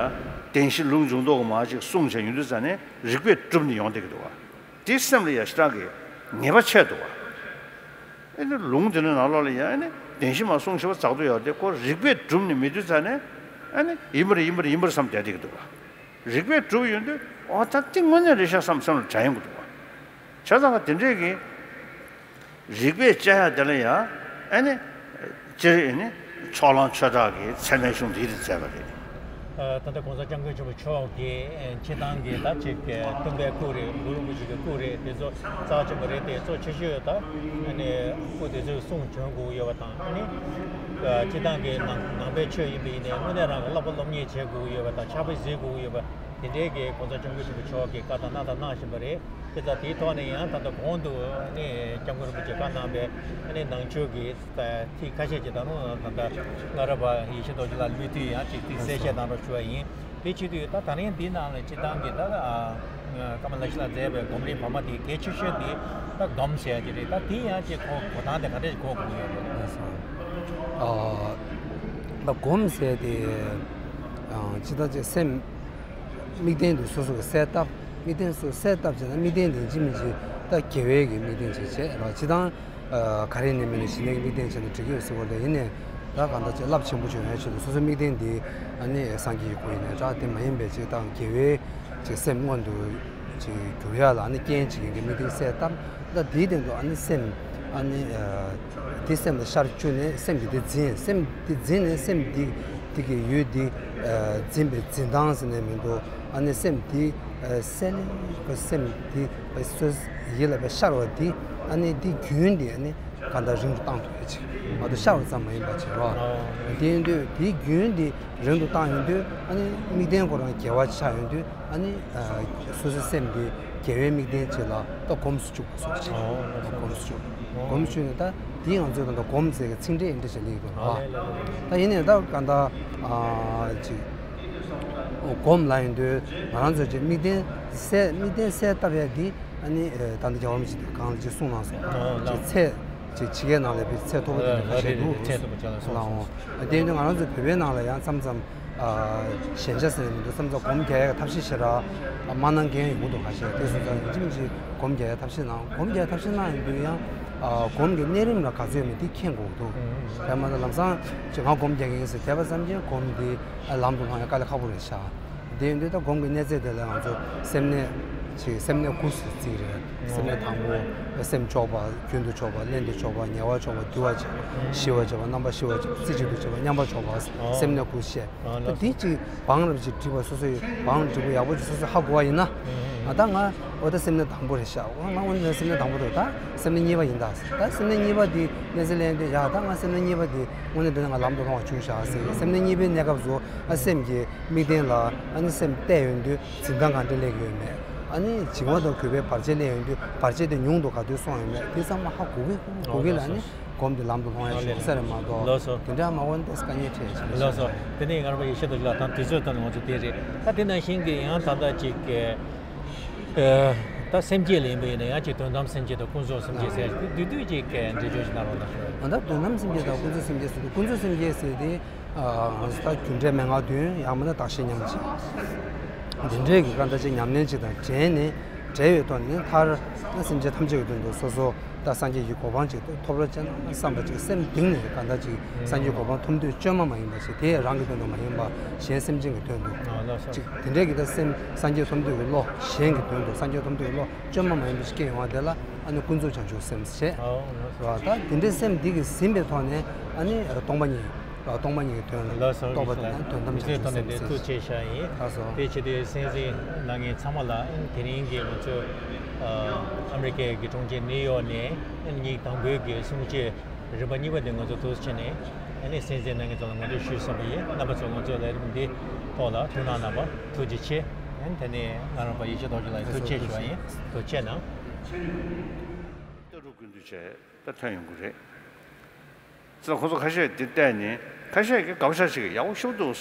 བདེན་བཞི་ལུང་འབྱུང་ལྡོག་གི་མར་ཅིག་གསུངས་བྱས་ཡོང་དུས་ཙ་ནས་རིགས་པས་གྲུབ་ནས་ཡོང་བསྡད་ཀྱི་འདུག་ག་དེ་སེམས་ལ་ཡ་ཞེ་དྲག་གི་ངེས་པ་ཆགས་འདུག་ག་ཨེ་ནི་ལུང་དེ་འདྲ་ནང་ལོགས་ལ་ཡ་ཨེ་ནི་བདེན་བཞི་མར་གསུངས་བཞག་པ་ཙག་ཏུ་ཡོད་དེ་ཁོ་རིགས་པས་གྲུབ་ནས་མེད་དུས་ཙ་ནས་ཨེ་ནི་ཡིན་པ་རེད་ཡིན་པ་རེད་ཡིན་པ་རེད་བསམ་བསྡད་བསྡད་ཀྱི་འདུག་ག་རིགས་པས་གྲུབ་ཡོང་དུས་ཨོ་ད་དེ་དངོས་གནས་རེད་ཤག་བསམ་སེམས་ལ་དྲན་ཡོང་གི་འདུག་ག་བྱས་ཙང་ག་དེ་འདྲས་ཀྱི། རིགས་པས་དཔྱད་ཡ་དེ་ལ་ཡང་ཨ་ནི། སྤྱིར་ཨ་ནི་ཕྱོགས་གླང་ཆོས་གྲགས་ཀྱིས་ཚད་མའི་གཞུང་འདི་རེད་མཛད་པ་རེད། ད་ལྟ་༸གོང་ས་༸སྐྱབས་མགོན་ཆེན་པོ་མཆོག་གིས་སྤྱིར་བཏང་གི་ད་ཅིག་སྟོན་པའི་སྐུ་རེད་གུ་རུ་རིན་པོ་ཆེ་གི་སྐུ་རེད་དེ་ཚོ་རྩ་ཆེན་པོ་རེད་དེ་གཙོ་ཆེ་ཤོས་ད་ཨ་ནི་སྐུ་དེ་ཚོའི་གསུང་བྱོན་དགོས་ཀྱི་ཡོད་པ་དང་ཨ་ནི། སྤྱིར་བཏང་གི་ནང་ནང་པའི་ཆོས་ཡིན་པ་ཡིན་ནའི་དངོས་གནས་རང་གི་བསླབ་པ་སློབ་གཉེར་བྱེད་དགོས་ཀྱི་ཡོད་པ་དང་ཕྱག་དཔེ་གཟིགས་དགོས་ཀྱི་ཡོད་པ་དེ་འདྲའི་གི་༸གོང་ས་༸སྐྱབས་མགོན་ཆེན་པོ་མཆོག་གིས་བཀའ་དང་གནང་དང་གནང་བཞིན་པ་རེད། དེ་ལྟར་དེའི་ཐོག་ནས་ཡང་ད་ལྟ་གོང་དུ་ནི་༸སྐྱབས་མགོན་རིན་པོ་ཆེས་བཀའ་གནང་བའི་ནི་ནང་ཆོས་ཀྱི་ཐིག་ཁ་ཤས་ཀྱི་ད་རུང་ད་ལྟ་སྔ་རབས་པ་ཡེ་ཤེས་རྡོ་རྗེ་ལགས་སློབ་དུས་ཡང་ཅིག་ཐིག་གསལ་བཤད་དང་རོགས་ཞུ་བ་ཡིན། དེ་བྱེད་དུས་ད་ད་རིང་འདི་ནང་ལ་སྤྱིར་བཏང་གི་ད་ཀརྨ་ལགས་ལ་མཛད་པའི་སྒོམ་རིམ་བར་མ་དེ་གལ་ཆེ་ཤོས་དེ་ད་སྒོམ་ཟེར་ཡ་ཅིག་རེད། ད་དེ་ཡང་ཅིག་གོ་གོ་སྟངས་དེ་ག་འདྲ་ཞིག་གོ་དགོས་ཡོད་རེད། ད་སྒོམ་ཟེར་དེ་སྤྱིར་བཏང་ཅིག་སེམས། དམིགས་རྟེན་དེ་སོ་སོ་གི་གསལ་བཏབ། དམིགས་རྟེན་སོ་སོ་གསལ་བཏབ་བྱས་ན་དམིགས་རྟེན་དེ་ཅི་མིན་ཅི་ད་དགེ་བའི་གི་དམིགས་རྟེན་ཅིག་བྱས་རོགས་ཅི་དང་། ག་རེ་ནས་མིན་ན་ཞི་གནས་ཀྱི་དམིགས་རྟེན་བྱས་ན་འགྲིག་གི་ཡོད་ཟེར་བ་ལས་ཡིན་ནས། ད་གང་ལྟར་ཅིག་རླབས་ཆེན་པོ་བྱུང་བའི་ཆེད་དུ་སོ་སོའི་དམིགས་རྟེན་འདི་ཨ་ནི་སངས་རྒྱས་ཀྱི་སྐུ་ཡིན་ནའི་འདྲ། དེ་མ་ཡིན་པའི་ཅིག་དང་དགེ་བའི་ཅིག་སེམས་མངོན་དུ་ཅིག་གྱུར་ཡ་ལ་ཨ་ནི་རྐྱེན་ཅིག་ཡིན་གྱི་དམིགས་རྟེན་གསལ་བཏབ། ད་དེའི་སྟེང་དུ་ཨ་ནི་སེམས་ཨ་ནི་དེ་སེམས་ལ་ཤར་བཅུག་ནས་སེམས་ཀྱིས་དེ་འཛིན། སེམས་དེ་འཛིན་ནས་སེམས་དེ་དེ་གི་ཡུལ་དེ་འཛིན་པའི་འཛིན་སྟངས་ཟེར་ནས་མི་འདུག་ཨ་ནི་སེམས་དེ་གསལ་ལེ་སེམས་དེ་སོ་ཡིད་ལ་ཤར་བ་དེ་ཨ་ནི་དེ་རྒྱུན་དེ་ཨ་ནི། གང་ལྟར་རིང་དུ་བཏང་ཐུབ་ཡ་ཅིག་མ་གཏོགས་ཤར་བ་ཙམ་མ་ཡིན་པ་ཅིག་རོ། དེ་ཡིན་དུས་དེའི་རྒྱུན་དེ་རིང་དུ་བཏང་ཡོང་དུས་ཨ་ནི་དམིགས་རྟེན་ཁོ་རང་དགེ་བ་ཆགས་ཡོང་དུས་ཨ་ནི་སོ་སོའི་སེམས་དེ་དགེ་བའི་དམིགས་རྟེན་ཅིག་ལ་ད་གོམས་སུ་བཅུག་པ་སོགས་ཅིག་གོམས་སུ་བཅུག་གོམས་སུ་བཅུག་ནས་ད་དེའི་ང་ཚོས་ད་ལྟ་སྒོམ་ཟེར་གི་ཚིག་འགྲེལ་འདི་བྱས་ལེགས་འདུག་རོ། ད་ཡིན་ནའི་ད་གང་ལྟར་ཅིག་སྒོམ་ལ་ཡིན་དུས་ང་རང་ཚོས་ཅིག་དམིགས་རྟེན་གསལ་དམིགས་རྟེན་གསལ་བཏབ་ཡ་འདི་ཨ་ནི་ད་ལྟ་རྒྱལ་བ་རིན་པོ་ཆེ་གང་ལ་ཅིག་གསུངས་གནང་སོང་། ཅིག་ཚད། ཅིག་ཕྱི་རྒྱལ་ནང་ལ་ཕྱིན་ཚེ་མཐོ་པོ་དེ་འདྲ་ཁ་ཤས་འདུག་ལགས་འོང་། དེ་ཡིན་དུས་ང་རང་ཚོ་བོད་པའི་ནང་ལ་ཡང་མཚམས་མཚམས་ཞན་ཆ་ཟེར་ནས་མི་འདུག་མཚམས་མཚམས་སྒོམ་རྒྱག་ཡག་ཐབས་ཤེས་ཞེ་དྲག་མ་གནང་མཁན་ཡོང་གི་འདུག་ཁ་ཤས་དེ་སོང་ཙང་ཡིན་གཅིག་མིན་གཅིག་སྒོམ་རྒྱག་ཡག་ཐབས་ཤེས་གནང་། སྒོམ་རྒྱག་ཡག་ཐབས་ཤེས་གནང་ཡོང་དུས་ཡང་སྒོམ་གྱི་གནས་རིམ་ལ་ག་ཚོད་ཡོད་མེད་དེ་མཁྱེན་དགོས་འདུག་དེ་མ་གཏོགས་ལམ་སང་ཅིག་ང་སྒོམ་རྒྱག་གི་ཡིན་ཟེར་བསྡད་པ་ཙམ་གྱིས་སྒོམ་འདི་ལམ་དུ་ལྷོང་ཡག་དཀའ་ལས་ཁག་པོ་རེད་ཤག་དེ་ཡིན་དུས་ད་སྒོམ་གྱི་གནས་ཚད་དེ་ལ་ང་ཚོ་སེམས་གནས་ཅིག་སེམས་གནས་དགུ་ཟེར་རྩིས་རེད། སེམས་གནས་དང་པོ་སེམས་སྐྱོ་བ། རྒྱུན་དུ་ཆགས་པ། བརླན་དུ་ཆགས་པ། ཉེ་བར་ཆགས་པ། དུལ་བར་བྱེད་པ། ཞི་བར་བྱེད་པ། རྣམ་པར་ཞི་བར་བྱེད་པ། རྩེ་གཅིག་ཏུ་བྱེད་པ། མཉམ་པར་འཇོག་པ། སེམས་གནས་དགུ་བཤད། ད་འདི་ཅིག་བང་རབ་ཅིག་བསྒྲིགས་པ་སོ་སོའི་བང་སྒྲིག་པ་ཡག་པོ་ཅིག་སོ་སོས་ཧ་གོ་བ་ཡིན་ན། ང་ད་ང་འོ་ད་སེམས་གནས་དང་པོ་རེད་ཤག་འོ་ང་འོ་ན་སེམས་གནས་དང་པོ་རེད། ད་སེམས་གནས་གཉིས་པ་ཡིན་ད། ད་སེམས་གནས་གཉིས་པ་འདི་གནས་ཚད་ལེན་དུས་ཡ་ད་ང་སེམས་གནས་གཉིས་པ་འདི་དངོས་གནས་དྲང་གནས་ང་ལམ་དུ་ལྷོང་བ་བྱུང་ཤག་ཟེར། སེམས་གནས་གཉིས་པའི་གནས་སྐབས་སུ་ཨ་སེམས་ཀྱི་དམིགས་རྟེན་ལ་ཨ་ནི་སེམས་གཏད་ཡོང་དུས་འཛིན་སྟངས་གང་འདྲ་སླེབས་ཡོད་མེད། ཨ་ནི་བྱིང་བ་དང་གུས་པའི་བར་ཆད་སླེབས་ཡོང་དུས་བར་ཆད་དེ་ཉུང་དུ་ག་དུས་སོང་ཡོད་མེད། དེ་ཚང་མ་ཧ་གོ་གི་གོ་གི་ལ་ཨ་ནི་སྒོམ་དེ་ལམ་དུ་ལྷོང་ཡ་ཞིག་ཡོད་ས་རེད་མ་གཏོགས། ལགས་སོ། དེ་འདྲ་མ་འོན་ཏེ་དཀའ་ངལ་འཕྲད་ཡ་ཞིག་རེད་ཤག་ལགས་སོ། དེ་ནས་ང་རང་པ་ཡེ་ཤེས་རྡོ་རྗེ་ལགས་དང་དུས་ཚོད་ཐོག་ནས་ང་ཚོ་དེ་རེད། ད་དེ་ནང་བཞིན་གྱི་ཡང་ད་ལྟ་ཅིག་ཨ་ད་སེམས་བསྐྱེད་ལ་ཡིན་པ་ཡིན་ན་ཡང་ཅིག་དོན་དམ་སེམས་བསྐྱེད་དང་ཀུན་རྫོབ་སེམས་བསྐྱེད་ཟེར་དེ་བསྡུས་བསྡུས་ཅིག་འགྲེལ་བརྗོད་ཅིག་གནང་རོགས་གནང་། ང་ད་དོན་དམ་སེམས་བསྐྱེད་དང་ཀུན་རྫོབ་སེམས་བསྐྱེད་ཟེར་དུས་ཀུན་རྫོབ་སེམས་བསྐྱེད་ཟེར་དེ། ཨ་ང་ཚོ་ད་རྒྱུ་འབྲས་མན་ངག་བདུན་ཡང་མིན་ན་བདག་གཞན་མཉམ་བརྗེ། འདི་འདྲའི་གི་གང་ལྟར་ཅིག་ཉམས་ལེན་ཅིག་དང་འབྲེལ་ནས་འབྲེལ་བའི་ཐོག་ནས་མཐར་སེམས་ཅན་ཐམས་ཅད་ཀྱི་དོན་དུ་སོ་སོ་ད་སངས་རྒྱས་ཀྱི་གོ་འཕང་ཅིག་ཐོབ་རོགས་བྱས་ན་བསམ་པ་ཅིག་སེམས་གཏིང་ནས་གང་ལྟར་ཅིག་སངས་རྒྱས་གོ་འཕང་ཐོབ་འདོད་བཅོས་མ་མ་ཡིན་པ་ཞིག་དེ་རང་གི་དོན་དུ་མ་ཡིན་པ་གཞན་སེམས་ཅན་གྱི་དོན་དུ་ཅིག་དེ་འདྲའི་གི་ད་སེམས་སངས་རྒྱས་ཐོབ་འདོད་ཀྱི་བློ་གཞན་གྱི་དོན་དུ་སངས་རྒྱས་ཐོབ་འདོད་ཀྱི་བློ་བཅོས་མ་མ་ཡིན་པ་ཞིག་སྐྱེ་ཡོང་བ་དེ་ལ་ཨ་ནི་ཀུན་རྫོབ་བྱང་ཆུབ་སེམས་ཞེས་རེད་བ། ད་དེ་འདྲའི་སེམས་འདི་གི་ཟིན་པའི་ཐོག་ནས་ཨ་ནི་སྟོང་པ་ཉིད། ལ་སྟོང་པ་ཉིད་ཀྱི་དོན་ལ་ལགས་སོ། རྟོགས་པ་དང་དོན་དམ་བྱང་ཆུབ་སེམས་ཟེར། ཐུགས་རྗེ་ཆེ་ཞུ་ཡ་ཡིན། ལགས་སོ། དེ་བྱེད་དུས་གསན་གཟིགས་གནང་མཁན་ཚང་མ་ལ་དེ་རིང་གི་ང་ཚོས་ཨ་མི་རི་ཀའི་གི་གྲོང་ཁྱེར་ནིའུ་ཡོག་ནས་ཉིན་དང་པོའི་གི་གསུང་ཆོས་རིམ་པ་གཉིས་པ་དེ་ང་ཚོ་ཐུགས་རྗེ་ཆེ་ནས་ཨ་ནི་གསན་གཟིགས་གནང་མཁན་ཚོ་ལ་ངོ་སྤྲོད་ཞུས་ཟིན་པ་ཡིན། རྣམ་པ་ཚོ་ང་ཚོའི་ལས་རིམ་འདི་ཐོག་ལ་ཐུགས་སྣང་གནང་བར་ཐུགས་རྗེ་ཆེ། ཨ་ནི་དེ་ནས་ང་རང་པ་ཡེ་ཤེས་རྡོ་རྗེ་ལགས་ཐུགས་རྗེ་ཆེ་ཞུ་ཡ་ཡིན། ཐུགས་རྗེ་གནང་། ལྟ་གྲུབ་ཀུན་བཏུས་བྱས་ད་ཐོན་ཡོང་གི་རེད། ཙི་ལ་ཁོ་ཚོ་ཁ་ཤས་འདི་བལྟས་ནས་ཁ་ཤས་ཀྱིས་དགའ་པོ་ཞེ་དྲག་ཡག་པོ་ཞེ་པོ་འདུག་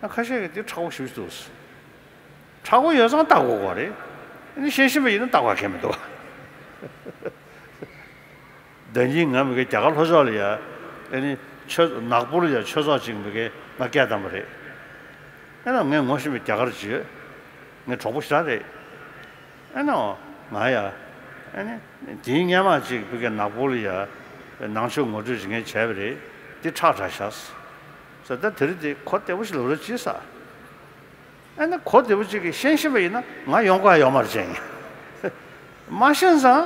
ཨ་ཁ་ཤས་ཀྱིས་འདི་དྲག་པོ་ཞེ་པོ་འདུག་དྲག་པོ་ཡོད་ཙང་ལྟ་དགོས་པ་རེད། ཨ་ནི་ཤེས་བཞིན་པ་ཡིན་ན་ལྟ་དགོས་གལ་མི་འདུག་ཟླ་ཉིན་ང་མི་གི་རྒྱ་གར་ལྷོ་ཕྱོགས་ལ་ཡ་ཨ་ནི་ཆོས་ནག་པོ་ལ་ཡ་ཆོས་ཚོགས་ཅིག་མི་གི་ང་སྐད་བཏང་པ་རེད། ཨ་ནི་ངས་ངོ་ཤེས་པའི་རྒྱ་གར་ཅིག་ཡོད། ངའི་གྲོགས་པོ་ཞེ་དྲག་རེད། ཨེ་ནོ། ང་ཡ། ཨེ་ནི། དེའི་སྔོན་མ་ཅིག་བི་ཀའི་ནག་པོ་ལ་ཡ། ནང་ཆོས་ངོ་སྤྲོད་ཅིག་ངས་བྱས་པ་རེད། དེ་ཁྲག་དྲག་ཤག་ཟེར། ད་དེ་རིང་དེ་གོ་བདེ་པོ་ཞིག་ལབ་རོགས་གྱིས་ཟེར། ཨེ་ནི་གོ་བདེ་པོ་ཅིག་གིས་ཤེས་བཞིན་པ་ཡིན་ན་ང་ཡོང་དགོས་ཡ་ཡོད་མ་རེད་ཅེས། མ་ཤེས་ཙང་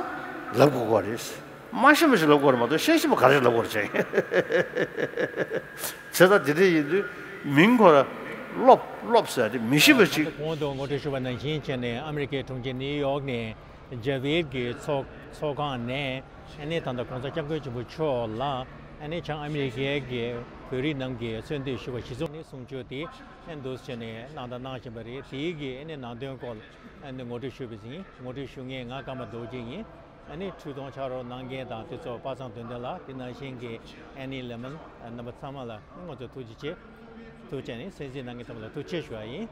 ལབ་དགོས་ཀྱི་རེད། མ་ཤེས་པ་ཞིག་ལབ་དགོས་རེད་མ་གཏོགས་ཤེས་བཞིན་པ་ག་རེ་ལབ་དགོས་རེད་ཅེས། བྱས་ཙང་དེ་འདྲ་ཡིན་དུས་མིང་ཁོ་ར་སློབ་སློབ་ཟེར་ཏེ་མི་ཤེས་པ་ཅིག་གོང་དུ་ངོ་སྤྲོད་ཞུས་པ་ནང་བཞིན་བྱས་ནས་ཨ་མི་རི་ཀའི་གྲོང་ཁྱེར་ནིའུ་ཡོག་ནས་ཇ་བེད་ཀྱི་ཚོགས་ཚོགས་ཁང་ནས་ཨ་ནི་ད་ལྟ་༸གོང་ས་༸སྐྱབས་མགོན་ཆེན་པོ་མཆོག་ལ་ཨ་ནི་བྱང་ཨ་མི་རི་ཀའི་གི་བོད་རིགས་རྣམས་ཀྱིས་གསོལ་འདེབས་ཞུས་པ་གཞི་བཟུང་ནས་གསུང་ཆོས་དེ་ཨ་ནི་འདུག་སེ་བྱས་ནས་གནང་དང་གནང་བཞིན་པ་རེད། དེའི་གི་ཨ་ནི་ནང་དོན་སྐོར་ཨ་ནི་ངོ་སྤྲོད་ཞུས་པ་ཡིན། ངོ་སྤྲོད་ཞུ་མཁན་ང་ཀརྨ་རྡོ་རྗེ་ཡིན། ཨ་ནི་འཕྲུལ་གཏོང་ཕྱག་རོགས་གནང་མཁན་དང་དེ་ཚོ་པ་སངས་དོན་ལྡན་ལགས། དེ་ནང་བཞིན་གྱི་ཨ་ནི་ལེ་མོན། རྣམ་པ་ཚང་མ་ལ་ང་ཚོ་ཐུགས་རྗེ་ཆེ། ཐུགས་རྗེ་ནི་གསན་གཟིགས་གནང་མཁན་ཚང་མ་ལ་ཐུགས་རྗེ་ཆེ་ཞུ་བ་ཡིན།